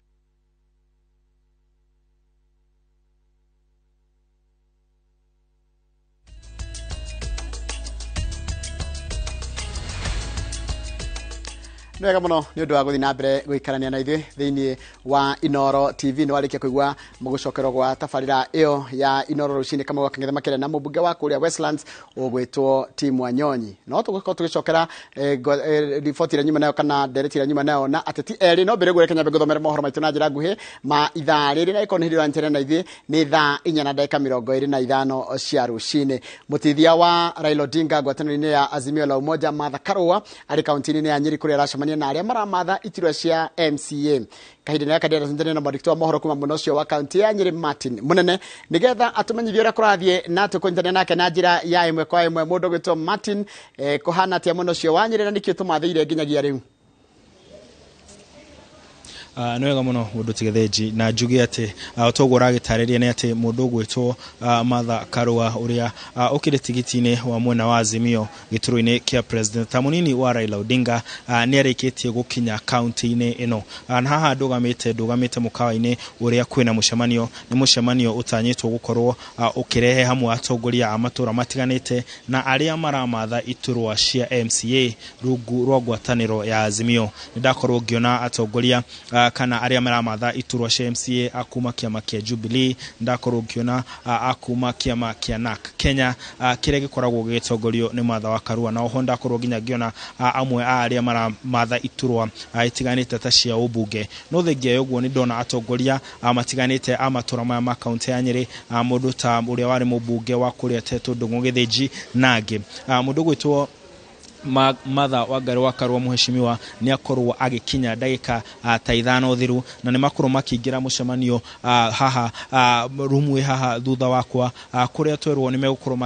Nĩ wega mũno nĩ ũndũ wa gũthiĩ na mbere gũikarania na ithuĩ thĩinĩ wa Inoro TV. Nĩ warĩkia kũigua mũgũcokerwo gwa tabarĩra ĩyo ya Inoro rũcinĩ Kamau wa Kang'ethe makĩaria na mũmbunge wa kũrĩa Westlands ũgwĩtwo Tim Wanyonyi. No tũgũkorwo tũgĩcokera riboti ĩrĩa nyuma nayo kana ndereti ĩrĩa nyuma nayo na ateti erĩ, no mbere ũguo reke nyambe ngũthomere mohoro maitũ na njĩra nguhĩ ma ithaa rĩrĩ, na ĩkorwo nĩ hĩndĩ ũranyitanĩra na ithuĩ nĩ thaa 4:25 cia rũcinĩ. Mũtithia wa Raila Odinga ngwatanĩro-inĩ ya Azimio la Umoja Martha Karua arĩ kaunti-inĩ ya Nyeri kũrĩa aracemania na arĩa maramatha iturwa cia MCA. Kahinda gaka ndĩracenjania na mwandĩki wa mohoro kuma mwena ũcio wa kaunti ya Nyeri Martin Munene nĩgetha atũmenyithie ũrĩa kũrathiĩ na tũkũnyitanĩra nake na njĩra ya ĩmwe kwa ĩmwe. Mũndũ ũgwĩtwo Martin, kũhana atĩa mwena ũcio wa Nyeri na nĩkĩo tũmathĩire nginyagia rĩu? Nĩ wega mũno mũndũ Tigithenji, na njuge atĩ toguo ũragĩtarĩria nĩ atĩ mũndũ ũgwĩtwo Martha Karua ũrĩa ũkĩrĩ tigiti-inĩ wa mwena wa Azimio gĩturwa-inĩ kĩa president ta mũnini wa Raila Odinga nĩ arĩkĩtie gũkinya kaunti-inĩ ĩno. Na haha ndũgamĩte mũkawa-inĩ ũrĩa kwĩna mũcemanio, nĩ mũcemanio ũtanyĩtwo gũkorwo ũkĩrehe hamwe atongoria a matũra matiganĩte na arĩa maramatha iturwa cia MCA rungu rwa ngwatanĩro ya Azimio. Nĩ ndakorwo ngĩona atongoria kana arĩa maramatha iturwa cia MCA akuma kĩama kĩa Jubilee, ndakorwo ngĩona akuma kĩama kĩa NARC Kenya kĩrĩa gĩkoragwo gĩgĩtongorio nĩ Martha wa Karua, na oho ndakorwo nginya ngĩona amwe a arĩa maramatha iturwa itiganĩte ta cia ũmbunge. No thengia ya ũguo nĩ ndona atongoria matiganĩte a matũra maya ma kaunti ya Nyeri, mũndũ ta ũrĩa warĩ mũmbunge wa kũrĩa Teto Ndung'u Gĩthĩnji na angĩ. Mũndũ ũgwĩtwo Martha Wangari wa Karua mũheshimiwa nĩ akorwo agĩkinya ndagĩka ta 5 thiru, na nĩ makorwo makĩingĩra mũcemanio haha rumu haha thutha wakwa kũrĩa twerwo nĩ megũkorwo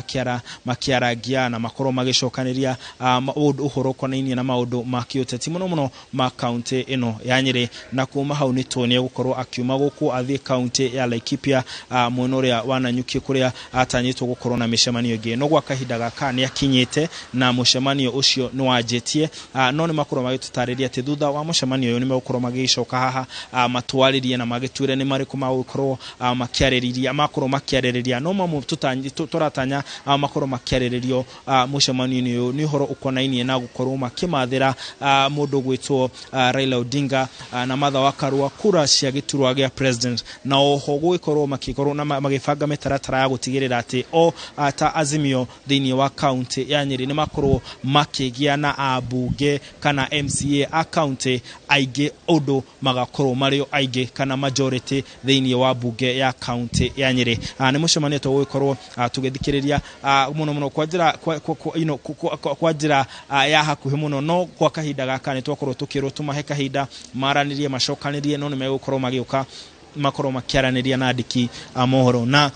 makĩarangia na makorwo magĩcokanĩria ũhoro ũkonainie na maũndũ ma kĩũteti mũno mũno ma kaunti ĩno ya Nyeri. Na kuma hau nĩ tũĩ nĩ egũkorwo akiuma gũkũ athiĩ kaunti ya Laikipia mwena ũrĩa wa Nanyuki kũrĩa atanyĩtwo gũkorwo na mĩcemanio ĩngĩ. No gwa kahinda gaka nĩ akinyĩte na mũcemanio ũcio nĩ wanjĩtie, no nĩ makorwo magĩtũtarĩria atĩ thutha wa mũcemanio ũyũ nĩ megũkorwo magĩcoka haha matwarĩrie na magĩtwĩre nĩ marĩkũ magũkorwo makĩarĩrĩria makorwo makĩarĩrĩria, no mamwe tũratanya makorwo makĩarĩrĩrio mũcemanio-inĩ ũyũ nĩ ũhoro ũkonainie na gũkorwo makĩmathĩra mũndũ ũgwĩtwo Raila Odinga na Martha wa Karua kura cia gĩturwa gĩa president, na oho gũgĩkorwo makĩkorwo na magĩbanga mĩtaratara ya gũtigĩrĩra atĩ o ta Azimio thĩinĩ wa kaunti ya Nyeri nĩ makorwo makĩgĩa na ambunge kana MCA a kaunti aingĩ ũndũ magakorwo marĩ aingĩ kana majority thĩinĩ wa bunge ya kaunti ya Nyeri. Nĩ mũcemanio tũgũgĩkorwo tũgĩthikĩrĩria mũno mũno kwa njĩra kwa njĩra ya hakuhĩ mũno, no kwa kahinda gaka nĩ twakorwo tũkĩrwo tũmahe kahinda maranĩrie macokanĩrie, no nĩ megũkorwo magĩũka makorwo makĩaranĩria na andĩki a mohoro na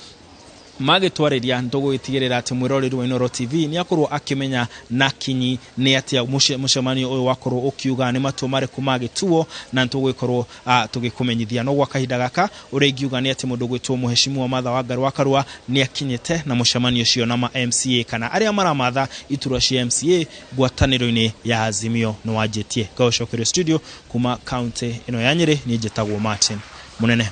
magĩtwarĩria. Tũgũgĩtigĩrĩra atĩ mwĩroreri wa Inooro TV nĩ akorwo akĩmenya na kinyi nĩ atĩa mũcemanio ũyũ wakorwo ũkiuga, nĩ matua marĩkũ magĩtuo, na tũgũgĩkorwo tũgĩkũmenyithia. No gwa kahinda gaka ũrĩa ingiuga nĩ atĩ mũndũ ũgwĩtwo mũheshimiwa Martha Wangari wa Karua nĩ akinyĩte na mũcemanio ũcio na ma MCA kana arĩa maramatha iturwa cia MCA ngwatanĩro-inĩ ya Azimio nĩ wanjĩtie. Ngaũcokerio studio kuma kaunti ĩno ya Nyeri, niĩ njĩtagwo Martin Munene.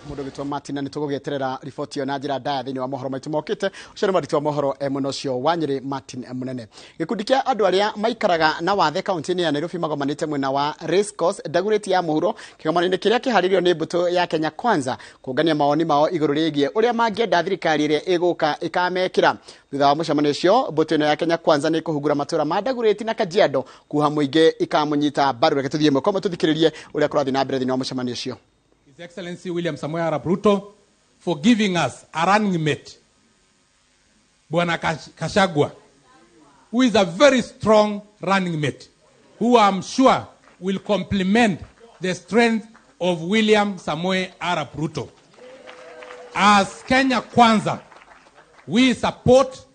Mũndũ ũgwĩtwo Martin, na nĩ tũgũgĩeterera riboti ĩyo na njĩra ndaya thĩinĩ wa mohoro maitũ mokĩte. Ũcio nĩ mwandĩki wa mohoro mwena ũcio wa Nyeri Martin Munene. Gĩkundi kĩa andũ arĩa maikaraga na wathe kaunti-inĩ ya Nairobi magomanĩte mwena wa Race Course Dagoretti ya mũhuro kĩgomano-inĩ kĩrĩa kĩharĩirio nĩ mbũtũ ya Kenya Kwanza kũngania mawoni mao igũrũ rĩgiĩ ũrĩa mangĩenda thirikari ĩrĩa ĩgũka ĩkamekĩra. Thutha wa mũcemanio ũcio, mbũtũ ĩno ya Kenya Kwanza nĩ ĩkũhungura matũũra ma Dagoretti na Kajiado kuha mũingĩ ikamũnyita mbaru. Reke tũthiĩ ĩmwe kwa ĩmwe tũthikĩrĩrie ũrĩa kũrathiĩ na mbere thĩinĩ wa mũcemanio ũcio. His Excellency William Samoei Arap Ruto for giving us a running mate, Bwana Kashagwa, who is a very strong running mate, who I'm sure will complement the strength of William Samoei Arap Ruto. As Kenya Kwanza, we support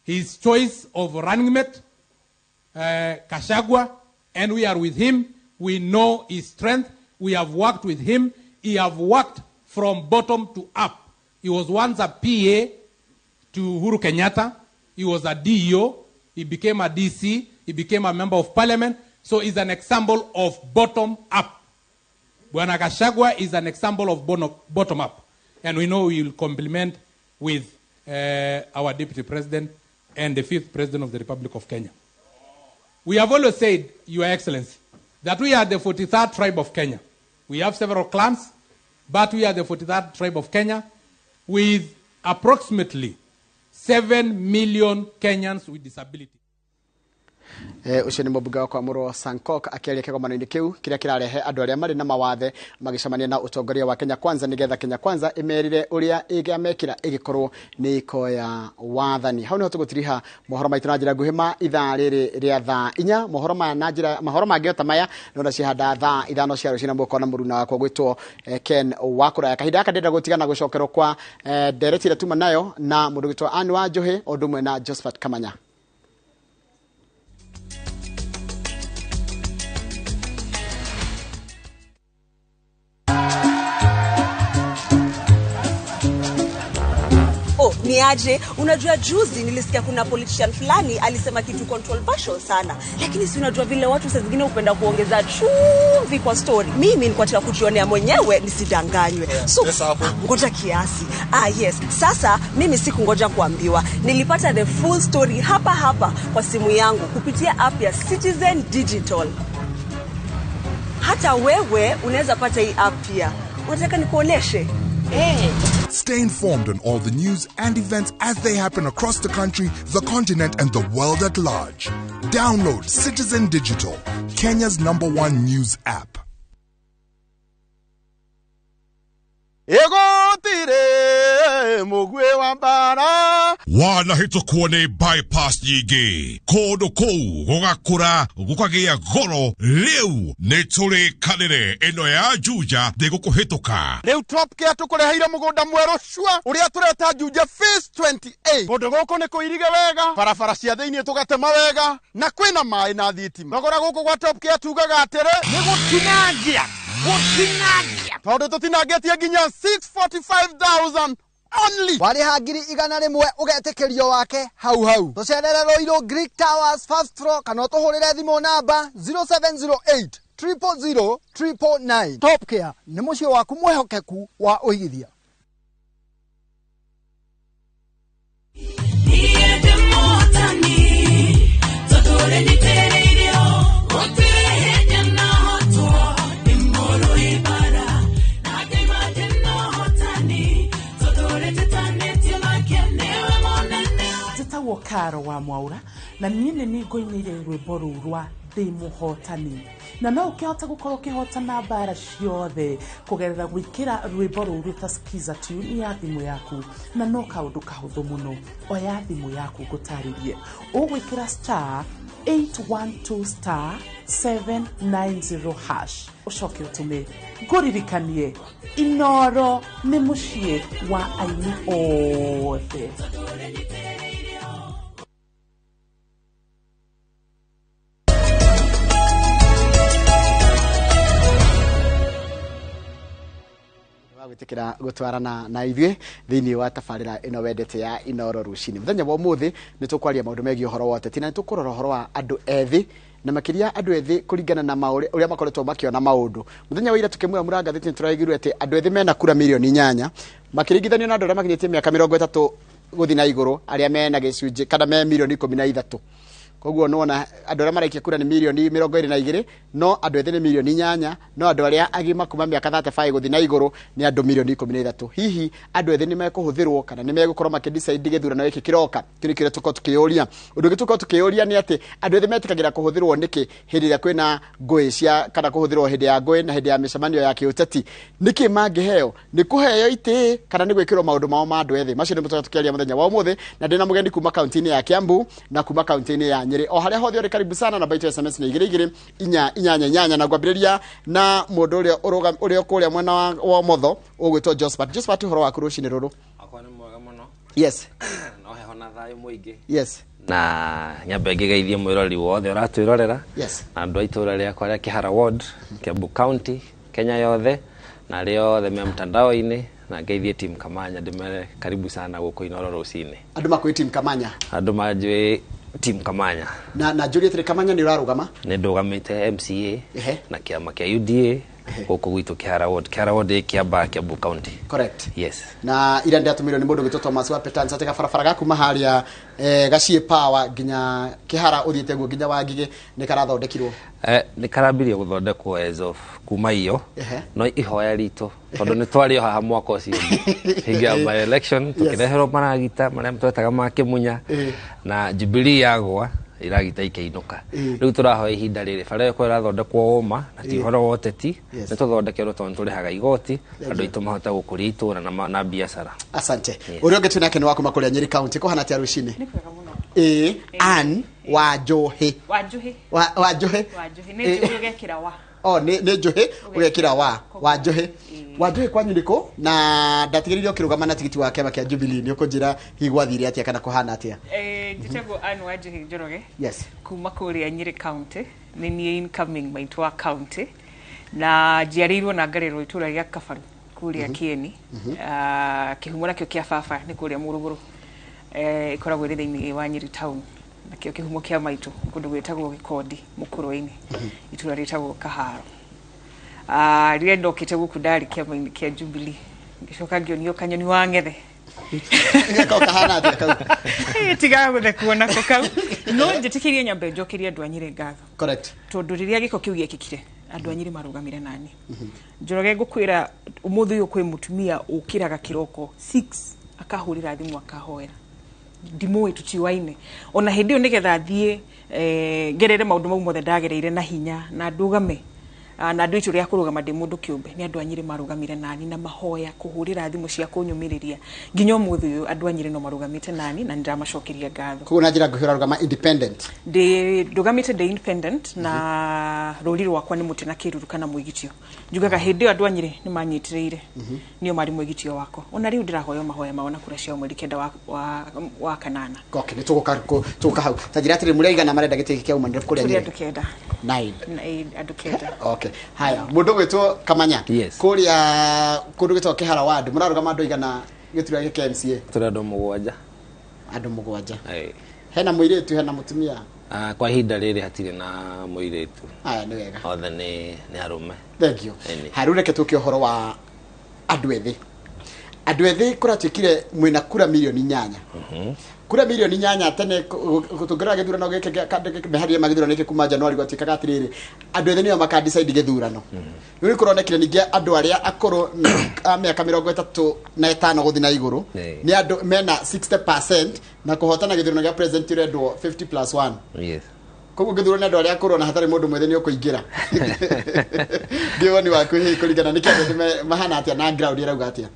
his choice of running mate, Kashagwa, and we are with him. We know his strength, We have worked with him. He have worked from bottom to up. He was once a PA to Uhuru Kenyatta. He was a DEO. He became a DC. He became a member of parliament. So he's an example of bottom up. Bwana Gachagua is an example of bottom up. And we know we will complement with our deputy president and the fifth president of the Republic of Kenya. We have always said, Your Excellency, that we are the 43rd tribe of Kenya. We have several clans, but we are the 43rd tribe of Kenya with approximately 7 million Kenyans with disability. Ucio nĩ mũmbunge wa Kwamũrwo Sankok akĩaria kĩgomano-inĩ kĩu kĩrĩa kĩrarehe andũ arĩa marĩ na mawathe magĩcemania na ũtongoria wa Kenya Kwanza nĩgetha Kenya Kwanza ĩmerire ũrĩa ĩgamekĩra ĩgĩkorwo nĩ ĩkoya wathani. Hau nĩho tũgũtiriha mohoro maitũ na njĩra nguhĩ ma ithaa rĩrĩ rĩa thaa 4. Mohoro maya na njĩra mohoro mangĩ o ta maya no ndacihanda thaa 5 cia rũcinĩ mũgũkorwo na mũruna wakwa gwĩtwo Ken Wakũraya. Kahinda gaka ndĩrenda gũtigana gũcokerwo kwa ndereti ĩrĩa tuma nayo na mũndũ gwĩtwo Anne wa Njũhĩ o ũndũ ũmwe na Josephat Kamanya. Niaje, unajua juzi nilisikia kuna politician fulani alisema kitu controversial sana. Lakini si unajua vile watu saa zingine hupenda kuongeza chumvi kwa story. Mimi nilikuwa nataka kujionea mwenyewe nisidanganywe. So ngoja kiasi. Yes. Sasa mimi sikungoja kuambiwa. Nilipata the full story hapa hapa kwa simu yangu kupitia app ya Citizen Digital. Hata wewe unaweza pata hii app pia. Unataka nikuoneshe? Hey. Stay informed on all the news and events as they happen across the country, the continent, and the world at large. Download Citizen Digital, Kenya's #1 news app. Wanahĩtũkwo nĩ bypass nyingĩ kũndũ kũu gũgakũra gũkagĩa goro rĩu nĩ tũrĩkanĩre ĩno ya Juja ndĩgũkũhĩtũka. Rĩu Top Care tũkũreheire mũgũnda mwerũ cua ũrĩa tũreta Juja Phase 28. Kũndũ gũkũ nĩ kũirige wega, barabara cia thĩinĩ tũgatema wega na kwĩna maĩ na thitima. Thogora gũkũ gwa Top Care tugaga atĩrĩ nĩ gũtinangia gũtinangia tondũ tũtinangĩtie nginya 645,000 only. Warĩha 100,000 ũgetĩkĩrio wake hau hau. Tũcerere Royal Greek Towers first floor kana ũtũhũrĩre thimũ namba 0708 000 999. Top Care nĩ mũciĩ waku mwĩhokeku wa ũigithia. Karo wa Mwaura na niĩ nĩ ngoinĩire rwĩmbo rũu rwa ndĩ mũhotani na no ũkĩhota gũkorwo ũkĩhotana mbara ciothe kũgerera gwĩkĩra rwĩmbo rũu rwĩta Skiza tune ya thimũ yaku na no kaũndũ kahũthũ mũno. Oya thimũ yaku ngũtarĩrie, ũgwĩkĩra star 812 star 790 hash ũcoke ũtũme. Ngũririkanie Inoro nĩ mũciĩ wa aini othe. Gwitikira gutwarana na ithuĩ thĩinĩ wa tabarĩra ĩno wendete ya Inoro rũcinĩ. Mũthenya wa ũmũthĩ nĩ tũkwaria maũndũ megiĩ ũhoro wa ũteti na nĩ tũkũrora ũhoro wa andũ ethĩ na makĩria andũ ethĩ kũringana na ũrĩa makoretwo makĩona maũndũ. Mũthenya wa ira tũkĩmũramũra ngathĩti nĩ tũraiguire atĩ andũ ethĩ mena kura mirioni 8 makĩringithanio na andũ arĩa makinyĩtie mĩaka 30 gũthiĩ na igũrũ arĩa mena gĩcunjĩ kana me mirioni 13. Koguo nona andũ arĩa maraikia kura nĩ mirioni 22 no andũ ethĩ nĩ mirioni 8 no andũ arĩa agima kuma mĩaka 35 gũthiĩ na igũrũ nĩ andũ mirioni 13. Hihi andũ ethĩ nĩ mekũhũthĩrwo kana nĩ megũkorwo makĩdecide gĩthurano gĩkĩ kĩroka? Kĩu nĩkĩo tũkorwo tũkĩyũria. Ũndũ ũngĩ tũkorwo tũkĩyũria nĩ atĩ andũ ethĩ metĩkagĩra kũhũthĩrwo nĩkĩ hĩndĩ ĩrĩa kwĩna ngũĩ cia kana kũhũthĩrwo hĩndĩ ya ngũĩ na hĩndĩ ya mĩcemanio ya kĩũteti? Nĩkĩ mangĩheo? Nĩ kũheo itĩ kana nĩ gwĩkĩrwo maũndũ mao ma andũ ethĩ? Macio nĩmo tũkorwo tũkĩaria mũthenya wa ũmũthĩ na ndĩna mũgeni kuma kaunti-inĩ ya Kiambu na kuma kaunti-inĩ ya Nyeri. O harĩa hothe ũrĩ karibu sana, namba itũ ya SMS nĩ 2 2 4 8 8 na ngwambĩrĩria na mũndũ ũrĩa ũrĩa kũrĩa mwena wa ũmotho ũgwĩtwo Josephat. Josephat, ũhoro waku rũcinĩ rũrũ? Akwa nĩ mwega mũno. Yes. No heho na thayũ mũingĩ. Yes. Na nyambe ngĩgeithie mwĩrori wothe ũratwĩrorera. Yes. Na andũ a itũũra rĩakwa rĩa Kĩhara Ward, Kiambu County, Kenya yothe na arĩa othe me mtandao-inĩ, na ngeithie team Kamanya, ndĩmere karibu sana gũkũ Inooro rũcinĩ. Andũ makwĩ team Kamanya? Andũ manjũĩ team Kamanya. Na njũrie atĩrĩ, Kamanya nĩ ũrarũgama? Nĩ ndũgamĩte MCA na kĩama kĩa UDA gũkũ gwitũ Kĩhara Ward. Kĩhara Ward ĩ Kĩambaa, Kiambu County. Correct. Yes. Na ira ndĩratũmĩirwo nĩ mũndũ gwĩtwo Thomas wa Petans atĩ gabarabara ga kuma harĩa Gaciĩ Power nginya Kĩhara ũthiĩte guo nginya Wangigĩ nĩ karathondekirwo. Nĩ karambirie gũthondekwo as of kuma iyo, no ihoya ritũ tondũ nĩ twarĩ o haha mwaka ũcio ũngĩ hingo ya by election, tũkĩreherwo maragita marĩa twetaga ma kĩmunya, na Jubilee yagwa iragita ikĩinũka. Rĩu tũrahoya ihinda rĩrĩ bara ĩyo ĩrathondekwo ũma na ti ũhoro wa ũteti, nĩ tũthondekerwo tondũ nĩ tũrĩhaga igoti, andũ aitũ mahote gũkũria itũra na biacara. Asante. Ũrĩa ũngĩ twĩ nake nĩ wa kuma kũrĩa Nyeri County, kũhana atĩa rũcinĩ? Ĩĩ, Ann Wanjũhĩ. Wanjũhĩ. Wanjũhĩ. Wanjũhĩ nĩ njũhĩ ũgekĩra wa. Oh, nĩ njũhĩ ũgekĩra wa. Wanjũhĩ. Wanjũhĩ kwanyu nĩkũ? Na ndatigĩrĩire ũkĩrũgama na tigiti wa kĩama kĩa Jubilee, nĩ ũkũnjĩra hihi gwathire atĩa kana kũhana atĩa? Njĩtagwo Ann Wanjũhĩ Njoroge. Yes. Kuma kũrĩa Nyeri County, nĩ niĩ incoming maitũ wa county, na njiarĩirwo na ngarerwo itũra rĩa Kabaru kũrĩa Kieni. Kĩhumo nakĩo kĩa baba nĩ kũrĩa Mũrũgũrũ, ĩkoragwo ĩrĩ thĩinĩ wa Nyeri town, nakĩo kĩhumo kĩa maitũ kũndũ gwĩtagwo Gĩkondi Mũkũrwe-inĩ, itũra rĩtagwo Kaharo. Rĩrĩa ndokĩte gũkũ ndarĩ kĩama-inĩ kĩa Jubilee, ngĩcoka ngĩonio kanyoni wa ng'ethe. Kau kahana atĩa kau? Tigaga gũthekwo nako kau. No njĩtĩkĩrie nyambe njokerie andũ a Nyĩrĩ ngatho. Correct. Tondũ rĩrĩa gĩko kĩu gĩekĩkire, andũ a Nyĩrĩ marũgamire nani. Njoroge, ngũkwĩra ũmũthĩ ũyũ kwĩ mũtumia ũkĩraga kĩroko 6 akahũrĩra thimũ akahoera. Ndimũĩ, tũtiũaine. Ona hĩndĩ ĩyo nĩgetha thiĩ ngerere maũndũ mau mothe ndagereire na hinya na ndũgame, na andũ itũ rĩa kũrũgama ndĩ mũndũ kĩũmbe, nĩ andũ a Nyĩrĩ marũgamire nani na mahoya, kũhũrĩra thimũ cia kũnyũmĩrĩria. Nginya ũmũthĩ ũyũ andũ a Nyĩrĩ no marũgamĩte nani na nĩndĩramacokeria ngatho. Koguo na njĩra nguhĩ ũrarũgama independent? Ndĩ ndũgamĩte ndĩ independent, na rũri rwakwa nĩ mũtĩ na kĩruru kana mwĩgitio. Njugaga hĩndĩ ĩyo andũ a Nyĩrĩ nĩ manyitĩrĩire, nĩo marĩ mwĩgitio wakwa. Ona rĩu ndĩrahoya mahoya mao na kura ciao mweri 9 wa kanana. Okay, nĩ tũgũka hau. Ta njĩra atĩrĩ, mũrĩ aigana marenda gĩtĩ gĩkĩ kĩa woman rep kũrĩa Tũrĩ Nyĩrĩ? andũ 9. 9. Andũ 9. Okay. Haya, mũndũ gwĩtwo Kamanya. Yes. Kũrĩa kũndũ gwĩtagwo Kĩhara Ward, mũrarũgama andũ aigana gĩturwa gĩkĩ MCA? Tũrĩ andũ 7. Andũ 7. Hena mũirĩtu, hena mũtumia? Kwa ihinda rĩrĩ hatirĩ na mũirĩtu. Aya, nĩ wega. Othe nĩ arũme. Thank you. Ĩni. Haya, rĩu reke tũke ũhoro wa andũ ethĩ. Andũ ethĩ kũratuĩkire mwĩna kura mirioni 8. Kura mirioni 8 tene tũngĩrora gĩthurano gĩkĩ, meharĩria ma gĩthurano gĩkĩ kuma January gwatuĩkaga atĩrĩrĩ, andũ ethĩ nĩo maka decide gĩthurano. Rĩu kũronekire ningĩ andũ arĩa akũrũ a mĩaka 35 gũthiĩ na igũrũ nĩ andũ mena 60% na kũhotana gĩthurano gĩa president ũrendwo 50+1. Yes. Koguo gĩthurano nĩ andũ arĩa akũrũ na hatarĩ mũndũ mwĩthĩ nĩ ũkũingĩra. Ndiũ woni waku hihi kũringana nĩ kĩndũ mahana atĩa na ground ĩrauga atĩa?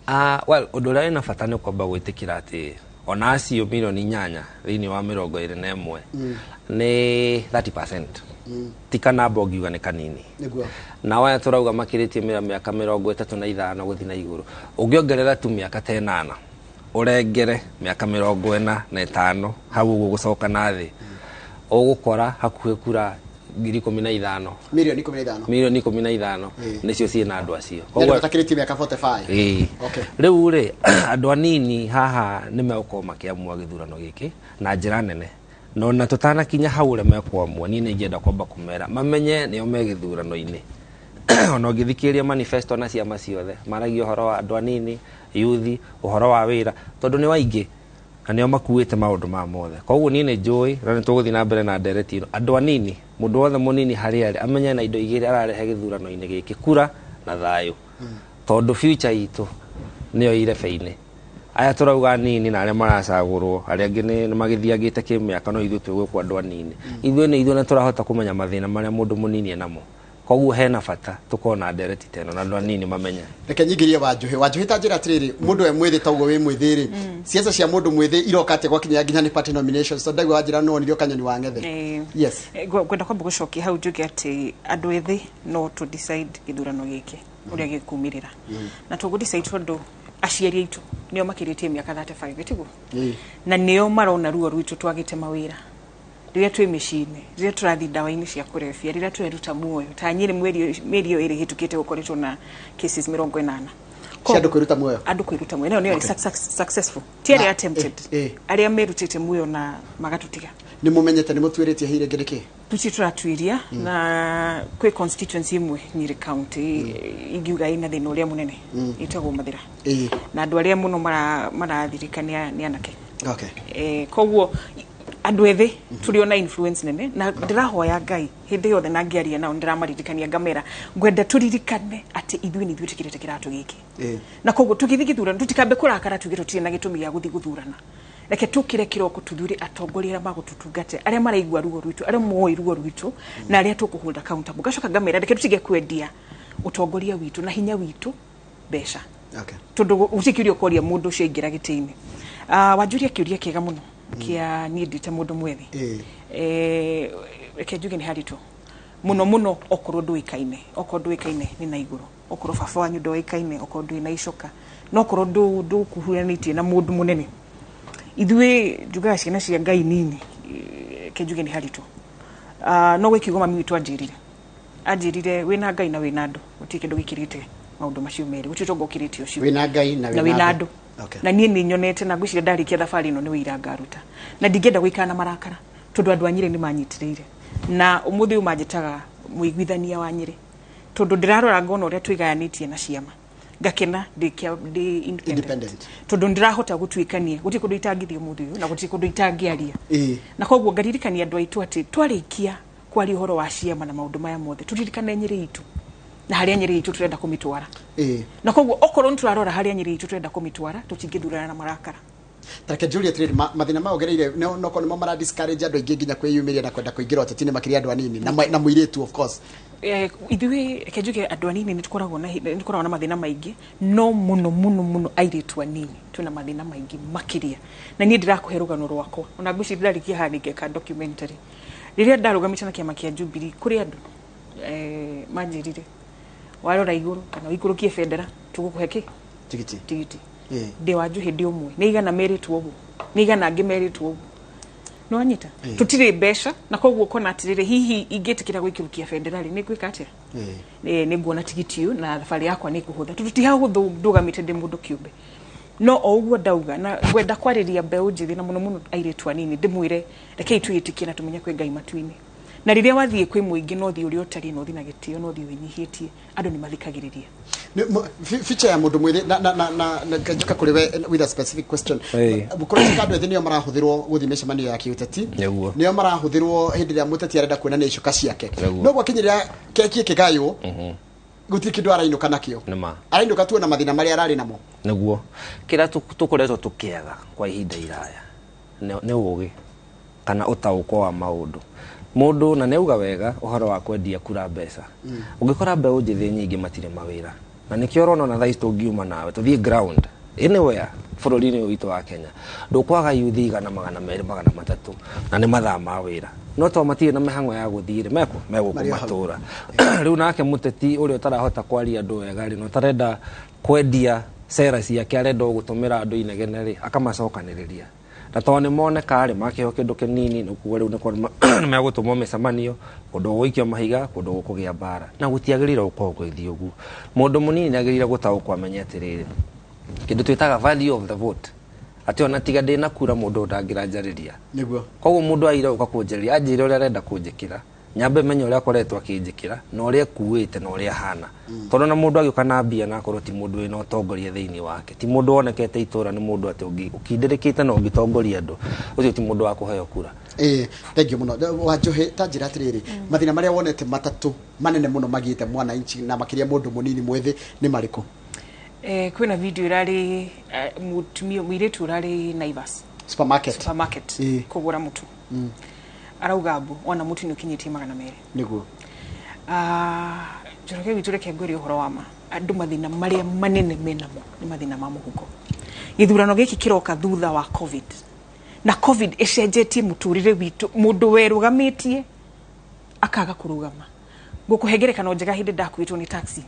Well, ũndũ ũrĩa wĩna bata nĩ kwamba gwĩtĩkĩra atĩ ona acio mirioni 8 thĩinĩ wa 21 nĩ 30%. Ti kanamba ũngiuga nĩ kanini. Nĩguo. Na aya tũrauga makĩrĩtie mĩaka 35 gũthiĩ na igũrũ, ũngĩongerera tu mĩaka ta 8 ũrengere mĩaka 45 hau ũguo gũcoka na thĩ, ũgũkora hakuhĩ kura 15,000. Mirioni 15. Mirioni 15 nĩcio ciĩna andũ acio. Koguo matakĩrĩtie mĩaka 45. Ĩĩ. Okay. Rĩu rĩ, andũ anini haha nĩ megũkorwo makĩamua gĩthurano gĩkĩ na njĩra nene. No na tũtanakinya hau ũrĩa mekũamua, niĩ nĩ ingĩenda kwamba kũmera mamenye nĩo me gĩthurano-inĩ. Ona ũngĩthikĩrĩria manifesto na ciama ciothe, maragia ũhoro wa andũ anini, yuthi, ũhoro wa wĩra, tondũ nĩ waingĩ na nĩo makuĩte maũndũ ma mothe. Koguo niĩ nĩ njũĩ na nĩ tũgũthiĩ na mbere na ndereti ĩno, andũ anini, mũndũ wothe mũnini harĩa arĩ amenye na indo igĩrĩ ararehe gĩthurano-inĩ gĩkĩ, kura na thayũ. Tondũ future itũ nĩyo irebe-inĩ. Aya tũrauga anini na arĩa maracagũrwo, arĩa angĩ nĩ magĩthiangĩte kĩmĩaka, no ithuĩ twĩ gũkũ andũ anini. Ithuĩ nĩ ithuĩ na tũrahota kũmenya mathĩna marĩa mũndũ mũnini enamo. Koguo hena bata tũkorwo na ndereti ta ĩno na andũ anini mamenye. Reke nyingĩrie Wanjũhĩ. Wanjũhĩ, ta njĩra atĩrĩrĩ, mũndũ we mwĩthĩ ta ũguo wĩ mwĩthĩ rĩ, ciaca cia mũndũ mwĩthĩ iroka atĩa gwakinya nginya nĩ party nominations? Tondũ ndaigua wanjĩra no wonirio kanyoni wa ng'ethe. Yes. Ngwenda kwamba gũcokia hau njuge atĩ andũ ethĩ no tũ decide gĩthurano gĩkĩ ũrĩa gĩkumĩrĩra. Na tũgũ decide tondũ aciari aitũ nĩo makĩrĩtie mĩaka 35, tiguo? Na nĩo marona ruo rwitũ twagĩte mawĩra. Rĩrĩa twĩ mĩciĩ-inĩ, rĩrĩa tũrathiĩ ndawa-inĩ cia kũrebia, rĩrĩa tũreruta muoyo, ta Nyĩrĩ mweri mĩeri ĩyo ĩrĩ ĩhĩtũkĩte gũkoretwo na cases 80. Cia andũ kwĩruta muoyo? Andũ kwĩruta muoyo. Nayo nĩyo successful, ti arĩa attempted, arĩa merutĩte muoyo na magatũtiga. Nĩ mũmenyete, nĩ mũtuĩrĩtie hihi rĩngĩ nĩkĩ? Tũtirĩ tũratuĩria. Na kwĩ constituency ĩmwe Nyĩrĩ County ingiuga ĩna thĩna ũrĩa mũnene, ĩtagwo Mathĩra, na andũ arĩa mũno marathirĩka nĩ anake. Koguo andũ ethĩ tũrĩ ona influence nene, na ndĩrahoya Ngai hĩndĩ yothe na ngĩaria nao ndĩramaririkania ngamera ngwenda tũririkane atĩ ithuĩ nĩ ithuĩ twĩkĩrĩte kĩratũ gĩkĩ, na koguo tũgĩthiĩ gĩthurano tũtikambe kũrakara tuge tũtirĩ na gĩtũmi gĩa gũthiĩ gũthurana. Reke tũkĩre kĩroko tuthure atongoria arĩa magũtũtungata, arĩa maraigua ruo rwitũ, arĩa moĩ ruo rwitũ, na arĩa tũkũhold accountable. Ngacoka ngamera reke tũtige kwendia ũtongoria witũ na hinya witũ mbeca, tondũ gũtirĩ kĩũria ũkoria mũndũ ũcio aingĩra gĩtĩ-inĩ. Wanjũria kĩũria kĩega mũno kĩa niĩ ndĩ ta mũndũ mwethĩ. Reke njuge nĩ haritũ mũno mũno okorwo ndũĩkaine, okorwo ndũĩkaine nĩ na igũrũ, okorwo baba wanyu ndoĩkaine, okorwo ndwĩ na icoka, na okorwo ndũkuhuranĩtie na mũndũ mũnene. Ithuĩ njugaga ciana cia Ngai nini, reke njuge nĩ haritũ. No gwĩ kiugo mami witũ anjĩrire, anjĩrire wĩna Ngai na wĩna andũ gũtirĩ kĩndũ gĩkĩrĩte maũndũ macio merĩ, gũtirĩ ũtonga ũkĩrĩte ũcio. Wĩna Ngai na na wĩna wĩna andũ. andũ. Na niĩ nĩ nyonete na ngwĩciria ndarĩkia thabarĩ ĩno nĩ wĩira ngaruta, na ndingĩenda gũikara na marakara tondũ andũ a Nyĩrĩ nĩ manyitĩrĩire, na ũmũthĩ ũyũ manjĩtaga mũiguithania wa Nyĩrĩ, tondũ ndĩrarora ngona ũrĩa twĩgayanĩtie na ciama ngakena ndĩ independent, Independent. Tondũ ndĩrahota gũtuĩkania gũtirĩ kũndũ itangĩthiĩ ũmũthĩ ũyũ na gũtirĩ kũndũ itangĩaria. Na koguo ngaririkania andũ aitũ atĩ twarĩkia kwaria ũhoro wa ciama na maũndũ maya mothe, tũririkane Nyĩrĩ itũ na harĩa Nyĩrĩ itũ tũrenda kũmĩtwara. Na koguo okorwo nĩ tũrarora harĩa Nyĩrĩ itũ tũrenda kũmĩtwara, tũtingĩthurana na marakara. Tareke njũrie atĩrĩrĩ, mathĩna maya ũgereire nokorwo nĩmo mara discourage andũ aingĩ nginya kwĩyumĩria na kwenda kũingĩra ũteti-inĩ, makĩria andũ anini na mũirĩtu, of course? Ithuĩ reke njuge andũ anini nĩ tũkoragwo na mathĩna maingĩ, no mũno mũno mũno airĩtu anini twĩna mathĩna maingĩ makĩria. Na niĩ ndĩrakũhe rũgano rwakwa, ona ngwĩciria ndĩrarĩkia haha nĩngeka documentary. Rĩrĩa ndarũgamĩte na kĩama kĩa Jubilee, kũrĩ andũ manjĩrire warora igũrũ kana ũikũrũkie bendera tũgũkũhe kĩ? Tigiti. Tigiti. Ndĩ wa Njuhĩ ndĩ ũmwe, nĩ igana merĩtwo ũguo, nĩ igana angĩ merĩtwo ũguo, nĩ wanyita? Tũtirĩ mbeca, na koguo ũkona atĩrĩrĩ, hihi ingĩtĩkĩra gũikũrũkia bendera rĩ, nĩ ngwĩka atĩa? Nĩ nguona tigiti ũyũ na thabarĩ yakwa nĩ ĩkũhũtha, tondũ ti hahũthũ ndũgamĩte ndĩ mũndũ kĩũmbe. No o ũguo ndauga na ngwenda kwarĩria mbeũ njĩthĩ na mũno mũno airĩtu anini, ndĩmwĩre rekei twĩĩtĩkie na tũmenye kwĩ Ngai matu-inĩ, na rĩrĩa wathiĩ kwĩ mũingĩ no thiĩ ũrĩa ũtarĩ, no thiĩ na gĩtĩo, no thiĩ wĩnyihĩtie, andũ nĩ mathikagĩrĩria. Future ya mũndũ mwĩthĩ na njoka kũrĩ we with a specific question. Kũroneka andũ ethĩ nĩo marahũthĩrwo gũthiĩ mĩcemanio ya kĩũteti, nĩo marahũthĩrwo hĩndĩ ĩrĩa mũteti arenda kuonania icoka ciake, no gwakinyĩrĩra keki ĩkĩgaywo gũtirĩ kĩndũ arainũka nakĩo. Nĩma. Arainũka tuona mathĩna marĩa ararĩ namo. Nĩguo kĩrĩa tũkoretwo tũkĩaga kwa ihinda iraya nĩ ũgĩ kana ũtaũkwo wa maũndũ mũndũ, na nĩ auga wega ũhoro wa kwendia kura mbeca. Ũngĩkora mbeũ njĩthĩ nyingĩ matirĩ mawĩra, na nĩkĩo ũrona ona thaa ici tũngiuma nawe tũthiĩ ground anywhere bũrũri-inĩ ũyũ witũ wa Kenya, ndũkwaga yuthi 100, 200, 300, na nĩ mathaa ma wĩra, no to matirĩ na mĩhang'o ya gũthiĩ rĩ mekũ megũkũ Marĩ o hau. Matũra rĩu nake mũteti ũrĩa ũtarahota kwaria andũ wega rĩ, na ũtarenda kwendia cera ciake, arenda o gũtũmĩra andũ inegene rĩ, akamacokanĩrĩria, na tondũ nĩ moneka rĩ, makĩheo kĩndũ kĩnini, nĩ kuga rĩu nĩ megũtũmwo mĩcemanio kũndũ gũgũikio mahiga, kũndũ gũkũgĩa mbara, na gũtiagĩrĩire gũkorwo gũgĩthiĩ ũguo. Mũndũ mũnini nĩ agĩrĩire gũtaũkwo amenye atĩrĩrĩ, kĩndũ twĩtaga value of the vote, atĩ ona tiga ndĩna kura mũndũ ũyũ ndangĩranjarĩria. Koguo mũndũ aira ũka kũnjarĩria, anjĩre ũrĩa arenda kũnjĩkĩra, nyambe menye ũrĩa akoretwo akĩnjĩkĩra na ũrĩa ekuĩte na ũrĩa ahana, tondũ na mũndũ agĩũka na mbia na akorwo ti mũndũ wĩna ũtongoria thĩinĩ wake, ti mũndũ wonekete itũra, nĩ mũndũ atĩ ũkindĩrĩkĩte na ũngĩtongoria andũ, ũcio ti mũndũ wa kũheo kura. Ĩĩ, thank you mũno, Wanjũhĩ. Ta njĩra atĩrĩrĩ, mathĩna marĩa wonete matatũ manene mũno magĩte mwananchi na makĩria mũndũ mũnini mwĩthĩ nĩ marĩkũ? Kwĩna video ĩrarĩ mũtumia mũirĩtu ũrarĩ Naivas supermarket, supermarket kũgũra mũtu, arauga mbu ona mũtu nĩ ũkinyĩtie 200. Njoroge witũ, reke ngwĩre ũhoro wa ma, andũ mathĩna marĩa manene menamo nĩ mathĩna ma mũhuko. Gĩthurano gĩkĩ kĩroka thutha wa COVID, na COVID ĩcenjetie mũtũrĩre witũ, mũndũ werũgamĩtie akaga kũrũgama. Ngũkũhe ngerekano njega, hĩndĩ ndakuĩtwo nĩ taxi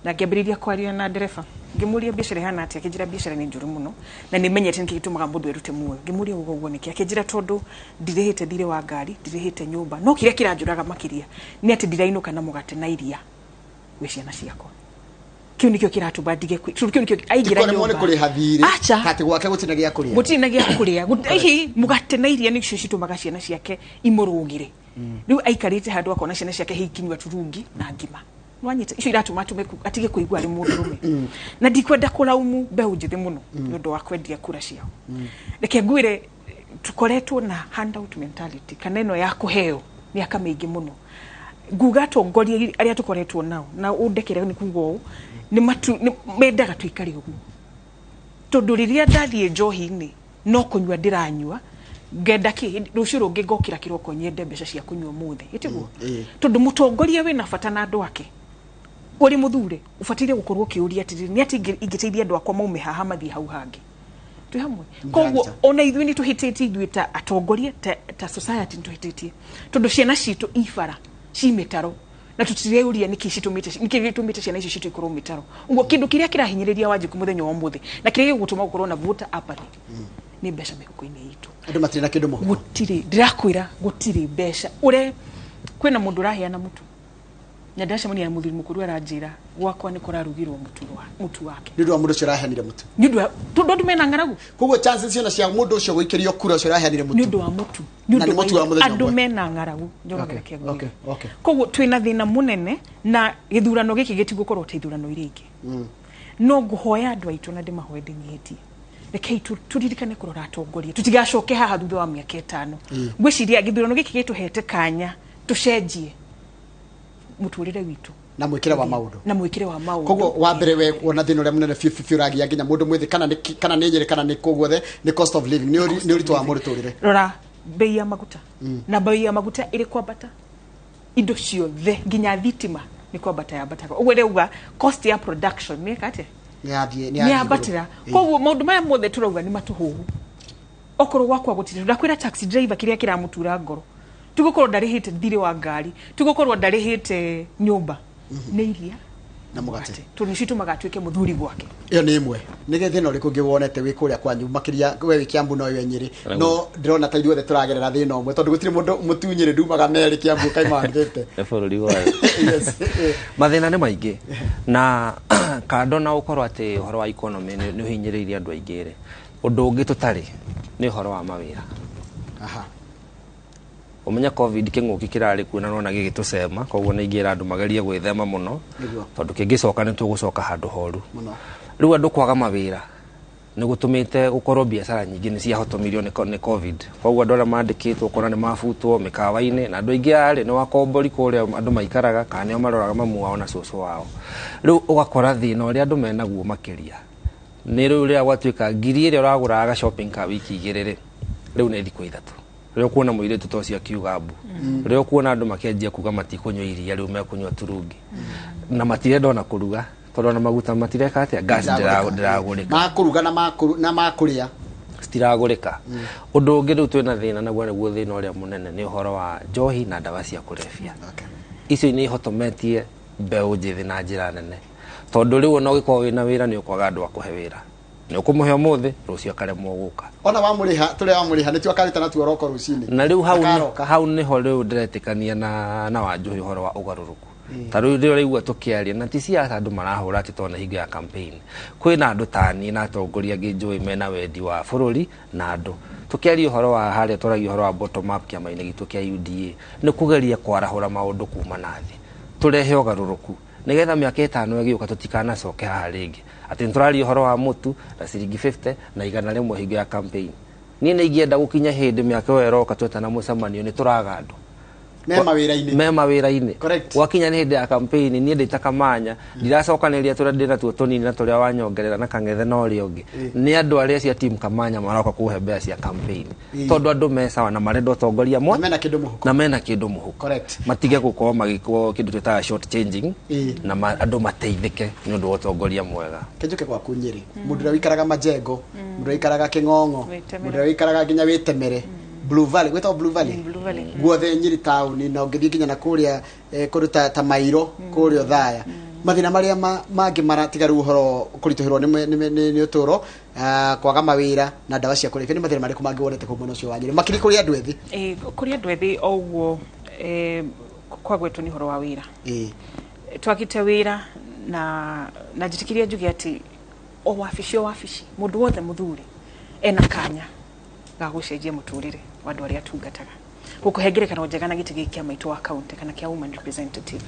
na ngĩambĩrĩria kwaria na ndereba. Ngĩmũria biacara ĩhana atĩa, akĩnjĩra biacara nĩ njũru mũno na nĩ menyete nĩkĩ gĩtũmaga mũndũ erute muoyo. Ngĩmũria ũguo ũguo nĩkĩ, akĩnjĩra tondũ ndirĩhĩte thirĩ wa ngari, ndirĩhĩte nyũmba, no kĩrĩa kĩranjũraga makĩria nĩ atĩ ndirainũka na mũgate na iria gwĩ ciana ciakwa. Kĩu nĩkĩo kĩratũma ndige tondũ kĩu nĩkĩo aingĩra nyũmba. Nĩ kũrĩha thirĩ. Acha. Atĩ gwake gũtirĩ gĩa kũrĩa. Gũtirĩ na gĩa kũrĩa. Hihi mũgate na iria nĩcio citũmaga ciana ciake imũrũgĩre. Rĩu aikarĩte handũ akona ciana ciake hikinyua turungi na ngima. Nwanyita icio iratũma atume atige kũigua arĩ mũndũrũme. Na ndikwenda kũraumu mbeũ njĩthĩ mũno nĩ ũndũ wa kwendia kura ciao. Reke ngwĩre tukoretwo na handout mentality kana ĩno ya kũheo mĩaka mĩingĩ mũno. Nguga atongoria arĩa tũkoretwo nao na ũndekere nĩ kuga ũũ nĩ mendaga tũikare ũguo. Tondũ rĩrĩa ndathiĩ njohi-inĩ no kũnyua ndĩranyua ngenda kĩ rũciũ rũngĩ ngokĩra kĩroko nyende mbeca cia kũnyua ũmũthĩ, ĩtiguo? Tondũ mũtongoria wĩna bata na andũ ake ũrĩ mũthure ũbataire gũkorwo ũkĩũria atĩrĩrĩ nĩ atĩ ingĩteithia andũ akwa maume haha mathiĩ hau hangĩ. Twĩ hamwe. Koguo ona ithuĩ nĩ tũhĩtĩtie, ithuĩ ta atongoria ta society nĩ tũhĩtĩtie tondũ ciana citũ ibara ci mĩtaro na tũtireuria nĩkĩ citũmĩte nĩkĩ gĩtũmĩte ciana icio citũ ikorwo mĩtaro. Ũguo kĩndũ kĩrĩa kĩrahinyĩrĩria Wanjikũ mũthenya wa ũmũthĩ na kĩrĩa gĩgũtũma gũkorwo na voter apathy nĩ mbeca mĩhuko-inĩ itũ. Andũ matirĩ na kĩndũ mũhuko. Gũtirĩ, ndĩrakwĩra gũtirĩ mbeca. Ũre kwĩna mũndũ ũraheana mũtu na ndacemania na mũthuri mũkũrũ aranjĩra gwakwa nĩ kũrarugirwo mũtu wake. Nĩ ũndũ wa mũndũ ũcio ũraheanire mũtu. Nĩ ũndũ wa tondũ andũ mena ng'aragu. Koguo chances ciona cia mũndũ ũcio gũikĩrio kura ũcio ũraheanire mũtu. Nĩ ũndũ wa mũtu. Nĩ ũndũ wa andũ mena ng'aragu. Njoroge Okay. Okay. Koguo twĩna thĩna mũnene na gĩthurano gĩkĩ gĩtigũkorwo ta ithurano iria ingĩ. No ngũhoya andũ aitũ na ndĩmahoe ndĩnyihĩtie. Rekei tũririkane kũrora atongoria tũtigacoke haha thutha wa mĩaka 5. Ngwĩciria gĩthurano gĩkĩ gĩtũhete kanya tũcenjie mũtũrĩre witũ na mwĩkĩre wa maũndũ. Na mwĩkĩre wa maũndũ. Koguo wa mbere we wona thĩna ũrĩa mũnene biũ biũ ũragia nginya mũndũ mwĩthĩ kana nĩ Nyĩrĩ kana nĩ kũ guothe nĩ cost of living, nĩ ũritũ wa mũtũrĩre. Rora bei ya maguta. Na bei ya maguta ĩrĩ kwambata indo ciothe nginya thitima nĩ kwambata yambataga. Ũguo ndĩrauga cost ya production nĩ ĩka atĩa? Nĩ yambatĩra. Koguo maũndũ maya mothe tũrauga nĩ matũhũhu. Okorwo gwakwa gũtirĩ, ndakwĩra taxi driver kĩrĩa kĩramũtura ngoro. Tũgũkorwo ndarĩhĩte thirĩ wa ngari, tũgũkorwo ndarĩhĩte nyũmba. Nĩ iria na mũgate. Tondũ nĩcio itũmaga atuĩke mũthuri gwake. Ĩyo nĩ ĩmwe. Nĩ thĩna ũrĩkũ ũngĩ wonete wĩ kũrĩa kwanyu makĩria we wĩ Kiambu no we Nyĩrĩ. No ndĩrona ta ithuothe tũragerera thĩna ũmwe tondũ gũtirĩ mũndũ mũtu Nyĩrĩ ndumaga merĩ Kiambu kaima 150. Nĩ bũrũri wothe. Mathĩna nĩ maingĩ na kando na ũkorwo atĩ ũhoro wa economy nĩ ũhinyĩrĩirie andũ aingĩ rĩ. Ũndũ ũngĩ tũtarĩ nĩ ũhoro wa mawĩra. Aha. Ũmenye COVID kĩng'ũki kĩrarĩ kuo na nona gĩgĩtũcema, koguo nĩ ingĩra andũ magerie gwĩthema mũno tondũ kĩngĩcoka nĩ tũgũcoka handũ horu. Rĩu andũ kwaga mawĩra nĩ gũtũmĩte gũkorwo biacara nyingĩ nĩ ciahotomirio nĩ COVID. Koguo andũ arĩa mandĩkĩtwo ũkona nĩ mabutwo mĩkawa-inĩ na andũ aingĩ arĩ nĩ wakombori kũrĩa andũ maikaraga kana nĩo maroraga mamu wao na cũcũ wao. Rĩu ũgakora thĩna ũrĩa andũ menaguo makĩria nĩ rĩu rĩrĩa gwatuĩka ngiri ĩrĩa ũragũraga shopping ka wiki 2 rĩ, rĩu nĩ thikũ 3. Rĩrĩa ũkuona mũirĩtu ta ũcio akiuga mbu, rĩrĩa ũkuona andũ makĩanjia kuga matikũnyua iria rĩu mekũnyua turungi na matirenda ona kũruga tondũ ona maguta matireka atĩa, gas ndĩragũrĩka, makũruga na makũrĩa citiragũrĩka. Ũndũ ũngĩ rĩu twĩna thĩna naguo nĩguo thĩna ũrĩa mũnene nĩ ũhoro wa njohi na ndawa cia kũrebia. Icio nĩ ihotometie mbeũ njĩthĩ na njĩra nene tondũ rĩu ona ũgĩkorwo wĩna wĩra nĩ ũkwaga andũ a kũhe wĩra. Nĩ ũkũmũhe ũmũthĩ rũciũ akaremwo gũka. Ona wamũrĩha tũrĩa wamũrĩha nĩtio akaruta natuo roko rũcinĩ. Na rĩu hau nĩho rĩu ndĩretĩkania na Wanjũhĩ ũhoro wa ũgarũrũku. Ta rĩu rĩrĩa ũraigua tũkĩaria na ti siasa andũ marahũra atĩ tondũ nĩ hingo ya campaign. Kwĩna andũ ta niĩ na atongoria angĩ njũĩ mena wendi wa bũrũri na andũ. Tũkĩaria ũhoro wa harĩa twaragia ũhoro wa bottom up kĩama-inĩ gitũ kĩa UDA nĩ kũgeria kwarahũra maũndũ kuma na thĩ. Tũrehe ũgarũrũku nĩgetha mĩaka 5 ĩgĩũka tũtikanacoke haha rĩngĩ atĩ nĩtũraria ũhoro wa mũtu na ciringi 50 na 100 hingo ya campaign. Niĩ nĩ ingĩenda gũkinya hĩndĩ mĩaka ĩyo ĩroka twetana mũcemanio nĩ tũraga andũ me mawĩra-inĩ. Gwakinya nĩ hĩndĩ ya campaign niĩ ndĩ ta Kamanya ndiracokanĩria tũrĩa ndĩ natuo tũnini na tũrĩa wanyongerera na kang'ethe na ũrĩa ũngĩ. Nĩ andũ arĩa cia team Kamanya maroka kũhe mbeca cia campaign tondũ andũ me sawa na marenda ũtongoria mwe na mena kĩndũ mũhuko. Matige gũkorwo magĩkwo kĩndũ twĩtaga short changing na andũ mateithĩke nĩ ũndũ wa ũtongoria mwega. Kĩnjũke gwaku Nyĩrĩ, mũndũ ũrĩa wĩikaraga Majengo, mũndũ ũrĩa wĩikaraga Kĩng'ong'o, mũndũ ũrĩa wĩikaraga nginya Wĩtemere, Blue Valley, gwĩtagwo Blue Valley? Guothe Nyĩrĩ taũni na ũngĩthiĩ nginya na kũrĩa kũndũ ta Mairo, kũrĩa Othaya. Mathĩna marĩa mangĩ maratigaru ũhoro kũritũhĩrwo nĩ ũtũũro, kwaga mawĩra na ndawa cia kũrebia, nĩ mathĩna marĩkũ mangĩ wonete kũu mwena ũcio wa Nyĩrĩ, makĩria kũrĩ andũ ethĩ? Kũrĩ andũ ethĩ o ũguo, kwagwetwo nĩ ũhoro wa wĩra. Twakĩte wĩra na njĩtĩkĩria njuge atĩ o wabici mũndũ wothe mũthuri ena kanya ga gũcenjia mũtũrĩre wa andũ arĩa atungataga. Gũkũhe ngerekano njega na gĩtĩ gĩkĩ kĩa maitũ wa county kana kĩa woman representative.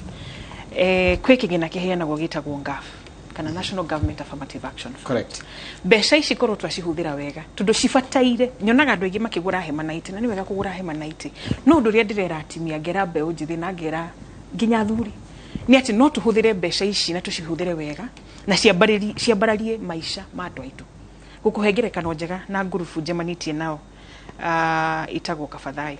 Kwĩ kĩgĩna kĩheanagwo gĩtagwo NGAAF kana National Government Affirmative Action Fund. Correct. Mbeca ici korwo twacihũthĩra wega tondũ cibataire, nyonaga andũ aingĩ makĩgũra hema na itĩ, na nĩ wega kũgũra hema na itĩ, no ũndũ ũrĩa ndĩrera atumia, ngera mbeũ njĩthĩ na ngera nginya athuri, nĩ atĩ no tũhũthĩre mbeca ici na tũcihũthĩre wega na ciambararie maica ma andũ aitũ. Gũkũhe ngerekano njega na ngurubu njemanĩtie nao, ĩtagwo Kabathayo.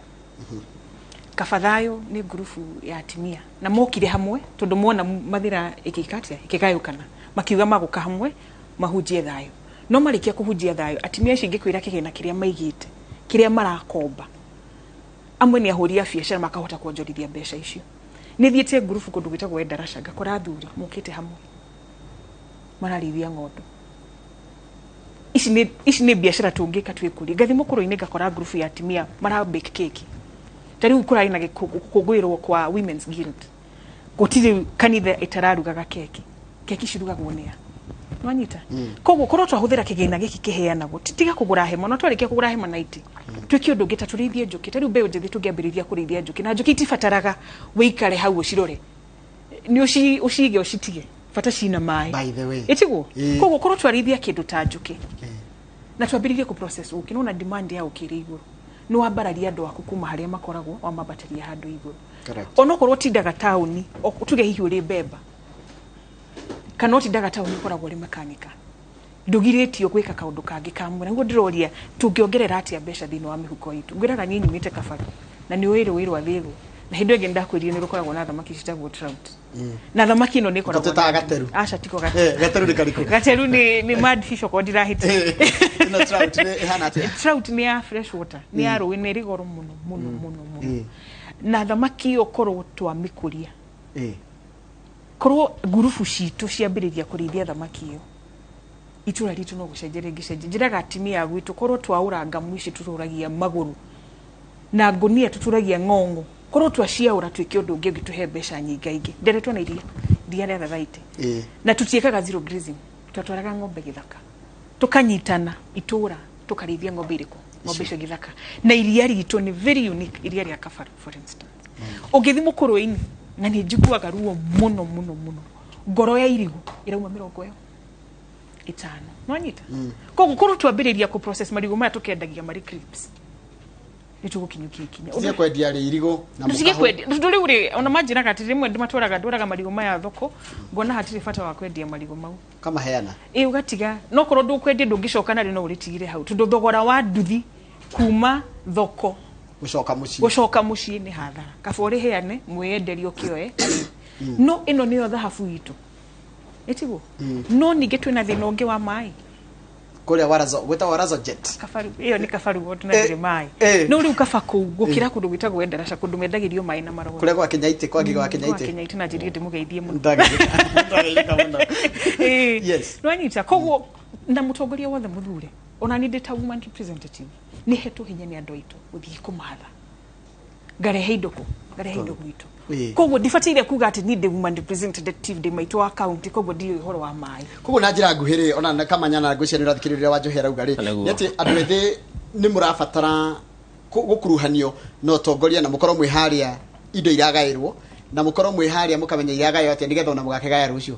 Kabathayo nĩ ngurubu ya atumia na mokire hamwe tondũ mona Mathĩra ĩgĩka atĩa, ĩkĩgayũkana, makiuga magũka hamwe mahunjie thayũ. No marĩkia kũhunjia thayũ, atumia acio ingĩkwĩra kĩgĩna kĩrĩa maigĩte, kĩrĩa marakomba, amwe nĩ ahũri a biacara makahota kuonjorithia mbeca icio. Nĩ thiĩte ngurubu kũndũ gwĩtagwo Endarasha, ngakora athuri mokĩte hamwe mararĩithia ng'ondu. Ici nĩ biacara tũngĩka twĩkũrie. Ngathi mũkũrũ-inĩ ngakora ngurubu ya atumia mara bake keki. Ta rĩu kũrarĩ na gũkũngũĩrwo kwa Women's Guild, gũtirĩ kanitha ĩtararugaga keki. Keki cirugagwo nĩ a? Nĩwanyita? Koguo korwo twahũthĩra kĩgĩna gĩkĩ kĩheanagwo, tiga kũgũra hema, no twarĩkia kũgũra hema na itĩ, twĩke ũndũ ũngĩ ta tũrĩithie njũkĩ. Ta rĩu mbeũ njĩthĩ tũngĩambĩrĩria kũrĩithia njũkĩ, na njũkĩ itibataraga wĩikare hau ũcirore, nĩ ũcige ũcitige, bata cina maĩ. By the way. Ĩtiguo? Koguo korwo twarĩithia kĩndũ ta njũkĩ na twambĩrĩrie kũ process ũkĩ, nĩwona demand ya ũkĩ ĩrĩ igũrũ, nĩ wambararia andũ aku kuma harĩa makoragwo wamambatĩria handũ igũrũ. Onokorwo ũtindaga taũni, tuge hihi ũrĩ mbemba kana ũtindaga taũni ũkoragwo ũrĩ makanika, ndũgirĩtio gwĩka kaũndũ kangĩ kamwe. Naguo ndĩroria tũngĩongerera atĩa mbeca thĩinĩ wa mĩhuko itũ. Ngwĩraga niĩ nyumĩte Kabaru na nĩ ũĩ rũĩ rwa Thĩgũ, na hĩndĩ ĩngĩ nĩndakwĩrire nĩ rũkoragwo na thamaki citagwo trout, na thamaki ĩno nĩ ĩkoragwo na gateru. Aca tiko gateru. Gateru nĩ karĩkũ? Gateru nĩ mad fish okorwo ndirahĩtia. Ĩno trout nĩ ĩhana atĩa? Trout nĩ ya fresh water, nĩ ya rũĩ, na ĩrĩ goro mũno mũno mũno mũno. Na thamaki ĩyo korwo twamĩkũria, korwo ngurubu citũ ciambĩrĩria kũrĩithia thamaki ĩyo, itũra ritũ no gũcenjia rĩngĩcenjia. Njĩraga atumia a gwitũ korwo twaũra ngamu ici tũtũragia magũrũ na ngũnia tũtũragia ng'ong'o, korwo twaciaũra twĩke ũndũ ũngĩ ũngĩtũhe mbeca nyingaingĩ. Nderetwo na iria rĩa Thathaitĩ, na tũtiĩkaga zero grazing, twatwaraga ng'ombe gĩthaka, tũkanyitana itũra tũkarĩithia ng'ombe irĩkũ, ng'ombe icio gĩthaka. Na iria ritũ nĩ very unique, iria rĩa Kabaru for instance. Ũngĩthiĩ mũkũrũ-inĩ, na nĩ njiguaga ruo mũno mũno mũno, ngoro ya irigũ ĩrauma 50. Nĩwanyita? Koguo korwo twambĩrĩria kũ process marigũ maya tũkendagia marĩ crisps, nĩ tũgũkinyũkia ikinya. Tũtige kwendia rĩ irigũ na Tũtige mũkaho. kwendia. Tondũ rĩu rĩ, ona manjĩraga atĩ rĩmwe ndĩmatwaraga, ndwaraga marigũ maya thoko, ngona hatirĩ bata wa kwendia marigũ mau. Kamaheana. Ĩ ũgatiga, no korwo ndũkwendia ndũngĩcoka narĩo no ũrĩtigire hau, tondũ thogora wa nduthi kuma thoko gũcoka mũciĩ, gũcoka mũciĩ nĩ hathara. Kaba ũrĩheane mwĩenderie ũkĩoe. No ĩno nĩyo thahabu itũ. Ĩtiguo? No ningĩ twĩna thĩna ũngĩ wa maĩ. Kũrĩa Warazo, gwĩtagwo Warazo Jet. Kabaru, ĩyo nĩ Kabaru ward na ndĩrĩ maĩ. No rĩu kaba kũu gũkĩra kũndũ gwĩtagwo Endarasha, kũndũ mendagĩrio maĩ na marori. Kũrĩa gwa Kenyaitĩ, kwa Ngigĩ wa Kenyaitĩ. Gwa Kenyaitĩ na njĩrire ndĩmũgeithie mũno. Ndagĩrĩka mũno. Yes. Nĩwanyita? Koguo na mũtongoria wothe mũthure, ona niĩ ndĩ ta woman representative, nĩ hetwo hinya nĩ andũ aitũ gũthiĩ kũmatha. Ngarehe indo kũ? Ngarehe indo gwitũ. Koguo ndibataire kuga atĩ niĩ ndĩ woman representative, ndĩ maitũ wa county, koguo ndiũĩ ũhoro wa maĩ. Koguo na njĩra nguhĩ rĩ, ona kamanya na ngwĩciria nĩ ũrathikĩrĩria wa Njohi arauga rĩ, nĩ atĩ andũ ethĩ nĩ mũrabatara gũkuruhanio na ũtongoria, na mũkorwo mwĩ harĩa indo iragaĩrwo, na mũkorwo mwĩ harĩa mũkamenya iragaĩrwo atĩa, nĩgetha ona mũgakĩgaya rũciũ.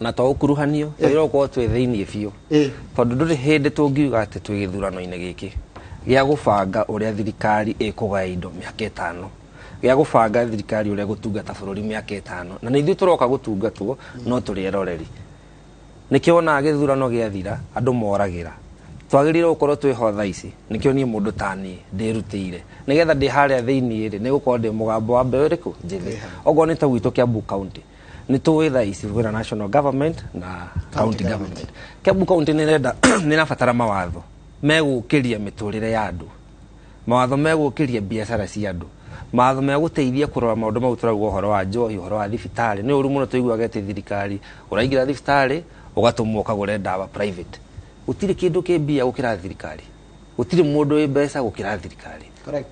Na to ũkuruhanio, twagĩrĩirwo gũkorwo twĩ thĩiniĩ biũ, tondũ ndũrĩ hĩndĩ tũngiuga atĩ twĩ gĩthurano-inĩ gĩkĩ gĩa gũbanga ũrĩa thirikari ĩkũgaya indo mĩaka 5, gĩa gũbanga thirikari ũrĩa gũtungata bũrũri mĩaka 5, na nĩ ithuĩ tũroka gũtungatwo, no tũrĩ eroreri. Nĩkĩo wonaga gĩthurano gĩathira andũ moragĩra. Twagĩrĩirwo gũkorwo twĩho thaa ici, nĩkĩo niĩ mũndũ ta niĩ ndĩrutĩire, nĩgetha ndĩ harĩa thĩiniĩ rĩ, nĩgũkorwo ndĩ mũgambo wa mbeũ ĩrĩkũ njĩthĩ. Okorwo nĩ ta gwitũ Kiambu County, nĩ tũĩ thaa ici kwĩna national government na county government. Kiambu County nĩ ĩrabatara mawatho megũkĩria mĩtũrĩre ya andũ, mawatho megũkĩria biacara cia andũ. Mawatho me gũteithia kũrora maũndũ mau tũrauga ũhoro wa njohi, ũhoro wa thibitarĩ. Nĩ ũru mũno tũiguaga atĩ thirikari ũraingĩra thibitarĩ ũgatũmwo ũkagũre ndawa private. Gũtirĩ kĩndũ kĩ mbia gũkĩra thirikari, gũtirĩ mũndũ wĩ mbeca gũkĩra thirikari.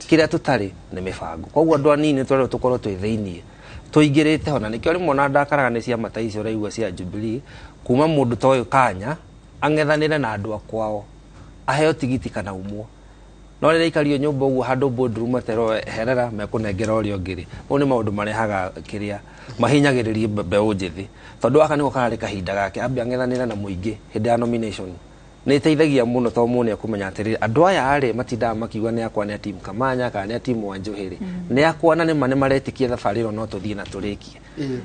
Kĩrĩa tũtarĩ nĩ mĩbango. Koguo andũ anini tũrerwo tũkorwo twĩ thĩiniĩ tũingĩrĩte ho, na nĩkĩo rĩmwe ona ndakaraga nĩ ciama ta icio ũraigua cia Jubilee, kuma mũndũ ta ũyũ kanya ang'ethanĩre na andũ a kwao aheo tigiti kana umwo. No rĩrĩa ikario nyũmba ũguo handũ boardroom aterwo herera mekũnengera ũrĩa ũngĩ rĩ, mau nĩ maũndũ marehaga kĩrĩa mahinyagĩrĩria mbeũ njĩthĩ, tondũ gaka nĩko kararĩ kahinda gake ambe ang'ethanĩre na mũingĩ hĩndĩ ya nomination. Nĩ ĩteithagia mũno tondũ mũndũ nĩ ekũmenya atĩrĩrĩ, andũ aya rĩ matindaga makiuga nĩ akwa, nĩ a team Kamanya kana nĩ a team Wanjohi rĩ, nĩ akwa na nĩma nĩ maretĩkia thabarĩ ĩno no tũthiĩ na tũrĩkie.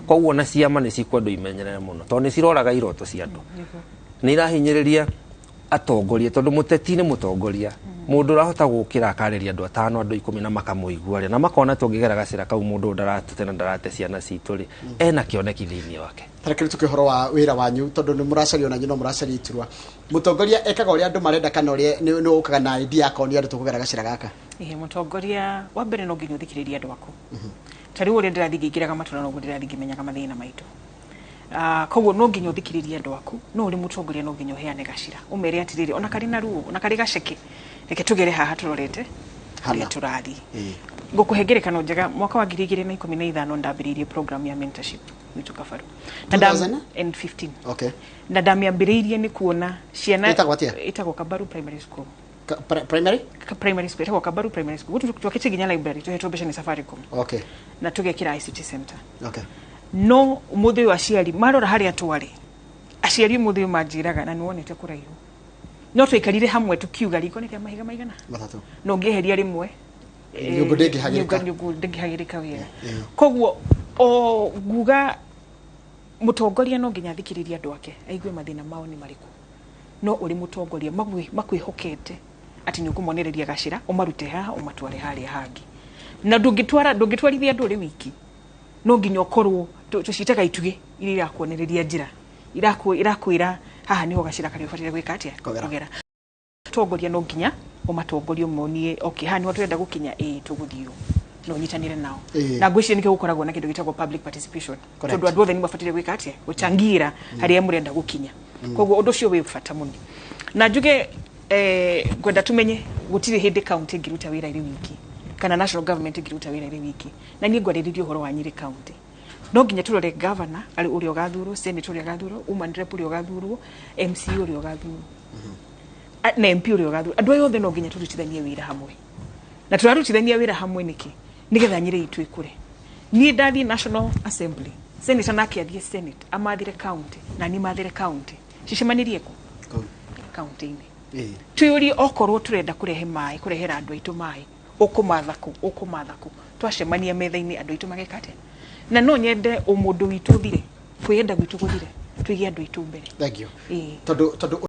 Koguo na ciama nĩ cikwendwo imenyerere mũno tondũ nĩ ciroraga iroto cia andũ, nĩ irahinyĩrĩria atongoria, tondũ mũteti nĩ mũtongoria, mũndũ ũrahota gũkĩra akarĩria andũ atano, andũ 10 na makamũigua rĩ, na makona tũngĩgera gacĩra kau mũndũ ũyũ ndaratũte na ndarate ciana citũ rĩ, ena kĩoneki thĩinĩ wake. Tarekere tuke ũhoro wa wĩra wanyu, tondũ nĩ mũracaria onanyu no mũracaria iturwa. Mũtongoria ekaga ũrĩa andũ marenda kana ũrĩa nĩ ũkaga na idea akonia andũ tũkũgera gacĩra gaka? Ĩhĩ, mũtongoria wa mbere no nginya ũthikĩrĩrie andũ aku. Ta rĩu ũrĩa ndĩrathiĩ ngĩingĩraga matũra noguo ndĩrathiĩ ngĩmenyaga mathĩna maitũ. Koguo no nginya ũthikĩrĩrie andũ aku, no ũrĩ mũtongoria no nginya ũheane gacĩra, ũmere atĩrĩrĩ, ona karĩ na ruo, ona karĩ gaceke, reke tũgere haha tũrorete harĩa tũrathiĩ. Ngũkũhe ngerekano njega, mwaka wa 2015 ndambĩrĩirie program ya mentorship gwitũ Kabaru. Na 2015. Na ndamĩambĩrĩirie nĩ kuona ciana. Ĩtagwo atĩa? Ĩtagwo Kabaru Primary School. Primary? Primary school, ĩtagwo Kabaru Primary School. Gũtũ twakĩte nginya library, tũhetwo mbeca nĩ Safaricom. Na tũgekĩra ICT center. No ũmũthĩ ũyũ aciari marora harĩa twarĩ, aciari ũmũthĩ ũyũ manjĩraga na nĩwonete kũraihu, no twaikarire hamwe tukiuga riko nĩ rĩa mahiga maigana 3, no ũngĩeheria rĩmwe nyũngũ ndĩngĩhagĩrĩka. Nyũngũ ndĩngĩhagĩrĩka wega. Koguo o nguga mũtongoria no nginya athikĩrĩrie andũ ake, aigue mathĩna mao nĩ marĩkũ. No ũrĩ mũtongoria makwĩhokete atĩ nĩ ũkũmonereria gacĩra, ũmarute haha ũmatware harĩa hangĩ. Na ndũngĩtwarithia andũ ũrĩ wiki, no nginya ũkorwo tũcitaga itugĩ iria irakuonereria njĩra, irakwĩra haha nĩho gacĩra karĩa ũbataire gwĩka atĩa, kũgera. Tongoria no nginya ũmatongorie, ũmonie okay, haha nĩho tũrenda gũkinya, ĩĩ tũgũthiĩ ũũ, na ũnyitanĩre nao. Na ngwĩciria nĩkĩo gũkoragwo na kĩndũ gĩtagwo public participation, tondũ andũ othe nĩ mabataire gwĩka atĩa, gũchangira harĩa mũrenda gũkinya. Koguo ũndũ ũcio wĩ bata mũno. Na njuge ngwenda tumenye gũtirĩ hĩndĩ county ĩngĩruta wĩra ĩrĩ wiki, kana national government ĩngĩruta wĩra ĩrĩ wiki. Na niĩ ngwarĩrĩria ũhoro wa Nyĩrĩ county, no nginya tũrore governor arĩ ũrĩa ũgathurwo, senator ũrĩa ũgathurwo, woman rep ũrĩa ũgathurwo, MCA ũrĩa ũgathurwo, na MP ũrĩa ũgathurwo. Andũ aya othe no nginya tũrutithanie wĩra hamwe. Na tũrarutithania wĩra hamwe nĩkĩ? Nĩgetha Nyĩrĩ itũ ĩkũre. Niĩ ndathiĩ National Assembly, senator nake athiĩ Senate, amathire county, na niĩ mathire county. Cicemanirie kũ? County-inĩ. Twĩyũrie okorwo tũrenda kũrehe maĩ, kũrehera andũ aitũ maĩ, ũkũmatha kũ, ũkũmatha kũ? Twacemania metha-inĩ andũ aitũ mageka atĩa? Na no nyende ũmũndũ witũ ũthire, kwĩyenda gwitũ gũthire, tũige andũ aitũ mbere. Thank you. Tondũ